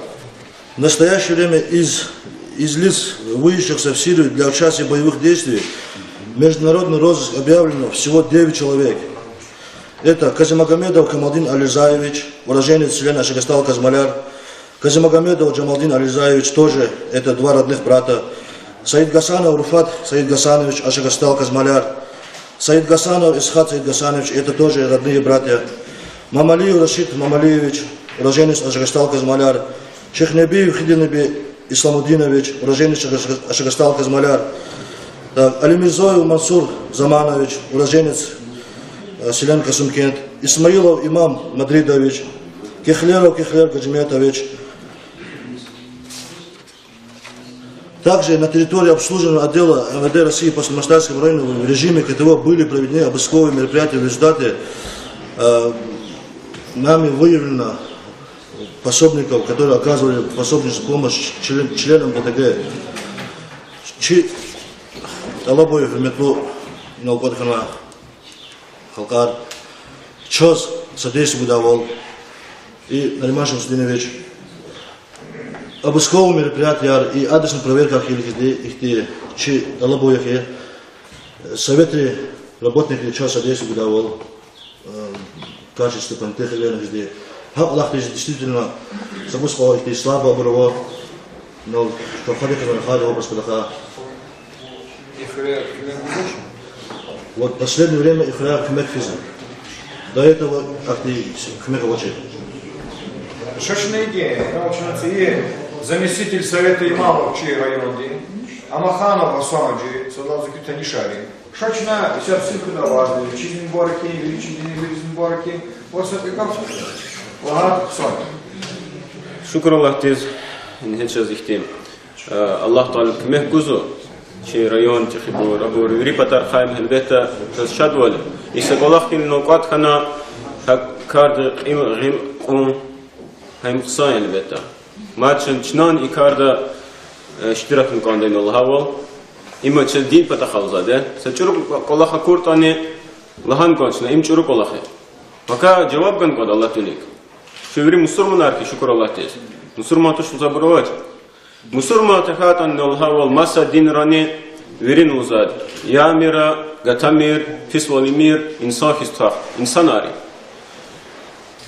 В настоящее время из, из лиц, выявившихся в Сирию для участия в боевых действиях, в международный розыск объявлено всего девять человек. Это Казимагомедов Камалдин Алирзаевич, уроженец селения Ашагастал Казмаляр, Казимагомедов Джамалдин Алирзаевич, тоже это два родных брата, Саидгасанов Руфат Саидгасанович, Ашагастал Казмаляр, Саидгасанов Исхат Саидгасанович, это тоже родные братья. Мамалиев Рашид Мамалиевич, уроженец Ашагастал Казмаляр. Шихнебиев Хидинеби Исламудинович, уроженец Ашагас-, Ашагастал Казмаляр. Так, Алимирзоев Мансур Заманович, уроженец, э, селения Касумкент. Исмаилов Имам Мадридович, Кехлеров Кехлер Гаджиметович. Также на территории обслуживаемого отдела МВД России по Симославскому району в режиме КТО были проведены обысковые мероприятия. В результате, э, нами выявлено пособников, которые оказывали пособническую помощь член-, членам ОТГ. Чи тӀалабуй, гьуьрметлу инал кӀватӀ хьана халкьар, чаз содействие гудайвал, и Нариман Шамсудинович, обысковый мероприятияр и адресный проверкаяр хьайила хьизди, ихьтин чи тӀалабуй я хьи, советрин работникри чаз содействие гудайвал, э, в качестве понятых хьайила хьизди. Гьа кӀвалахдиз действительно са кӀус кьван ихьтин слабый абур ава, но что хада хьана хада образ кадаха. Ихьтин куьмек гузва? Вот последнее время ихьтин куьмек физва. До этого ахьтин куьмек авачир. Ша чна иги, я чна ци, заместитель совета имамов чи райондин, Амаханов Гьасан-гьажи, садаза куь танишар я. Ша чна исятда ссылкада авазва, чи мубарак я, вири чи динвилиз мубарак я, ва са кьве гаф лагьайтӀа хъсан я. Шукур Аллагьдиз, ингье чаз ихьтин, э, Аллагь Таала куьмек гузва, чи район, чи хибур, абур, вири патарихъай гьелбетда, чаз шадвал я. И са кӀвалах хьайила кӀватӀ хьана, гьа карда кьил, гъил кьун, гьа им хъсан я гьелбетда. Мад чна, чнани и карда, э, иштиракун кӀанда инал лагьайвал. Им чаз дин патахъай лугьузвайди я. Са чӀуру кӀвалах акуртӀани, лагьана кӀанда чна, им чӀуру кӀвалах я. Пака жаваб гана кӀанда Аллагьдин вилик. Чун вири мусурманар хьи, шукур Аллагьдиз. Мусурман туш лугьузвайбур авач. Мусурман тахьайтӀани, лагьайвал, маса динрани вирин лугьузвайди: ямир, гатамир, писвалимир, инсан хьиз твах, инсанар я.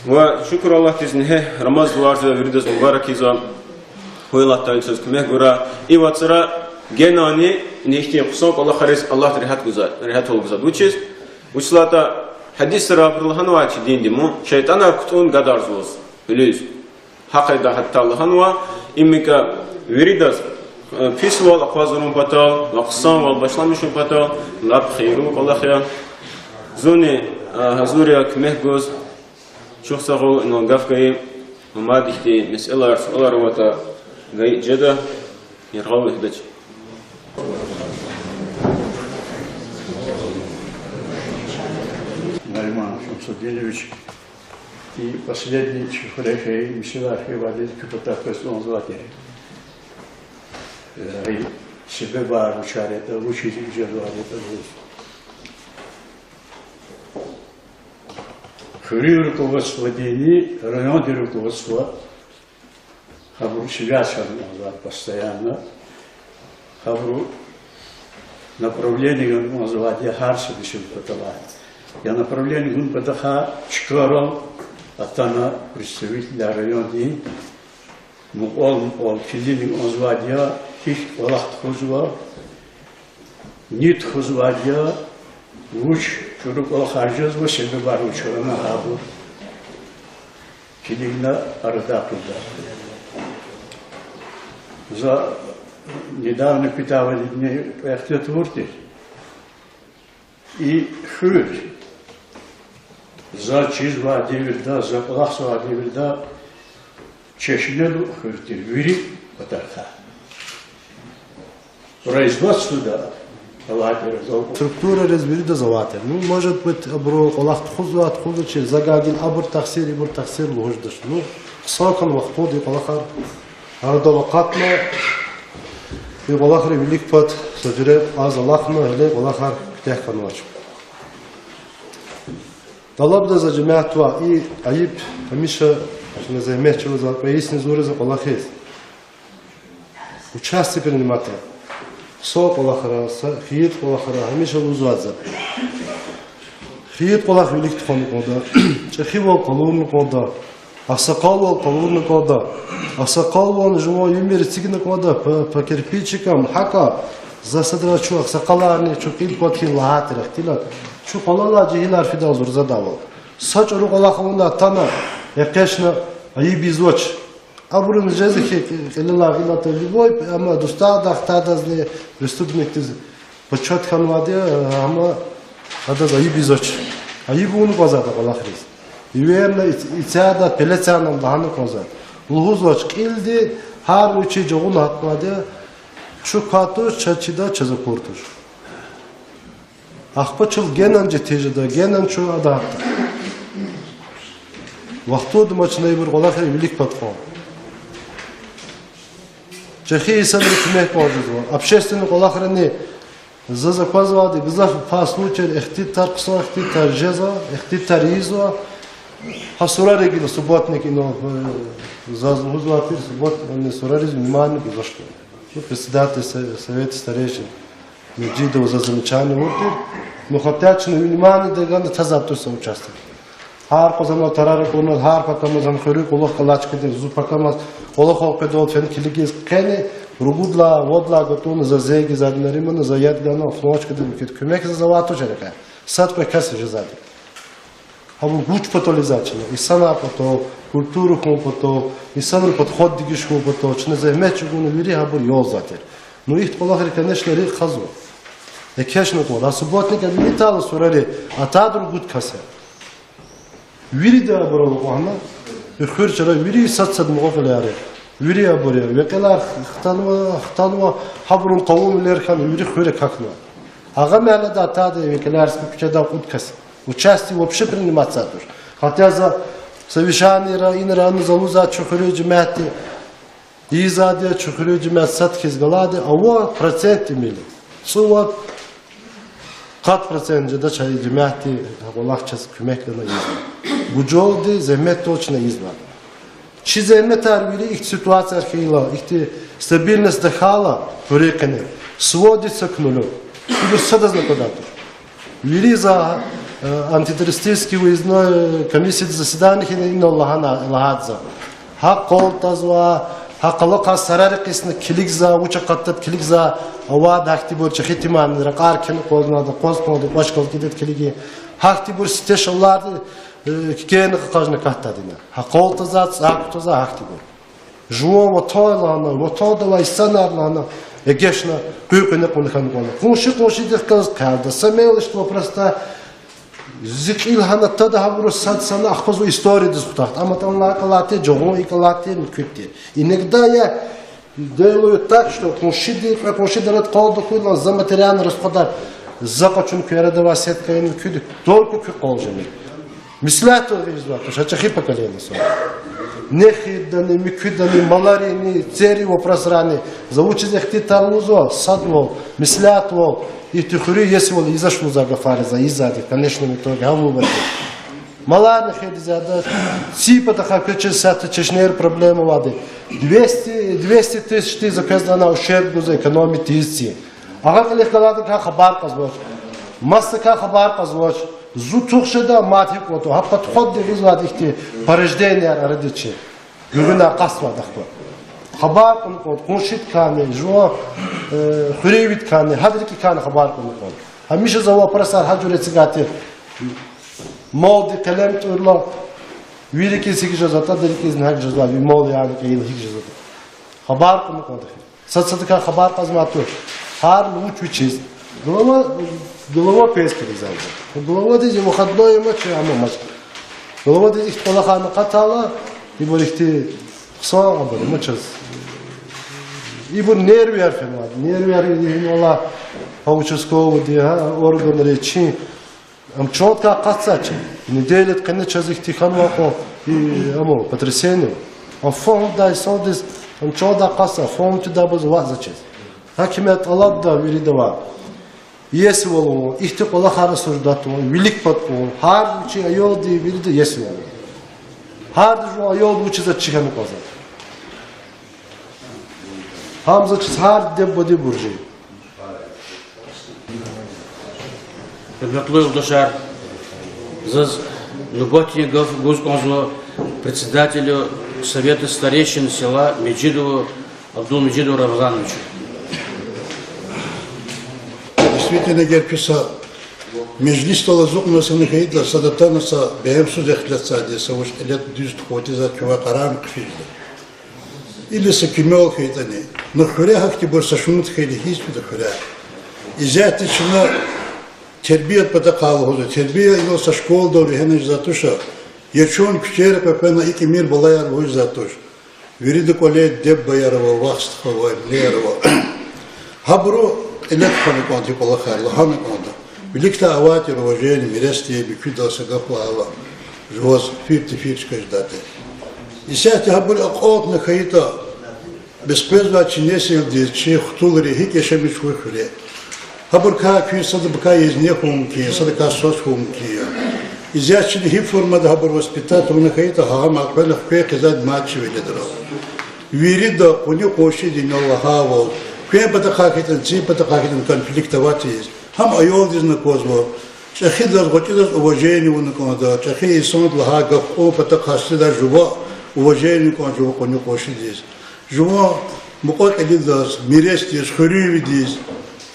Ва шукур Аллагьдиз, ингье Рамазан варзава, виридаз мубарак ийизва. Гьуьл атайла чаз куьмек гурай. И вацра генани ихьтин хъсан кӀвалахриз Аллагьди регьят гузвай, регьятвал гузвай. Вучиз? Вучиз лагьайтӀа гьадисра абуру лагьанвай чи динди, мун шейтӀанар кутӀун гадарзава лугьуз, гьуьлуьз. Гьа къайдада гьатта лагьанва, имика виридаз, э, писвал акъвазарун патал ва хъсанвал башламишун патал лап хийирлу кӀвалах я. Зунни, э, гьазур я куьмек гуз. Чухсагъул инал гаф гайи, ва мад ихьтин месэлаяр, суалар аватӀа гайи жеда, яргъал вегьидач. Нариман Шамсудинович, и последний чи хуьре хьайи месэлаяр хьайивал, куь патав къвез кӀанзавайди я. Э, себебар вучар ятӀа, вучиз жезвайди ятӀа лугьуз. Хуьруьн руководстводини райондин руководство гьабуру связь хьана кӀанзавайди постоянно, гьабуру направление гана кӀанзавайди я гьар са месэла паталай. Я направление гун патахъай чкайрал атана представителар райондин, мукьвал-мукьвал килигна кӀанзавайди я, гьикӀ кӀвалах тухузва, ни тухузвайди я, вуч чӀуру кӀвалахар жезва, себебар вуч хьана, гьабур килигна арадай акъудда. За недавно куьтягьайдини кьве хьтин тавур тир. И хуьр за чизвай девирда, за кӀвалахзавай девирда чешнелу хуьр тир вири патарихъай. Производствода аватӀа, структурариз виридаз аватӀа. Ну, может быть, абуру кӀвалах тухузвай, тухузвачир, за гьа гила абур тахсир, ибур тахсир лугьуз жедач. Ну, хъсан хьана вахтунда и кӀвалахар арадал акъатна, и кӀвалахрин вилик пад са жуьре аз алахъна, гьеле кӀвалахар куьтягь хьанвач. ТӀалабда за жемятдивай, и айиб гьамиша чна зегьмет чӀугвазвай кьве йисни зуриз кӀвалахиз участие принимать. Хъсан кӀвалахра, са хийир кӀвалахра, гьамиша лугьузвайди я. Хийир кӀвалах вилик тухвана кӀанда, чӀехивал къалурна кӀанда, агъсакъалвал къалурна кӀанда, агъсакъалвални жуван уьмуьр эцигна кӀанда по, по кирпичикам, гьакӀа, за садра чун агъсакъаларни чун кьил кватӀ хьайила лагьайтӀа ихтилат, чун къвалалай жегьилар фидайла зурзадайвал. Са чӀуру кӀвалах авуна атана, экъечӀна, айиб ийизвач. Абуруз жезва хьи, кьилелай гъиле атана любой, амма дустагъдихъ тадазни, преступникдиз почёт хьанвайди, амма адаз айиб ийизвач. Айиб авуна кӀанзавайди кӀвалахриз. Эверна, и цяда пеле цяна лагьана кӀанзава. Лугьузвач, кьилди гьар вичи жагъуна гьатнавайди, чун квай туш, чаз чида, чаз акур туш. Ахпа чал генани четин жеда, генани чун адахда. Вахтунда амач чна ибур кӀвалахрин вилик пад кьун. ЧӀехи инсанрин куьмек кӀан жезва. Общественный кӀвалахрани заз аквазвайди гзаф пай случайра ихтилатар, хъсан ихтилатар жезва, ихтилатар ийизва. Гьа сурари гила субботник инал, э, заз лугьузвай тир, субботник, сурариз внимание гузвачтӀа. Ну, председатель со-, совета старейшин Меджидова заз замечание авурди тир. Ну, хотя чна вниманиедивай гана тазвайди туш са участок. Гьар къазанва тарар акурна, гьар пакамаз, гьам хуьруьн кӀвалах галачкадин, зун пакамаз кӀвалахал къведалди фена килигиз къени, ругудлай, вадалай гатӀунна за зегьзади, Наримана за яд гана, фланчкадин муькуьд куьмек заз авай туш рекье. Сад-кьве кас жезвайди. Гьабур вуч патал ийизвай чна? Инсанар патал, культура хьун патал, инсанрин подход дегиш хьун патал, чна зегьмет чӀугуна вири гьабур ялзавай тир. Ну, ихьтин кӀвалахри, конечно, рикӀ хазва. ЭкечӀна кӀанда, а субботник амукьайла сурари, атайди ругуд кас я. Вирида абурал акьванна, и хуьр чара вири сад-сад мукьва-кьилияр я. Вири абур я. Векьилар хтанва, хтанва, гьабурун къавумвилер хьана, вири хуьр акахьна. Агъа мягьледа атайди векьилар са куьчеда кьуд кас. Участие вообще приниматьзавайди туш. Хотя за совещаниера, инра, ана за лугьузвай, чун хуьруьн жемятди ийизвайди я, чун хуьруьн жемят сад хьиз галайди я, ава процент тӀимил. ЦӀувад, къад процент жедач гьа и жемятди, гьа кӀвалах чаз куьмек гана ийизва. Гужалди, зегьметдалди чна ийизва. Чи зегьметар вири ихьтин ситуацияр хьайила, ихьтин стабильность тахьайла хуьруьн къене, сводится к нулю. Ибур садазни аквадай туш. Вири за, э, антитеррористический выездной комиссиядин заседание хьана инал лагьана, лагьайди за. Гьа къал тӀазва, гьа къалахъай сарар экъисна килигзава, вуч акъатда килигзава, авайди гьахьтинбур, чӀехи итимарни ракьар кхьена кӀанзавайди, акъваз кӀанзавайди, кӀвач галкӀида килигин. Гьахьтинбур сифте шалларди, э, кикена къакъажна катдайди я. Гьа къал тӀазва, цӀай кутазва, гьахьтинбур. Жуван ватан лагьана, ватандилай инсанар лагьана, эгечӀна къуьн-къуьне кьуна хьана кӀанда. Къунши къуншидихъ галаз хъелда, са мелочь вопросда зи кьил гьана тада гьабуру сад сана ахпа зун историядиз хутахда. Амма атӀана икӀ алай тир, жагъун икӀ алай тир, муькуьд тир. Иногда я делаю так, что къуншиди, кьве къуншиди арада къал тахьуй лагьана за материальный расходар, за къачуна куь арада авай сетка ин муькуьд, только куь къал жемир. Меслятвал ийизвай туш, а чӀехи поколение са. Нехирдани, муькуьдани, маларини, церин вопросрани, за вучиз ихтилатар лугьузва, садвал, меслятвал, ихьтин хуьруьн иесивал ийизвач лугьузвай гафар я за ийизвайди, в конечном итоге, гьавурбади. Маларни хедиз яда, ци патахъай квез чиз сятда чешнейрин проблема авайди. Двести, двести тысяч тир за квез лагьана ущерб гузва, экономить ийиз ци. Агъа кьилихъ галайдакай хабар кьазвач. Масадакай хабар кьазвач. Зун тух жеда, мад гьикӀ кӀватӀа. Гьа подход дегъизвайди ихьтин порожденияр арадиз чи. Гуьгъуьна акъатзавайди ахпа. Хабар кьуна кӀанда къуншидикайни, жуван, э, хуьруьнвидикайни, гьадан рикӀикайни хабар кьуна кӀанда. Гьамиша за вопросар гьа жуьре эцигайтир. Малди къелем тӀуьрла, ви рикӀиз гьикӀ жезва, атӀадан рикӀизни гьакӀ жезва, ви мал яна кӀайила гьикӀ жезва. Хабар кьуна кӀанда хьи. Сад-садакай хабар кьазмай туш. Гьар вуч вичиз. Глава, глава квез килигзавайди. Главадиз выходной амач, амач. Главадиз ихьтин кӀвалахарни акъатайла, ибур ихьтин хъсан абур амач чаз. Ибур нервияр фенвайди, нервияр инал, гьа участковыйди, гьа органриз чи. Ам чандикай акъатзавач. Неделяда къене чаз ихьтин хьанвай кьван, и, ам потрясение. Ам фагьумдай инсандиз, ам чандикай акъатзава, фагьум тийидай баз варзава чаз. Гьакимдивай тӀалабда виридавай. Иесивал авун, ихьтин кӀвалахар осуждать авун, вилик пад авун, гьар вичин аялди вирида иесивал авун. Гьарда жуван аялди вучиз ачи хьана кӀанзава. Гьам заз чиз гьар диде-бубадин буржи. Гьуьрметлу юлдашар, заз нубатдин гаф гуз кӀанзава председателю Совета старейшин села Меджидову Абдулмеджиду Рамазановичу. Действительно, эгер куьн са межлисдал ацукьнаваз хьайитӀа, сада атана са бегьемсуз ихтилатзавайди, са вуч кьиле дуьз тухвайтӀа, за куьне къарагъна хъфизва. Или са куьмек хьайитӀани, ну, хуьре гьахьтинбур са шумуд хьайила гьич фида хуьре. Исятда чна тербиядин патахъай лугьузва, тербия инал са школадал вегьена жезвай туш, я чун куьчейра къекъвена икӀ мир балаяр лугьуз жезвай туш. Вирида кӀвале диде-бубаяр ава, вах-стхаяр ава, эминияр ава. Гьабуру кьиле тухвана кӀанда и кӀвалахар, лагьана кӀанда. Виликдай авай тир уважение, мирес тир, муькуьдал са гаф лагьайла, жуваз фир-тефир чка жедайди. Исятда гьабур акьалтна хьайитӀа, бес къвезвай чи несилдиз, чи хтулри гьикӀ яшамиш хьуй хуьре. Гьабурукай куьн садавай патай езне хьун мумкин я, садакай свас хьун мумкин я. Исятда чна гьи формада гьабур воспитать авуна хьайитӀа, гьа гьам элкъвена хквей хъийизвайди мад чи веледрал. Вирида къуни-къуншиди инал лагьайвал, квен патахъай хьайитӀани, цин патахъай хьайитӀани конфликт аватиз, гьам аялдизни аквазва, чӀехидаз, гъвечӀидаз уважение авуна кӀанда, чӀехи инсандиз лагьай гаф кьун патахъай сада жува уважение кӀан жува къуни-къуншидиз. Жуван мукьва-кьилидаз, миресдиз, хуьруьнвидиз.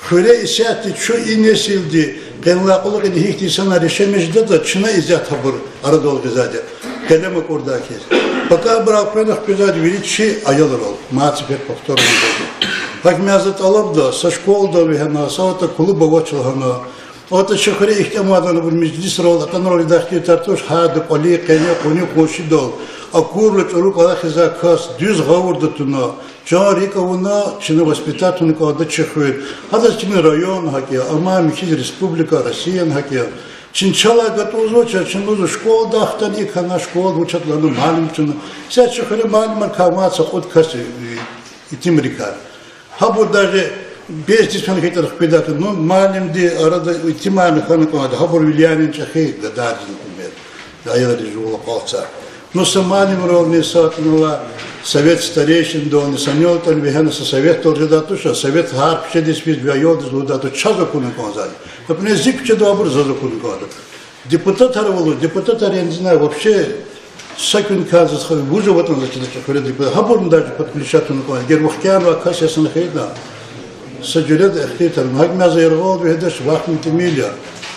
Хуьре исятда чун и несилди къенлай кьулухъ ина гьихьтин инсанар яшамиш жедатӀа, чна исятда гьабур арадал гъизвайди я. Къелем акӀурдай хьиз. Пака абурал къвена хквезвайди вири чи аялрал, мад сефер повторно гузва. ГьакӀ мад за тӀалабда, са школадал вегьена, са вахтунда клуб авач лагьана, АтӀа чи хуьре ихтимал авуна, абур межлисрал, атӀанрал ийидай ихтилатар туш, гьарда кӀвалин къене, къуни-къуншидал акурла чӀуру кӀвалахзавай кас дуьз гъавурда туна, чан-рикӀ авуна, чна воспитать авуна кӀанда чи хуьр. Гьадаз чна район гьакӀ я, амма михьиз республика, Россияни гьакӀ я. Чна чалай гатӀунзавач, чна лугьузва школадай хтана икӀ хьана, школадай вуч ятӀа лагьана, муаллим чна. Са чи хуьре муаллимар кӀан мад са кьуд кас, э, итимрикай. Гьабур даже бес-дис фена хьайитӀани хкведай хьи, ну, муаллимдин арада итимарни хьана кӀанда, гьабур влияние чӀехи гадарди, например, аялриз жувал акьалтзавай. Ну, са муаллимрални, са атӀанвай совет старейшиндални, санал атӀана вегьена са советдал жедай туш, совет гьар куьчедиз физ, ви аялдиз лугьудай туш, чаз акуна кӀанзавайди. Например, зи куьчедивайбур заз акуна кӀанда. Депутатар ава лугьуз, депутатар, я не знаю, вообще са куьн кӀанзавай, вуж аватӀани заз чидач хуьре депутат. Гьабурни даже подключать авуна кӀанда, эгер вахкуьнавай кас яз хьайитӀани. Са жуьреда ихтилатар. ГьакӀ мад за яргъалди вегьидач, вахтни тӀимил я.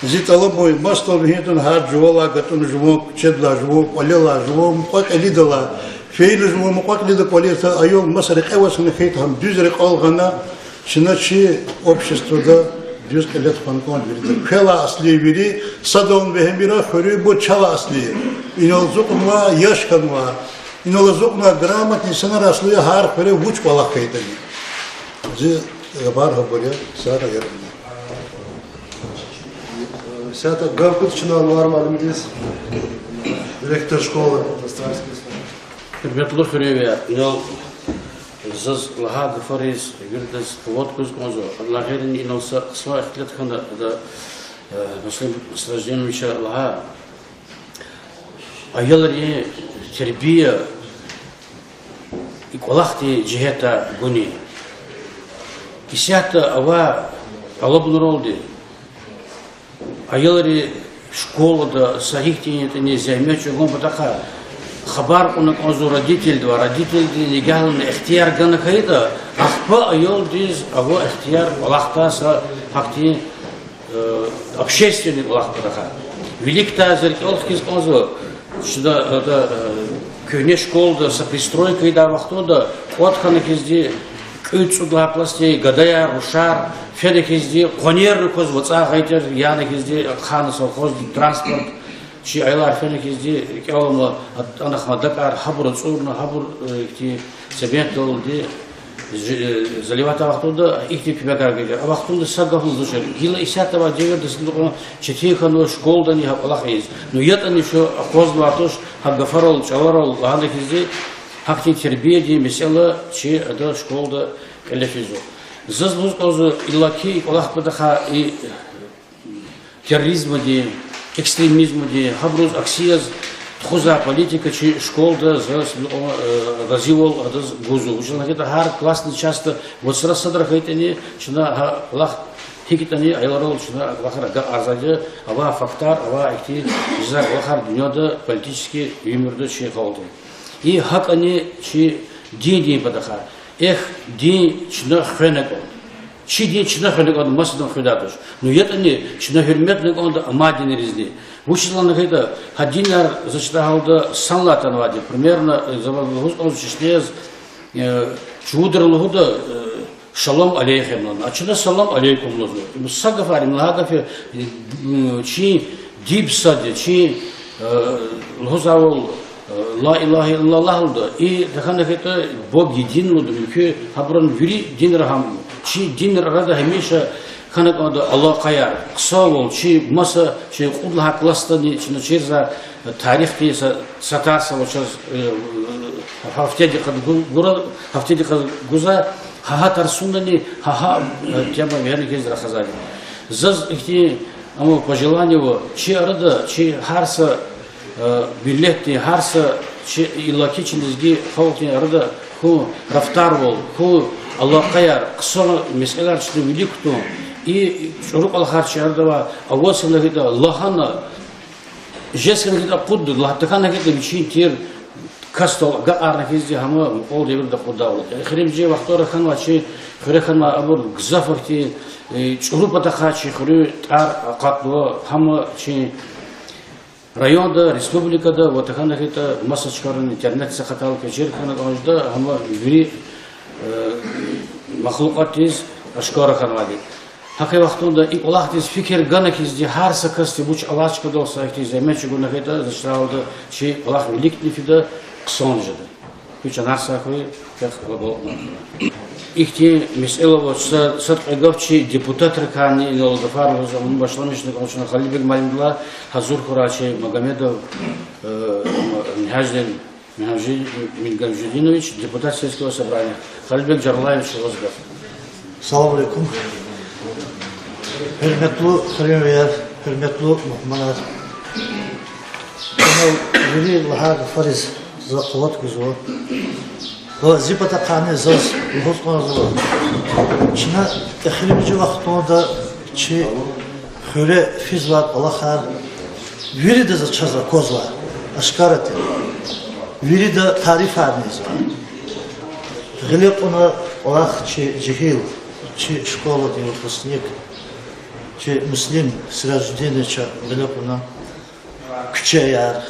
Зи тӀалабун я, масадал вегьин тавуна гьар жувалай гатӀун, жуван куьчедилай, жуван кӀвалелай, жуван мукьва-кьилидалай. Фейила жуван мукьва-кьилида кӀвализ, аял маса рекье аваз хьайитӀа, гьам дуьз рекьел гъана, чна чи обществода дуьз кьиле тухвана кӀанда вирида. Квелай аслу я вири, садални вегьимир, хуьруьнбур чалай аслу я. Инал ацукьнавай, яш хьанвай, инал ацукьнавай грамотный инсанар аслу я гьар хуьре вуч кӀвалах хьайитӀани. Зи гафар гьабур я, сагърай. Исятда гаф гуда чна Анвар муаллимдиз, директор школы Тастарского. Гьуьрметлу хуьруьнвияр, инал заз лагьай гафариз виридаз къуват гуз кӀанзава. Адалай гъейри инал са хъсан ихтилат хьана, ада, э, Муслим Сраждиновича лагьай, аялрин тербия и кӀвалахдин жигьетдай гуни. Исятда авай тӀалабунралди, аялри школада са гьихьтин ятӀани зегьмет чӀугун патахъай хабар кьуна кӀанзава родительдивай, родительди нигагьлуна ихтияр гана хьайитӀа, ахпа аялдиз ава ихтияр кӀвалахдай са гьахьтин, э, общественный кӀвалах патахъай. Виликдай за рикӀел хкиз кӀанзава, чна, э, да, э, куьгьне школада са пристройка ийидай вахтунда кӀватӀ хьана хьизди, кӀуьд-цӀуд лагьай классдин гадаяр, рушар фена хьизди, къванерни кваз вацӀай гъай тир, яна хьизди, хана совхоздин транспорт, чи аялар фена хьизди, рикӀел алама, атӀана хьана дакӀар, гьабур ацӀурна, гьабур, э, ихьтин цементдалди, З-, э, заливатьдай вахтунда ихьтин куьмекар гайитӀа. А вахтунда са гафни лугьузвачир. Гила исятда авай девирда са гьикьван четин хьанва школадани гьа кӀвалах ийиз. Ну, ятӀани чун акъвазнавай туш, гьа гафарал, чӀаларал лагьана хьиз, гьахьтин тербиядин месэла чи ада школада кьиле физва. Заз лугьуз кӀанзава, иллаки и кӀвалахдин патахъай и терроризмдин, экстремизмдин, гьабуруз акси яз тухузвай политика чи школада заз, э, разивал адаз гузва. Вучиз лагьайтӀа гьар классный частьда вацра садра хьайитӀани, чна гьа кӀвалах гьикӀ ятӀани аялрал чна а кӀвалахар агакьарзавайди я, авай фактар, авай ихьтин жезвай кӀвалахар дуьньяда политический уьмуьрда чи халкьдин. И гьакӀни чи диндин патахъай. Эхь, дин чна хвена кӀанда. Чи дин чна хвена кӀанда, масадан хуьдай туш. Ну, ятӀани чна гьуьрметна кӀанда амай динризни. Вучиз лагьайтӀа гьа динар, заз чидай гьалда, санлай атанвайди. Примерно, э, за ваз лугьуз кӀанзава, чешне яз, э, чувудра лугьуда, э, шалом алейхем лагьана. А чна салам алейкум лугьузва. Им са гафар, им лагьай гаф я, э, чи диб сад я, чи, э, лугьузвайвал, э, لا إله إلا الله лугьуда. И тахьана хьайитӀа Бог един лугьуда, муькуь гьабурун вири динра гьам. Чи динрин арада гьамиша хьана кӀанда алакъаяр, хъсанвал, чи маса, чи кьуд лагьай класдани чна чирзавай тарихдин са, са тарс ава чаз, э, гьафтедикай гу-, гура, гьафтедикай гузвай, гьа, гьа тарсундани гьа, гьа, э, тема вегьена хьиз рахазвайди. Заз ихьтин, амма пожелание ва, чи арада, чи гьар са, э, миллетдин, гьар са чи иллаки чи лезги халкьдин арада хьун рафтарвал, хьун алакъаяр, хъсан месэлаяр чна вилик кутун, и чӀуру кӀвалахар чи арада авай, аваз хьана хьайитӀа лагьана, жез хьана хьайитӀа акъудда, лагь-, тахьана хьайитӀа вичин тир касдал агакьарна хьиз, гьам мукьвал девирда акъуддайвал. Эхиримжи вахтара хьанвай чи хуьре хьанвай абур гзаф ахьтин, э, чӀуру патахъай чи хуьруьн тӀвар акъатнава, гьам чи районда, республикада ва тахьана хьайитӀа маса чкайра интернетдиз акъатайла, квез чир хьана кӀан жеда, гьам вири, э, махлукьатдиз ашкара хьанвайди. ГьакӀ хьайи вахтунда и кӀвалахдиз фикир гана хьиз, гьар са касди вуч авай чкадал са ихьтин зегьмет чӀугуна хьайитӀа, заз чидай гьалда, чи кӀвалах виликни фида, хъсан жеда. Куь чанар сагъ хьуй, квехъ кьабулна. Ихьтин месэла ава, са, сад-кьве гаф чи депутатрикайни инал гафар лугьуз, ам башламишна кӀанда чна Халилбек муаллимдилай, гьазур хьурай чи Магомедов, э, Мингьаждин, Мингьажи-, Мингажидинович, депутат сельского собрания. Халилбек Джаралаевич, ваз гаф. Салам алейкум. Гьуьрметлу хуьруьнвияр, гьуьрметлу мугьманар. Ана вири лагьай гафариз за къуват гузва. Ва зи патахъайни заз лугьуз кӀанзава, чна эхиримжи вахтунда чи хуьре физвай кӀвалахар вирида за чаз аквазвай, ашкара тир. Вирида тарифарни ийизвай. Гъиле кьуна кӀвалах чи жегьил, чи школадин выпускник, чи Муслим Сиражудиновича гъиле кьуна. Куьчеяр,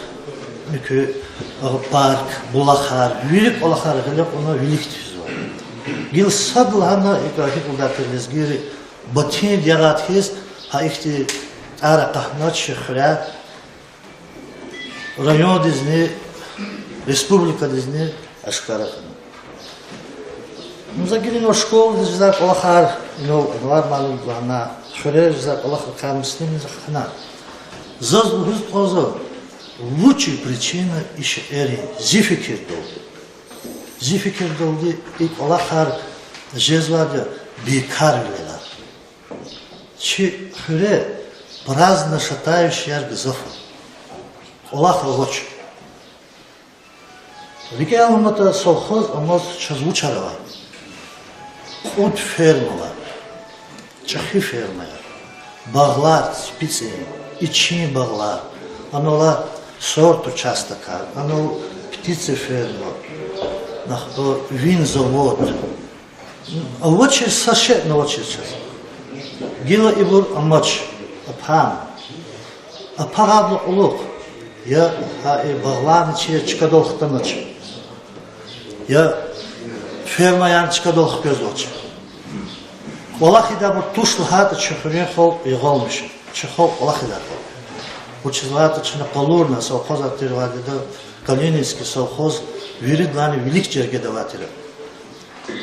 муькуь, а, парк, булахар, вири кӀвалахар гъиле кьуна вилик физва. Гила сад лагьана, икӀ гьикӀ лугьудай тир лезгийри, батинди ягъайд хьиз, гьа ихьтин тӀвар акъатна чи хуьряй, райондизни, республикадизни ашкара хьана. Ну, за гила инал школадиз жезвай кӀвалахар, инал Анвар муаллимди лагьана, хуьре жезвай кӀвалахрикай Муслимди за хьана. Заз лугьуз кӀанзава, вучи причина и шейэрин, зи фикирдалди. Зи фикирдалди и кӀвалахар жезвайди я бейкарвилелай. Чи хуьре праздно шатающаяр гзаф я. КӀвалах авач. РикӀел аламатӀа, совхоз амаз чаз вучар авай? Кьуд фермалар, чӀехи фермаяр, багълар, ципицӀин, ичин багълар, анал сорт участокар, анал птицеферма, нах-, винзавод. Авачир, са шейни авачир чаз. Гила ибур амач, апан. Апагъайдалай кьулухъ я гьа и багъларни чи чкадал хтанач, я фермаярни чкадал хквезвач. КӀвалахидайбур туш лагьайтӀа, чи хуьруьн халкь ягъалмиша, чи халкь кӀвалахидай халкь. Вучиз лагьайтӀа чна къалурна совхозар тирвайди я, Калининский совхоз виридалайни вилик жергеда авай тир я.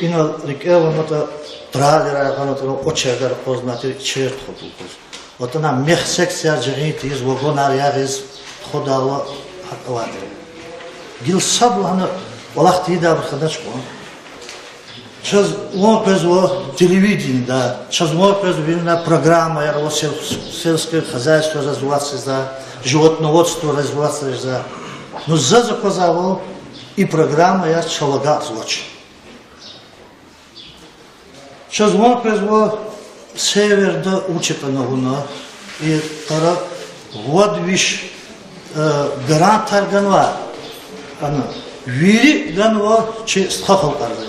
Инал рикӀел аламатӀа, тралерар гъанатӀа, очередар акъвазнавайтир, черед тухудайбур кваз. АтӀана мехъ секцияр жагъин тийиз, вагонар ягъиз, тухудайла гьакӀ авайтир. Гила садлагьана кӀвалах тийидайбур хьанач кьван. Чаз ван къвезва телевидениеда, чаз ван къвезва виринай программаяр ава сел-, сельское хозяйство развивать ийиз, животноводство развивать ийиз. Ну, заз аквазвайвал, и программаяр чал агакьзавач. Чаз ван къвезва северда вуч ятӀани авуна, и тара вад виш, э, грантар ганва, ана, вири ганва чи стха халкьарзавай.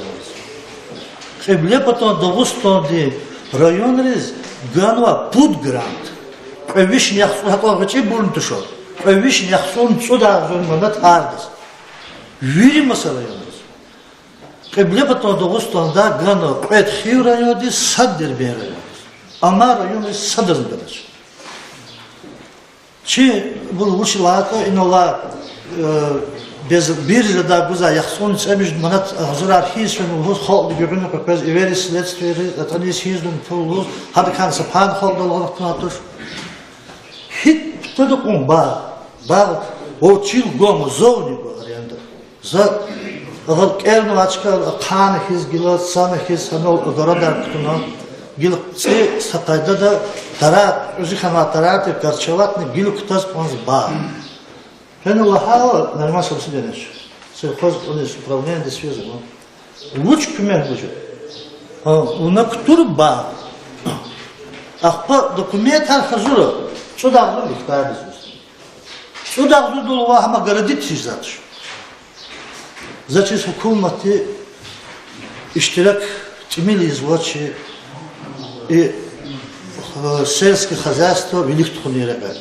Кьиблепатан Дагъустандин районриз ганва пуд грант. Кьве вишни яхцӀур, гьакӀ гъвечӀибурни туш, кьве вишни яхцӀурни цӀуд агъзур манат гьардаз. Вири маса районриз. Кьиблепатан Дагъустанда ганва кьвед Хив райондиз, сад Дербент райондиз. Амай районриз садазни ганач. Чи бул вуч лагьайтӀа, инал, э, бес биржадай гузвай яхцӀурни цӀемуьжуьд манат агъзурар хьиз фена лугьуз, халкьди гуьгъуьна къекъвез, эвер следствиериз, атӀаниз хьиз лугьун пул лугьуз, гьадакай са пай халкьдал алахънавай туш. ГьикӀ кутада кьван багъ, багъ, о, чил гвама, зав ни гва аренда. За агъар кӀелнавай чка ахъайна хьиз, гила цана хьиз, гьанал огородар кутуна, гила цӀи са къайдада, тара, кьуьзуь хьанвай тарар тир, корчеватьна, гила кутаз кӀанз багъ. Фена лагьайла, Нариман Шамсудинович, сельхоз управлениедиз физва. Вуч куьмек гуз? А, вуна кутур багъ. Ахпа документар гьазур я, цӀуд агъзур гектардиз. ЦӀуд агъзурдал ваъ, гьам огородить ийиз жезвач. За чиз гьукуматди иштирак тӀимил ийизва чи и, э, сельское хозяйство вилик тухунин рекье.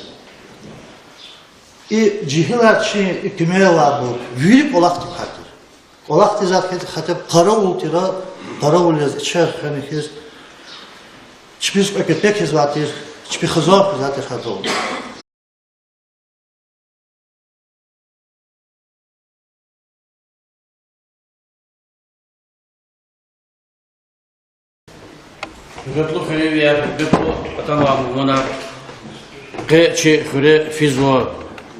И жегьилар чи и куьмек авурбур вири кӀвалахдик гьатир. КӀвалахдиз гьатир, хотя бы къаравул тир, къаравул яз ичер хвена хьиз, чпиз кьве кепек ийизвай тир, чпи хизан хуьзвай тир гьадал. Гьуьрметлу хуьруьнвияр, гьуьрметлу атанвай мугьманар, къе чи хуьре физва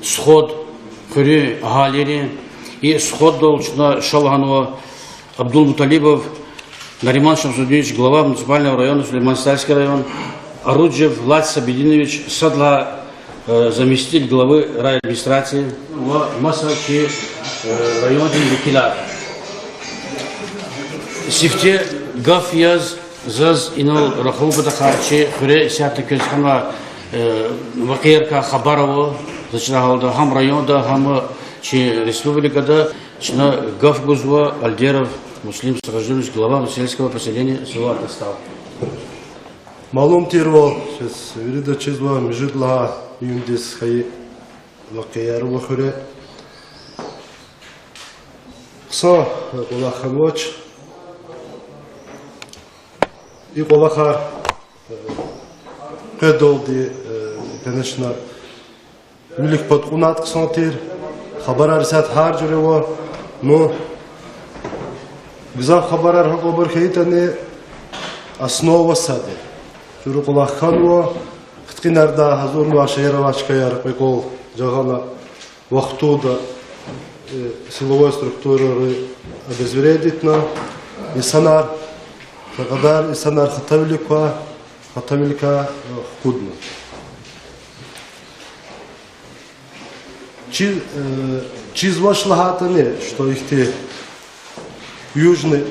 сход, хуьруьн агьалийрин, и сходдал чна ша лагьанва Абдулмуталибов Нариман Шамсудинович, глава муниципального района, Сулейман-Стальский район, Оруджев Владислав Сабидинович, сад лагьай, э, заместитель главы райадминистрации ва маса чи, э, райондин векилар. Сифте гаф яз, заз инал рахун патахъай, чи хуьре исятда квез гьана, э, вакъиайрикай хабар ава, за чна гьалда гьам районда, гьам чи республикада, чна гаф гузва Альдеров Муслим Сагъажунович, глава сельского поселения села Атастал. Малум тирвал, чаз вирида чизва, муьжуьд лагьай июндиз хьайи вакъиаяр ва хуьре хъсан кӀвалах хьанвач. И кӀвалахар, э, къведалди, э, конечно, вилик пад кьунайтӀа хъсан тир, хабарар исятда гьар жуьре ава, ну, гзаф хабарар гьакӀ абур хьайитӀани, основа сад я. Чуру кӀвалах хьанва, хъиткьинарда гьазурнавай шейэр авай чкаяр кьве кӀвал жагъана вахтунда, э, силовой структурайри обезвредитьна, инсанар, са кьадар инсанар хатавилик ква, хатавиликай, э, хкудна. Чи-, э, чизвач лагьайтӀани, что ихьтин южный,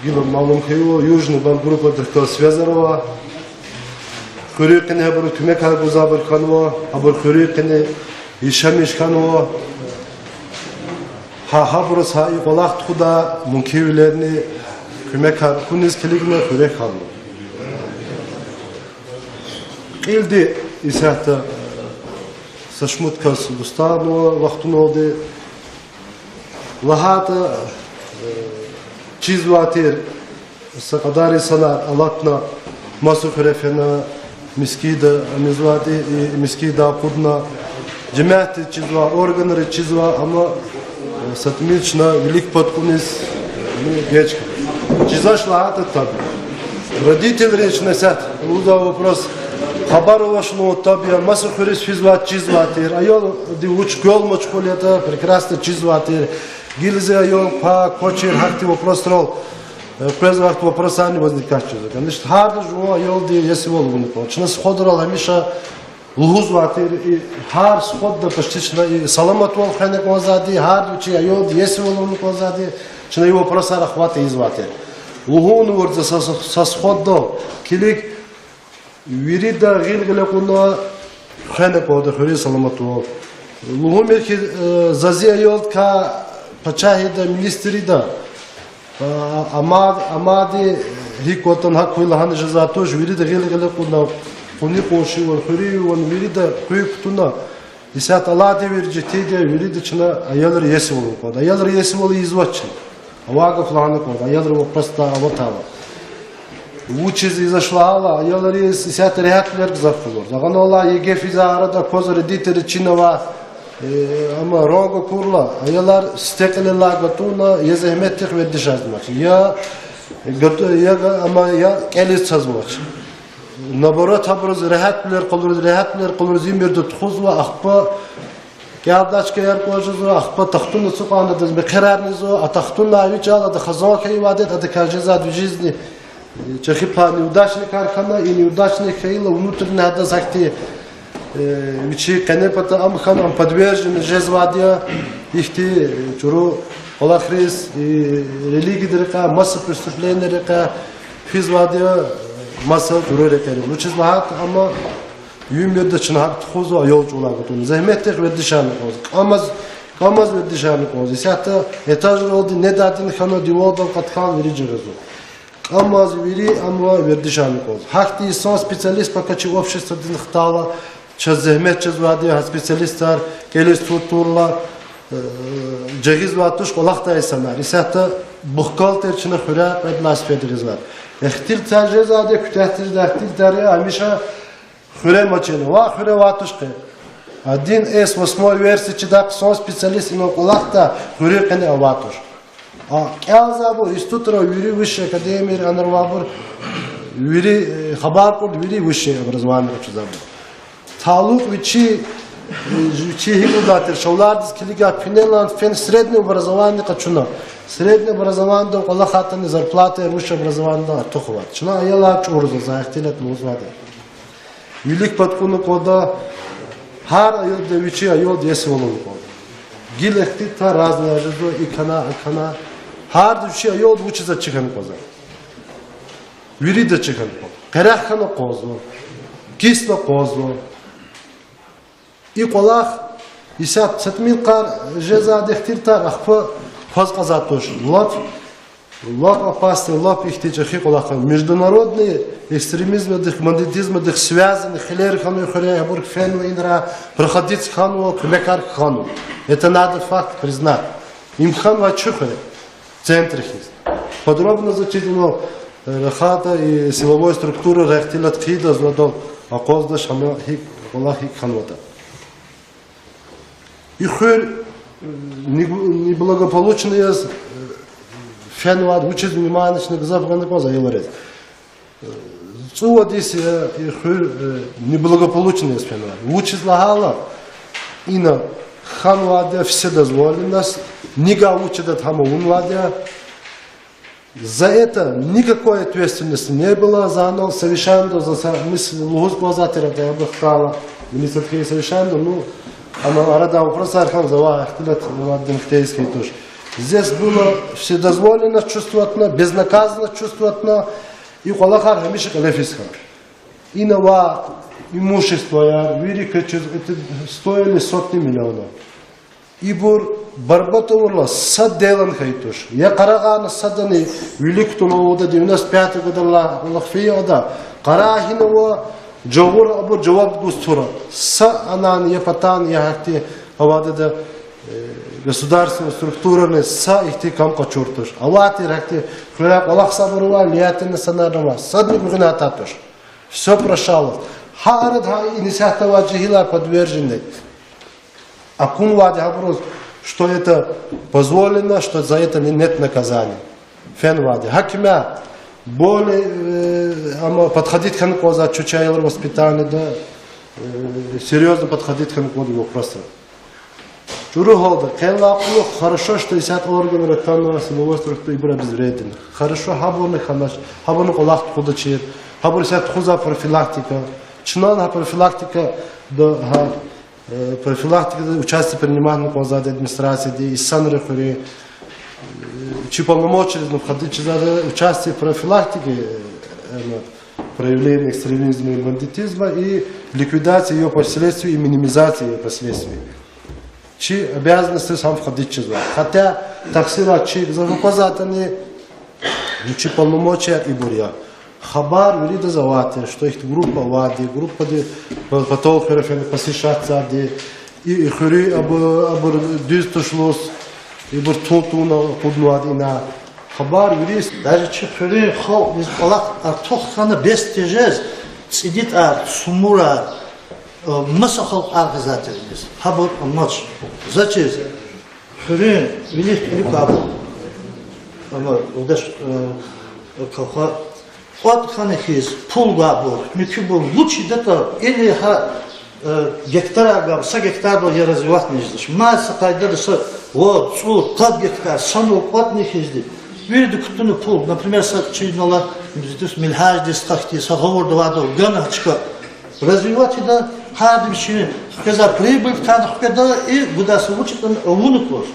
гила малум хьайила, южный подгруппадихъ галаз связар ава. Хуьруьн къене гьабуру куьмекар гузвайбур хьанва, абур хуьруьн къене яшамиш хьанва. Гьа гьабуруз гьа и кӀвалах тухудай мумкинвилерни куьмекар акуниз килигна хуьре хьанва. Кьилди исятда са шумуд кас дустарнава вахтуналди. ЛагьайтӀа, э, чизвай тир са кьадар инсанар алатна, маса хуьре фена, мискӀинда амизвайди, и мискӀиндай акъудна, жемятдиз чизва, органриз чизва, амма, э, са тӀимил чна вилик пад кьуниз Ну, геч хьана. Чизвач лагьайтӀа, таб я. Родительриз чна исятда лугьузвай вопрос. Хабар авачни, таб я, маса хуьруьз физвай, чизвай тир. Аялди вуч, квел машгъул ятӀа, прекрасно чизвай тир. Гила зи аял квай, квачир, гьахьтин вопросрал, э, къвезвай вопросарни возникать жезва. Конечно, гьарда жуван аялдин иесивал авуна кӀанда. Чна сходрал гьамиша лугьузвай тир, и гьар сходда почти чна и саламатвал хвена кӀанзавайди, гьарда вичин аялдин иесивал авуна кӀанзавайди, чна и вопросар ахват ийизвай тир. Лугьун вурза са, са, са сходдал килиг, вирида гъил гъиле кьуна хвена кӀанда хуьруьн саламатвал. Лугьумир хьи, э, за зи аялдикай пачагьида, министрида, а, амад-, амади гьикӀ кватӀани гьакӀ хьуй лагьана жезвай туш, вирида гъил гъиле кьуна, къуни къуншивал, хуьруьнвал, вирида къуьн кутуна, исятда алай девирда, четинди, вирида чна аялрин иесивал авун кӀанда. Аялрин иесивал ийизвач чна. Авай гаф лагьана кӀанда, аялрин вопросдай аватайла. Вучиз ийизвач лагьайтӀа, аялриз исятда регьятвилер гзаф къалурзава. Агъанвалай ЕГЭ физвай арада аквазва, родительри чинава, э, амма ранг акурла, аялар сифте кьилелай гатӀунна, я зегьметдихъ вердишарзамач, я, э, гатӀу-, я га-, амма я кӀелиз цазвач. Наоборот, абуруз регьятвилер къалуриз, регьятвилер къалуриз уьмуьрда тухузва, ахпа кӀелдачкаяр кӀватӀ жезва, ахпа тахтуна ацукьайла адаз мехъерарни ийизва, а тахтунай вичӀайла ада хазан хьайивайди, адакай жезвайди жизни, э, чӀехи пай неудачникар хьана, и неудачник хьайила, внутренне адаз гьахьтин, э, вичин къенепата ам хьана, ам подвержен жезвайди я ихьтин, э, чӀуру кӀвалахриз, и религиядин рекьяй, маса преступленийрин рекьяй физвайди я, э, маса чӀуру рекьерин. Вучиз лагьайтӀа, амма уьмуьрда чна гьакӀ тухузва аял чӀавалай гатӀунна. Зегьметдихъ вердишарна кӀанзава. КӀамаз, кӀамаз вердишарна кӀанзава. Исятда этажралди недайди хьана, дивалдал къаткайла вири жагъизва. КӀамаз вири ам ва вердишарна кӀанзава. Гьахьтин инсан, специалист пока чи обществодин хтайла, чаз зегьмет чизвайди я, гьа специалистар кӀелиз ту-, турла, э, жагъизвай туш кӀвалахдай инсанар. Исятда бухгалтер чна хуьряй кьвед лагьай сеферда гъизвайди. Ихтилатар жезвайди я, куьтягь тежедай ихтилатар я, гьамиша хуьре мачина, ва хуьре авай туш къе. Один эс восьмой версия чидай хъсан специалист инал кӀвалахдай хуьруьн къене авай туш. А кӀелзавайбур, институтрал вири, высшая академияра анра авайбур, вири, э, хабар кьурла, вири высшее образование къачузвайбур. Талукь вичи, э, вичи гьикӀ лугьудай тир, шалвардиз килигай пинелан фена среднее образование къачуна. Среднее образованиедал кӀвалахайтӀани зарплатаяр высшее образованиедал артух авайди. Чна аялар чӀурзава, за ихтилат лугьузвайди. Вилик пад кьуна кӀанда, гьар аялди вичин аялдин иесивал авуна кӀанда. Гила ихтилатар разныяр жезва, икӀ хьана, акӀ хьана. Гьарда вичин аялди вучиз ачух хьана кӀанзава. Вирида ачух хьана кӀанда. Къерех хьана кӀанзава. Кисна кӀанзава. И кӀвалах исятда са тӀимил йикъар жезвайди ихтилатар, ахпа кваз кьазвай туш. Лап, лап опасный, лап ихьтин чӀехи кӀвалах я. Международный экстремизмдихъ, бандитизмдихъ связанный хилер хьанвай хуьряй, гьабур фенва инра, проходить хьанва, куьмекар хьанва. Это надо факт признать. Им хьанвай чи хуьре, центр хьиз. Подробно заз чизвал, э, рахайтӀа, и силовой структурайра ихтилат хъийида, зун адал акъваздач, гьам гьикӀ кӀвалах, гьикӀ хьанватӀа. И хуьр, э, неб-, неблагополучный яз, э, фенвайди, вучиз внимание чна гзаф гана кӀанзава аялриз. Э, цӀувад йис я и хуьр, э, неблагополучный яз фенвайди. Вучиз лагьайтӀа, ина хьанвайди я вседозволенность, нигай вуч ятӀа гьам авунвайди я. За это никакой ответственности не было, за анал совещаниедал, за са мис лугьуз кӀанзавай тир, ада абурухъ галаз министрдихъ совещаниедал, ну, ана арадай вопросар хьана, завай ихтилат, завай дин хтейиз хьайи туш. Здесь было вседозволенность чувствоватна, безнаказанность чувствоватна, и кӀвалахар гьамиша кьиле физ хьана. Ина авай имуществояр вири квез чиз, это стоили сотни миллионов. Ибур барбатӀ авурла, сад делан хьайи туш. Я къарагъна садани вилик кутунвалда девяносто пятого годалай кӀвалах фейи ада, къарагъна гьинава, жагъур абур жаваб гуз тура. Са анани, я патани, я гьахьтин авайди я, э, государственный структурани са ихьтин кам къачур туш. Авай тир гьахьтин хуьряй кӀвалахзавайбур ава, влиятельный инсанар ава, садни гуьгъуьна атай туш. Всё прощалось. Гьа арада гьа инициатива жегьилар подвержены. Акунвайди гьабуруз, что это позволено, что за это не, нет наказания. Фенвайди. Гьакимар более, э, амма подходить хьана кӀанзава чу чи аялрин воспитаниеда, э, серьёзно подходить хьана кӀанда вопросра. ЧӀуру гьалда, къенлай кьулухъ хорошо, что исятда органра атанва силовой структура, ибур обезвредена. Хорошо, гьабурни хьанач, гьабурни кӀвалах тухудачир, гьабур исятда тухузвай профилактика. Чна гьа профилактикада, гьа, э, профилактикада участие принимать хьана кӀанзавайди администрацияди, инсанри хуьруьн, э, чи полномочияризни входить жезвайди участие в профилактике, э, э, проявлений экстремизма и бандитизма и ликвидации её последствий и минимизации её последствий. Чи обязанностьриз гьам входить жезва. Хотя тахсирар чи, гзаф аквазватӀани, ну, чи полномочияр ибур я. Хабар виридаз авай тир, что ихьтин группа авайди, группади па-, патал хуьре фена посещатьзавайди, и, и хуьруьн абу-, абур дуьз туш лугьуз, ибур тун-тунал акъуднавайди ина. Хабар вириз. Даже чи хуьруьн халкьдиз кӀвалах артух хьана бес тежез, цӀидитӀар, цумурар, э, маса халкьар гъизвай тир иниз. Гьабур амач. Заз чиз, хуьруьн вилик-кьилик абур, амма удаш, э, калха, кӀватӀ хьана хьиз, пул гвайбур, муькуьбур, вуч ятӀа, или гьа, э, гектарар гвайбур, са гектардал я развивать жезвач. Маса къайдада са, ва, цӀуд, къад гектар, санал кӀватӀна хьизди. Вирида кутуна пул, например, са чина ала, милгьажди стха хьтин, са гъавурда авайдал гана чка. Развивать ийида, гьарда вичин хквезвай прибыль хтана хкведа, и гудай са вуч ятӀани авуна кӀанзава.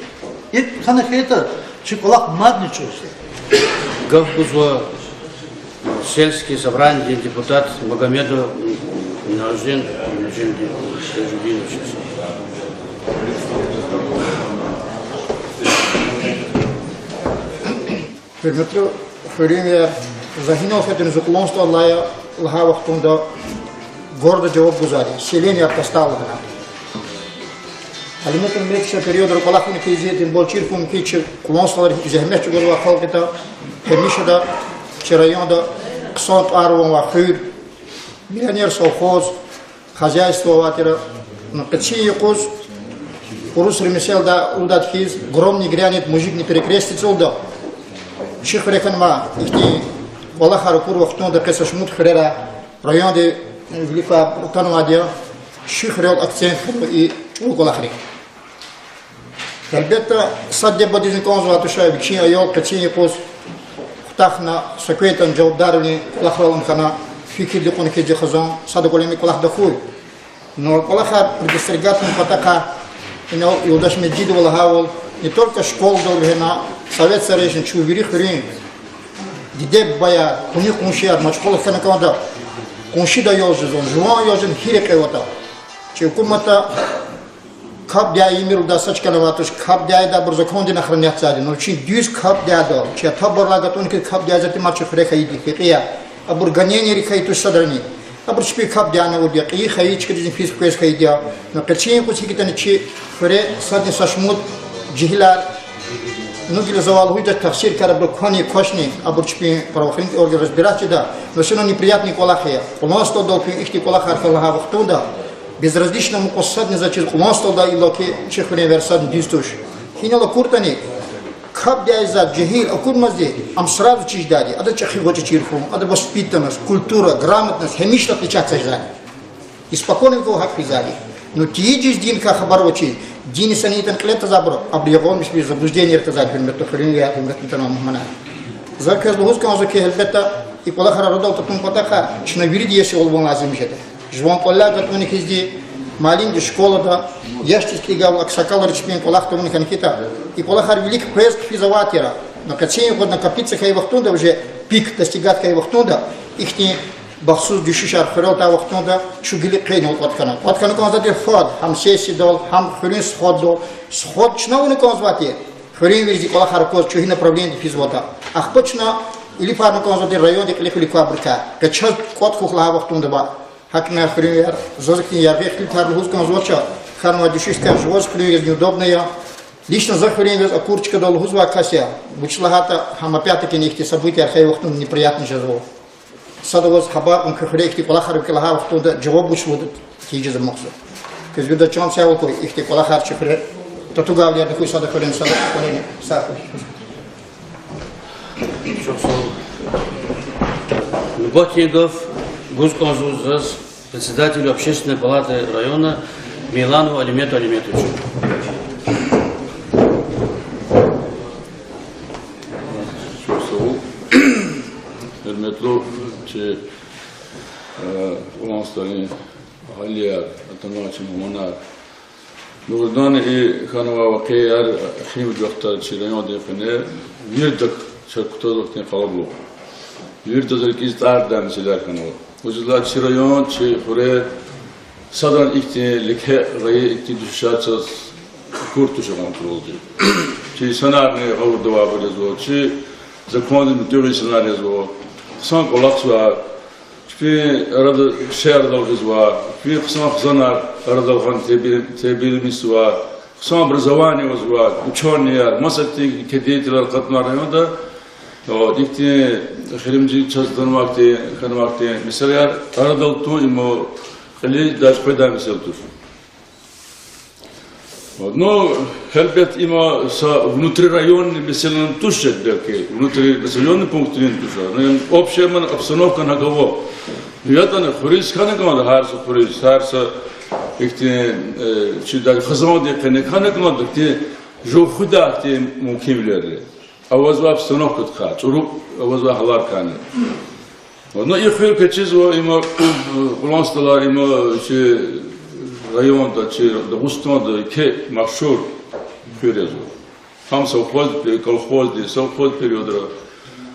ИкӀ хьана хьайитӀа, чи кӀвалах мадни чӀурзава. Гаф гузва сельский собранидин депутат Магомедов Минажин, Минажин Тажидинович. Гьуьрметлу хуьруьнвияр, за гьинал фетиз зи къуланстӀаллай я лагьай вахтунда гордо жаваб гузвайди, селенияр тесталгъана. Алиматун мекша периодра кӀвалахни кизитӀин бал чир хьун хьи чи къуланстӀалар гьикӀ зегьмет чӀугвазвай халкь ятӀа, гьамишада чи районда хъсан тӀвар-ван авай хуьр, миллионер совхоз, хозяйство авай тир, ну, къенин юкъуз урусри меселдай лугьудай хьиз, гром не грянет, мужик не перекрестится лугьуда. Чи хуьре хьанвай ихьтин кӀвалахар акур вахтунда къе са шумуд хуьрера, районда вилик квай атанвайди я, чи хуьрел акцент хьанва и чӀуру кӀвалахрик. Гьелбетда, сад диде-бубадизни кӀанзавай туш вичин аял къенин юкъуз хутахна са квейтӀани жавабдарвилин кӀвалахрал хьана, фикирдин кьуна хьиз хизан, сада кӀвале кӀвалах тахьуй. Ну, кӀвалахар предостерегать авун патахъай, инал юлдаш Межидова лагьайвал, не только школадал вегьена, советрин режимда чун вири хуьруьн диде-бубаяр, куьни къуншияр машгъул хьана кӀанда. Къуншида аял жезва, жуван аял жезва, гьи рекье аватӀа. Чи гьукуматда капӀ дяй ийимир лугьудай са чкани авай туш, капӀ дядайбур закондин охранять ийизвайди. Ну, вичин дуьз капӀ дядал, чи ата-бубайрилай гатӀун хьайи капӀ дядайзавай тир мад чи хуьре хьайиди, гьикьван я. Абур гонениерик хьайи туш садрани. Абур чпи капӀ дядани авурди я, кьейи хайи чкадизни физ хквез хьайиди я. Ну, къенин юкъуз гьикӀ ятӀани чи хуьре садни са шумуд жегьилар, ну, гила завай лугьудай тахсиркар, абуру квахьни, квачни, абур чпин правоохранительный орган разбирать жеда, ну, все равно неприятный кӀвалах я. КъуланстӀалдал куьн ихьтин кӀвалахар хьайила лагьай вахтунда, безразлично амукьун садни заз чиз, къуланстӀалда иллаки чи хуьруьнвияр садни дуьз туш. Гьинал акуртӀани, капӀ дядайзавай жегьил акурмазди, ам сразу чиз жедайди, адаз чӀехи гъвечӀи чир хьун, адан воспитанность, культура, грамотность гьамиша отличаться жедайди. Испокон веков гьакӀ физвайди. Ну, тийижиз диндикай хабар авачиз, дин инсанитӀан кьиле твазвайбур, абуру ягъалмишбуруз заблуждениера твазвайди, гьуьрметлу хуьруьнвияр, гьуьрметлу мугьманар. За квез лугьуз кӀанзава хьи, гьелбетда, и кӀвалахар арадал татун патахъай чна вирида иеси авун лазим жеда. Жуван кӀвале гатӀунин хьизди, муаллимди школада, яшдиз килигайвал аксакалри чпин кӀвалах тавуна хьана хьайитӀа, и кӀвалахар вилик къвез хъфиз авай тир. Ну, къенин юкъуз накопиться хьайи вахтунда, уже пик достигать хьайи вахтунда, ихьтин бахтсуз дуьшуьшар хуьрел атай вахтунда чун гила къе инал кӀватӀ хьана. КӀватӀ хьана кӀанзавайди фад, гьам сессиядал, гьам хуьруьн сходдал. Сход чна авуна кӀанзавайди я, хуьруьнвийриз и кӀвалахар акваз, чун гьина правлениеда физватӀа. Ахпа чна илифарна кӀанзавайди райондин кьиле квай абурукай. Къе чаз кӀватӀ хьухь лагьай вахтунда ва гьакӀ я, хуьруьнвияр, заз ихьтин яргъи ихтилатар лугьуз кӀанзавач, хьанвай дуьшуьшдикай жуваз хуьруьнвияр неудобно я. Лично за хуьруьнвияр акур чкадал лугьузвай кас я, вучиз лагьайтӀа гьам опять-таки ихьтин событияр хьайи вахтунда неприятно жезва. Сада ваз хабар кьун, куь хуьре ихьтин кӀвалахар авай лагьай вахтунда жаваб вуч лугьуда, тийижиз амукьзава. Квез вирида чан сагъ хьуй, ихьтин кӀвалахар чи хуьре татугайвал яда хьуй, сада хуьре, сада хуьре. Сагъ хьуй. Чухсагъул. Нубатдин гаф гуз кӀанзава заз председателю Общественной палаты района Мейланову Алимету Алиметовичу. Чухсагъул. Гьуьрметлу чи, э, Улан Сталин агьалияр, атана чи мугьманар. Дугъриданни, и хьанвай вакъиаяр эхиримжи вахтара чи райондин къене виридак чак кутазвай хьтин къалабулух. Виридаз рикӀиз тӀардай месэлаяр хьанва. Вучиз лагьайтӀа чи район, чи хуьре садрани ихьтин леке гъайи, ихьтин дуьшуьшар чаз акур туш гъанкурулди. Чи инсанарни гъавурда авайбур язва, чи закондиз муьтӀуьгъ инсанар язва, хъсан кӀвалахзавай, чпин арада шей арадал гъизвай, чпин хъсан хизанар арадал гъана тербия-, тербиямишзавай, хъсан образование авазвай, учёныйяр, маса тир леке деятелар акъатнавай районда, о, ихьтин эхиримжи чаз атанвай хьтин, хьанвай хьтин месэлаяр арадал тун, им кьилиз даже къведай месэла туш. Вот, ну, гьелбет, им са внутрирайонный месэла туш, белки внутрирайонный пунктрин туш, ну, общая обстановка гьакӀ ава. Ну, ятӀани хуьруьз хьана кӀанда, гьар са хуьруьз, гьар са ихьтин, э, чи даже хизандин къене хьана кӀанда, ихьтин жув хуьдай хьтин мумкинвилер авазвай обстановкадикай, чӀуру авазвай гьаларикайни. Ну, и хуьр квез чизва, им, Улан СтӀалар, им чи районда, чи Дагъустанда еке машгьур хуьр язва. Гьам совхоз, колхозди, совхоз периодра.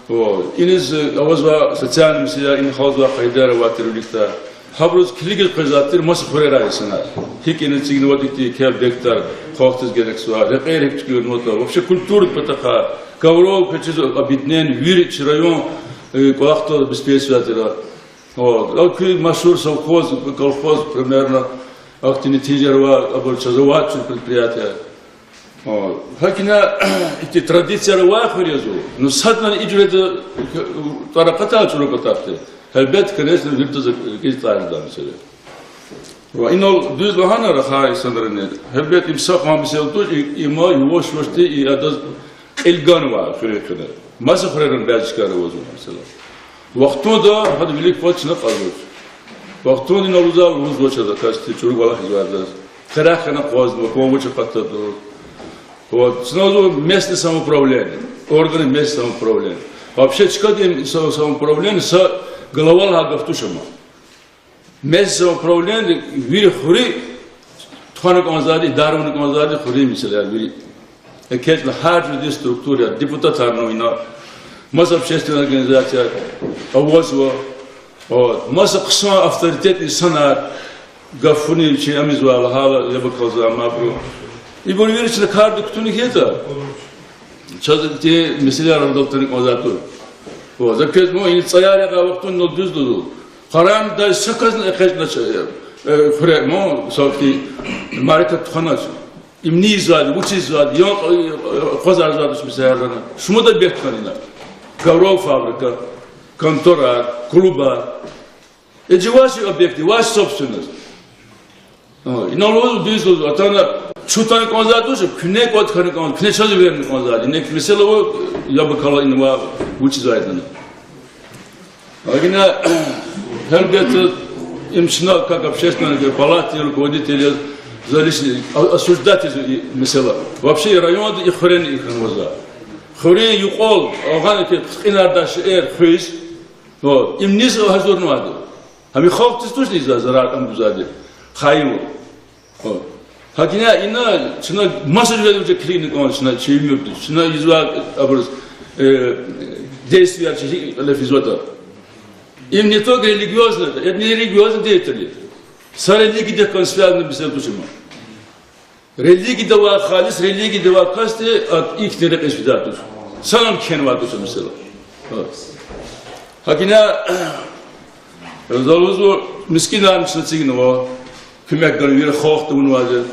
О, иниз авазвай социальный месэлаяр, ина халкьдин къайдаяр авай тир виликдай. Гьабуруз килигиз къвезвай тир маса хуьрерай инсанар. ГьикӀ ина эцигнавайди тир еке объектар, халкьдиз герекзавай, рекьер гьикӀ туькӀуьрнаватӀа, вообще культурадин патахъай, Ковров квез чизва, объединение, вири чи район, э, кӀвалахда обеспечивать ийизвай тир. Вот. А куь машгьур совхоз, колхоз, примерно, ахьтин нетижаяр авай, абур чаз авай чи предприятие. Вот. ГьакӀ ина ихьтин традицияр авай хуьр язва. Ну, садни и жуьреда тӀвар акъатай чӀуру патахъди, гьелбет, конечно, виридаз рикӀиз тӀардай месэла. Ва инал дуьз лагьана рахай инсанрини, гьелбет, им са кьван месэла туш, и-, има юваш-ювашди и адаз кьил ганвай хуьруьн къене. Маса хуьрерани бязи чкайра авазва месэла. Вахтунда гьада вилик кваз чна кьазвач. Вахтунда инал лугьузвай, лугьузвач адаз, касди чӀуру кӀвалах ийизвай адаз. Хъирахъ хьана акъвазнава, кван вуч акъатда. Вот, чна лугьузва местное самоуправление, органы местного самоуправления. Вообще чкадин са-, самоуправление са глава лагьай гаф туш ама. Местное самоуправлениеди вири хуьруьн тухвана кӀанзавайди, идара авуна кӀанзавайди хуьруьн месэлаяр вири. ЭкечӀна гьар жуьредин структураяр, депутатарни ина, маса общественный организацияр авазва, вот, маса хъсан авторитетный инсанар, гафуни чи ам ийизвай, лагьайла, яб акалзавай, амайбуру. Ибур вири чна кардик кутуна хьайитӀа, чаз ихьтин месэлаяр арадал атана кӀанзавайди туш. Вот, за квез ман и цӀаяр ягъай вахтунда инал дуьз лугьузва. Къарагъна, даже са касни экъечӀнач, э, хуьре, ман, са ихьтин мярекат тухванач. Им ни ийизвайди, вучиз ийизвайди, ян, э, акъвазарзавайди туш месэлаяр лагьана. Шумуд объект хьана ина? Ковров фабрика, конторар, клубар. Эцигзавай чи объект, ваша собственность. О, инал лугьузва, дуьз лугьузва, атана чун атана кӀанзавайди туш, куьне кӀватӀ хьана кӀан, куьне чаз эверна кӀанзавайди. Ина месэла ава, яб акала, ина вуч ийизвайди лагьана. Гьакӏ ина, гьелбетда, им чна, как общественный палатадин руководитель яз, за лично осуждать ийизва и месэла. Вообще и районда, и хуьрени и хьанвазва. Хуьруьн юкьвал гъана хьи кьинардай шейэр хуьз, вот, им низ гьазурнавайди? Гьам и халкьдиз тушни ийизвай зарар, ам гузвайди? Хайи. Гьакӏ ина, ина чна маса жуьреда уже килигна кӀанда чна чи уьмуьрдиз, чна ийизвай абуруз, э, действияр чи гьикӀ кьиле физватӀа. Им не только религиозный, это не религиозный деятель. Са религиядихъ галаз связанный месэла туш ам. Религияда авай, халис религияда авай касди, а, ихьтин рекьиз физвайди туш. Санал кхьенвайди туш месэла. Гьакӏ ина, за лугьузва, мискӏинарни чна эцигнава, куьмек гана вири халкьди авунвайди.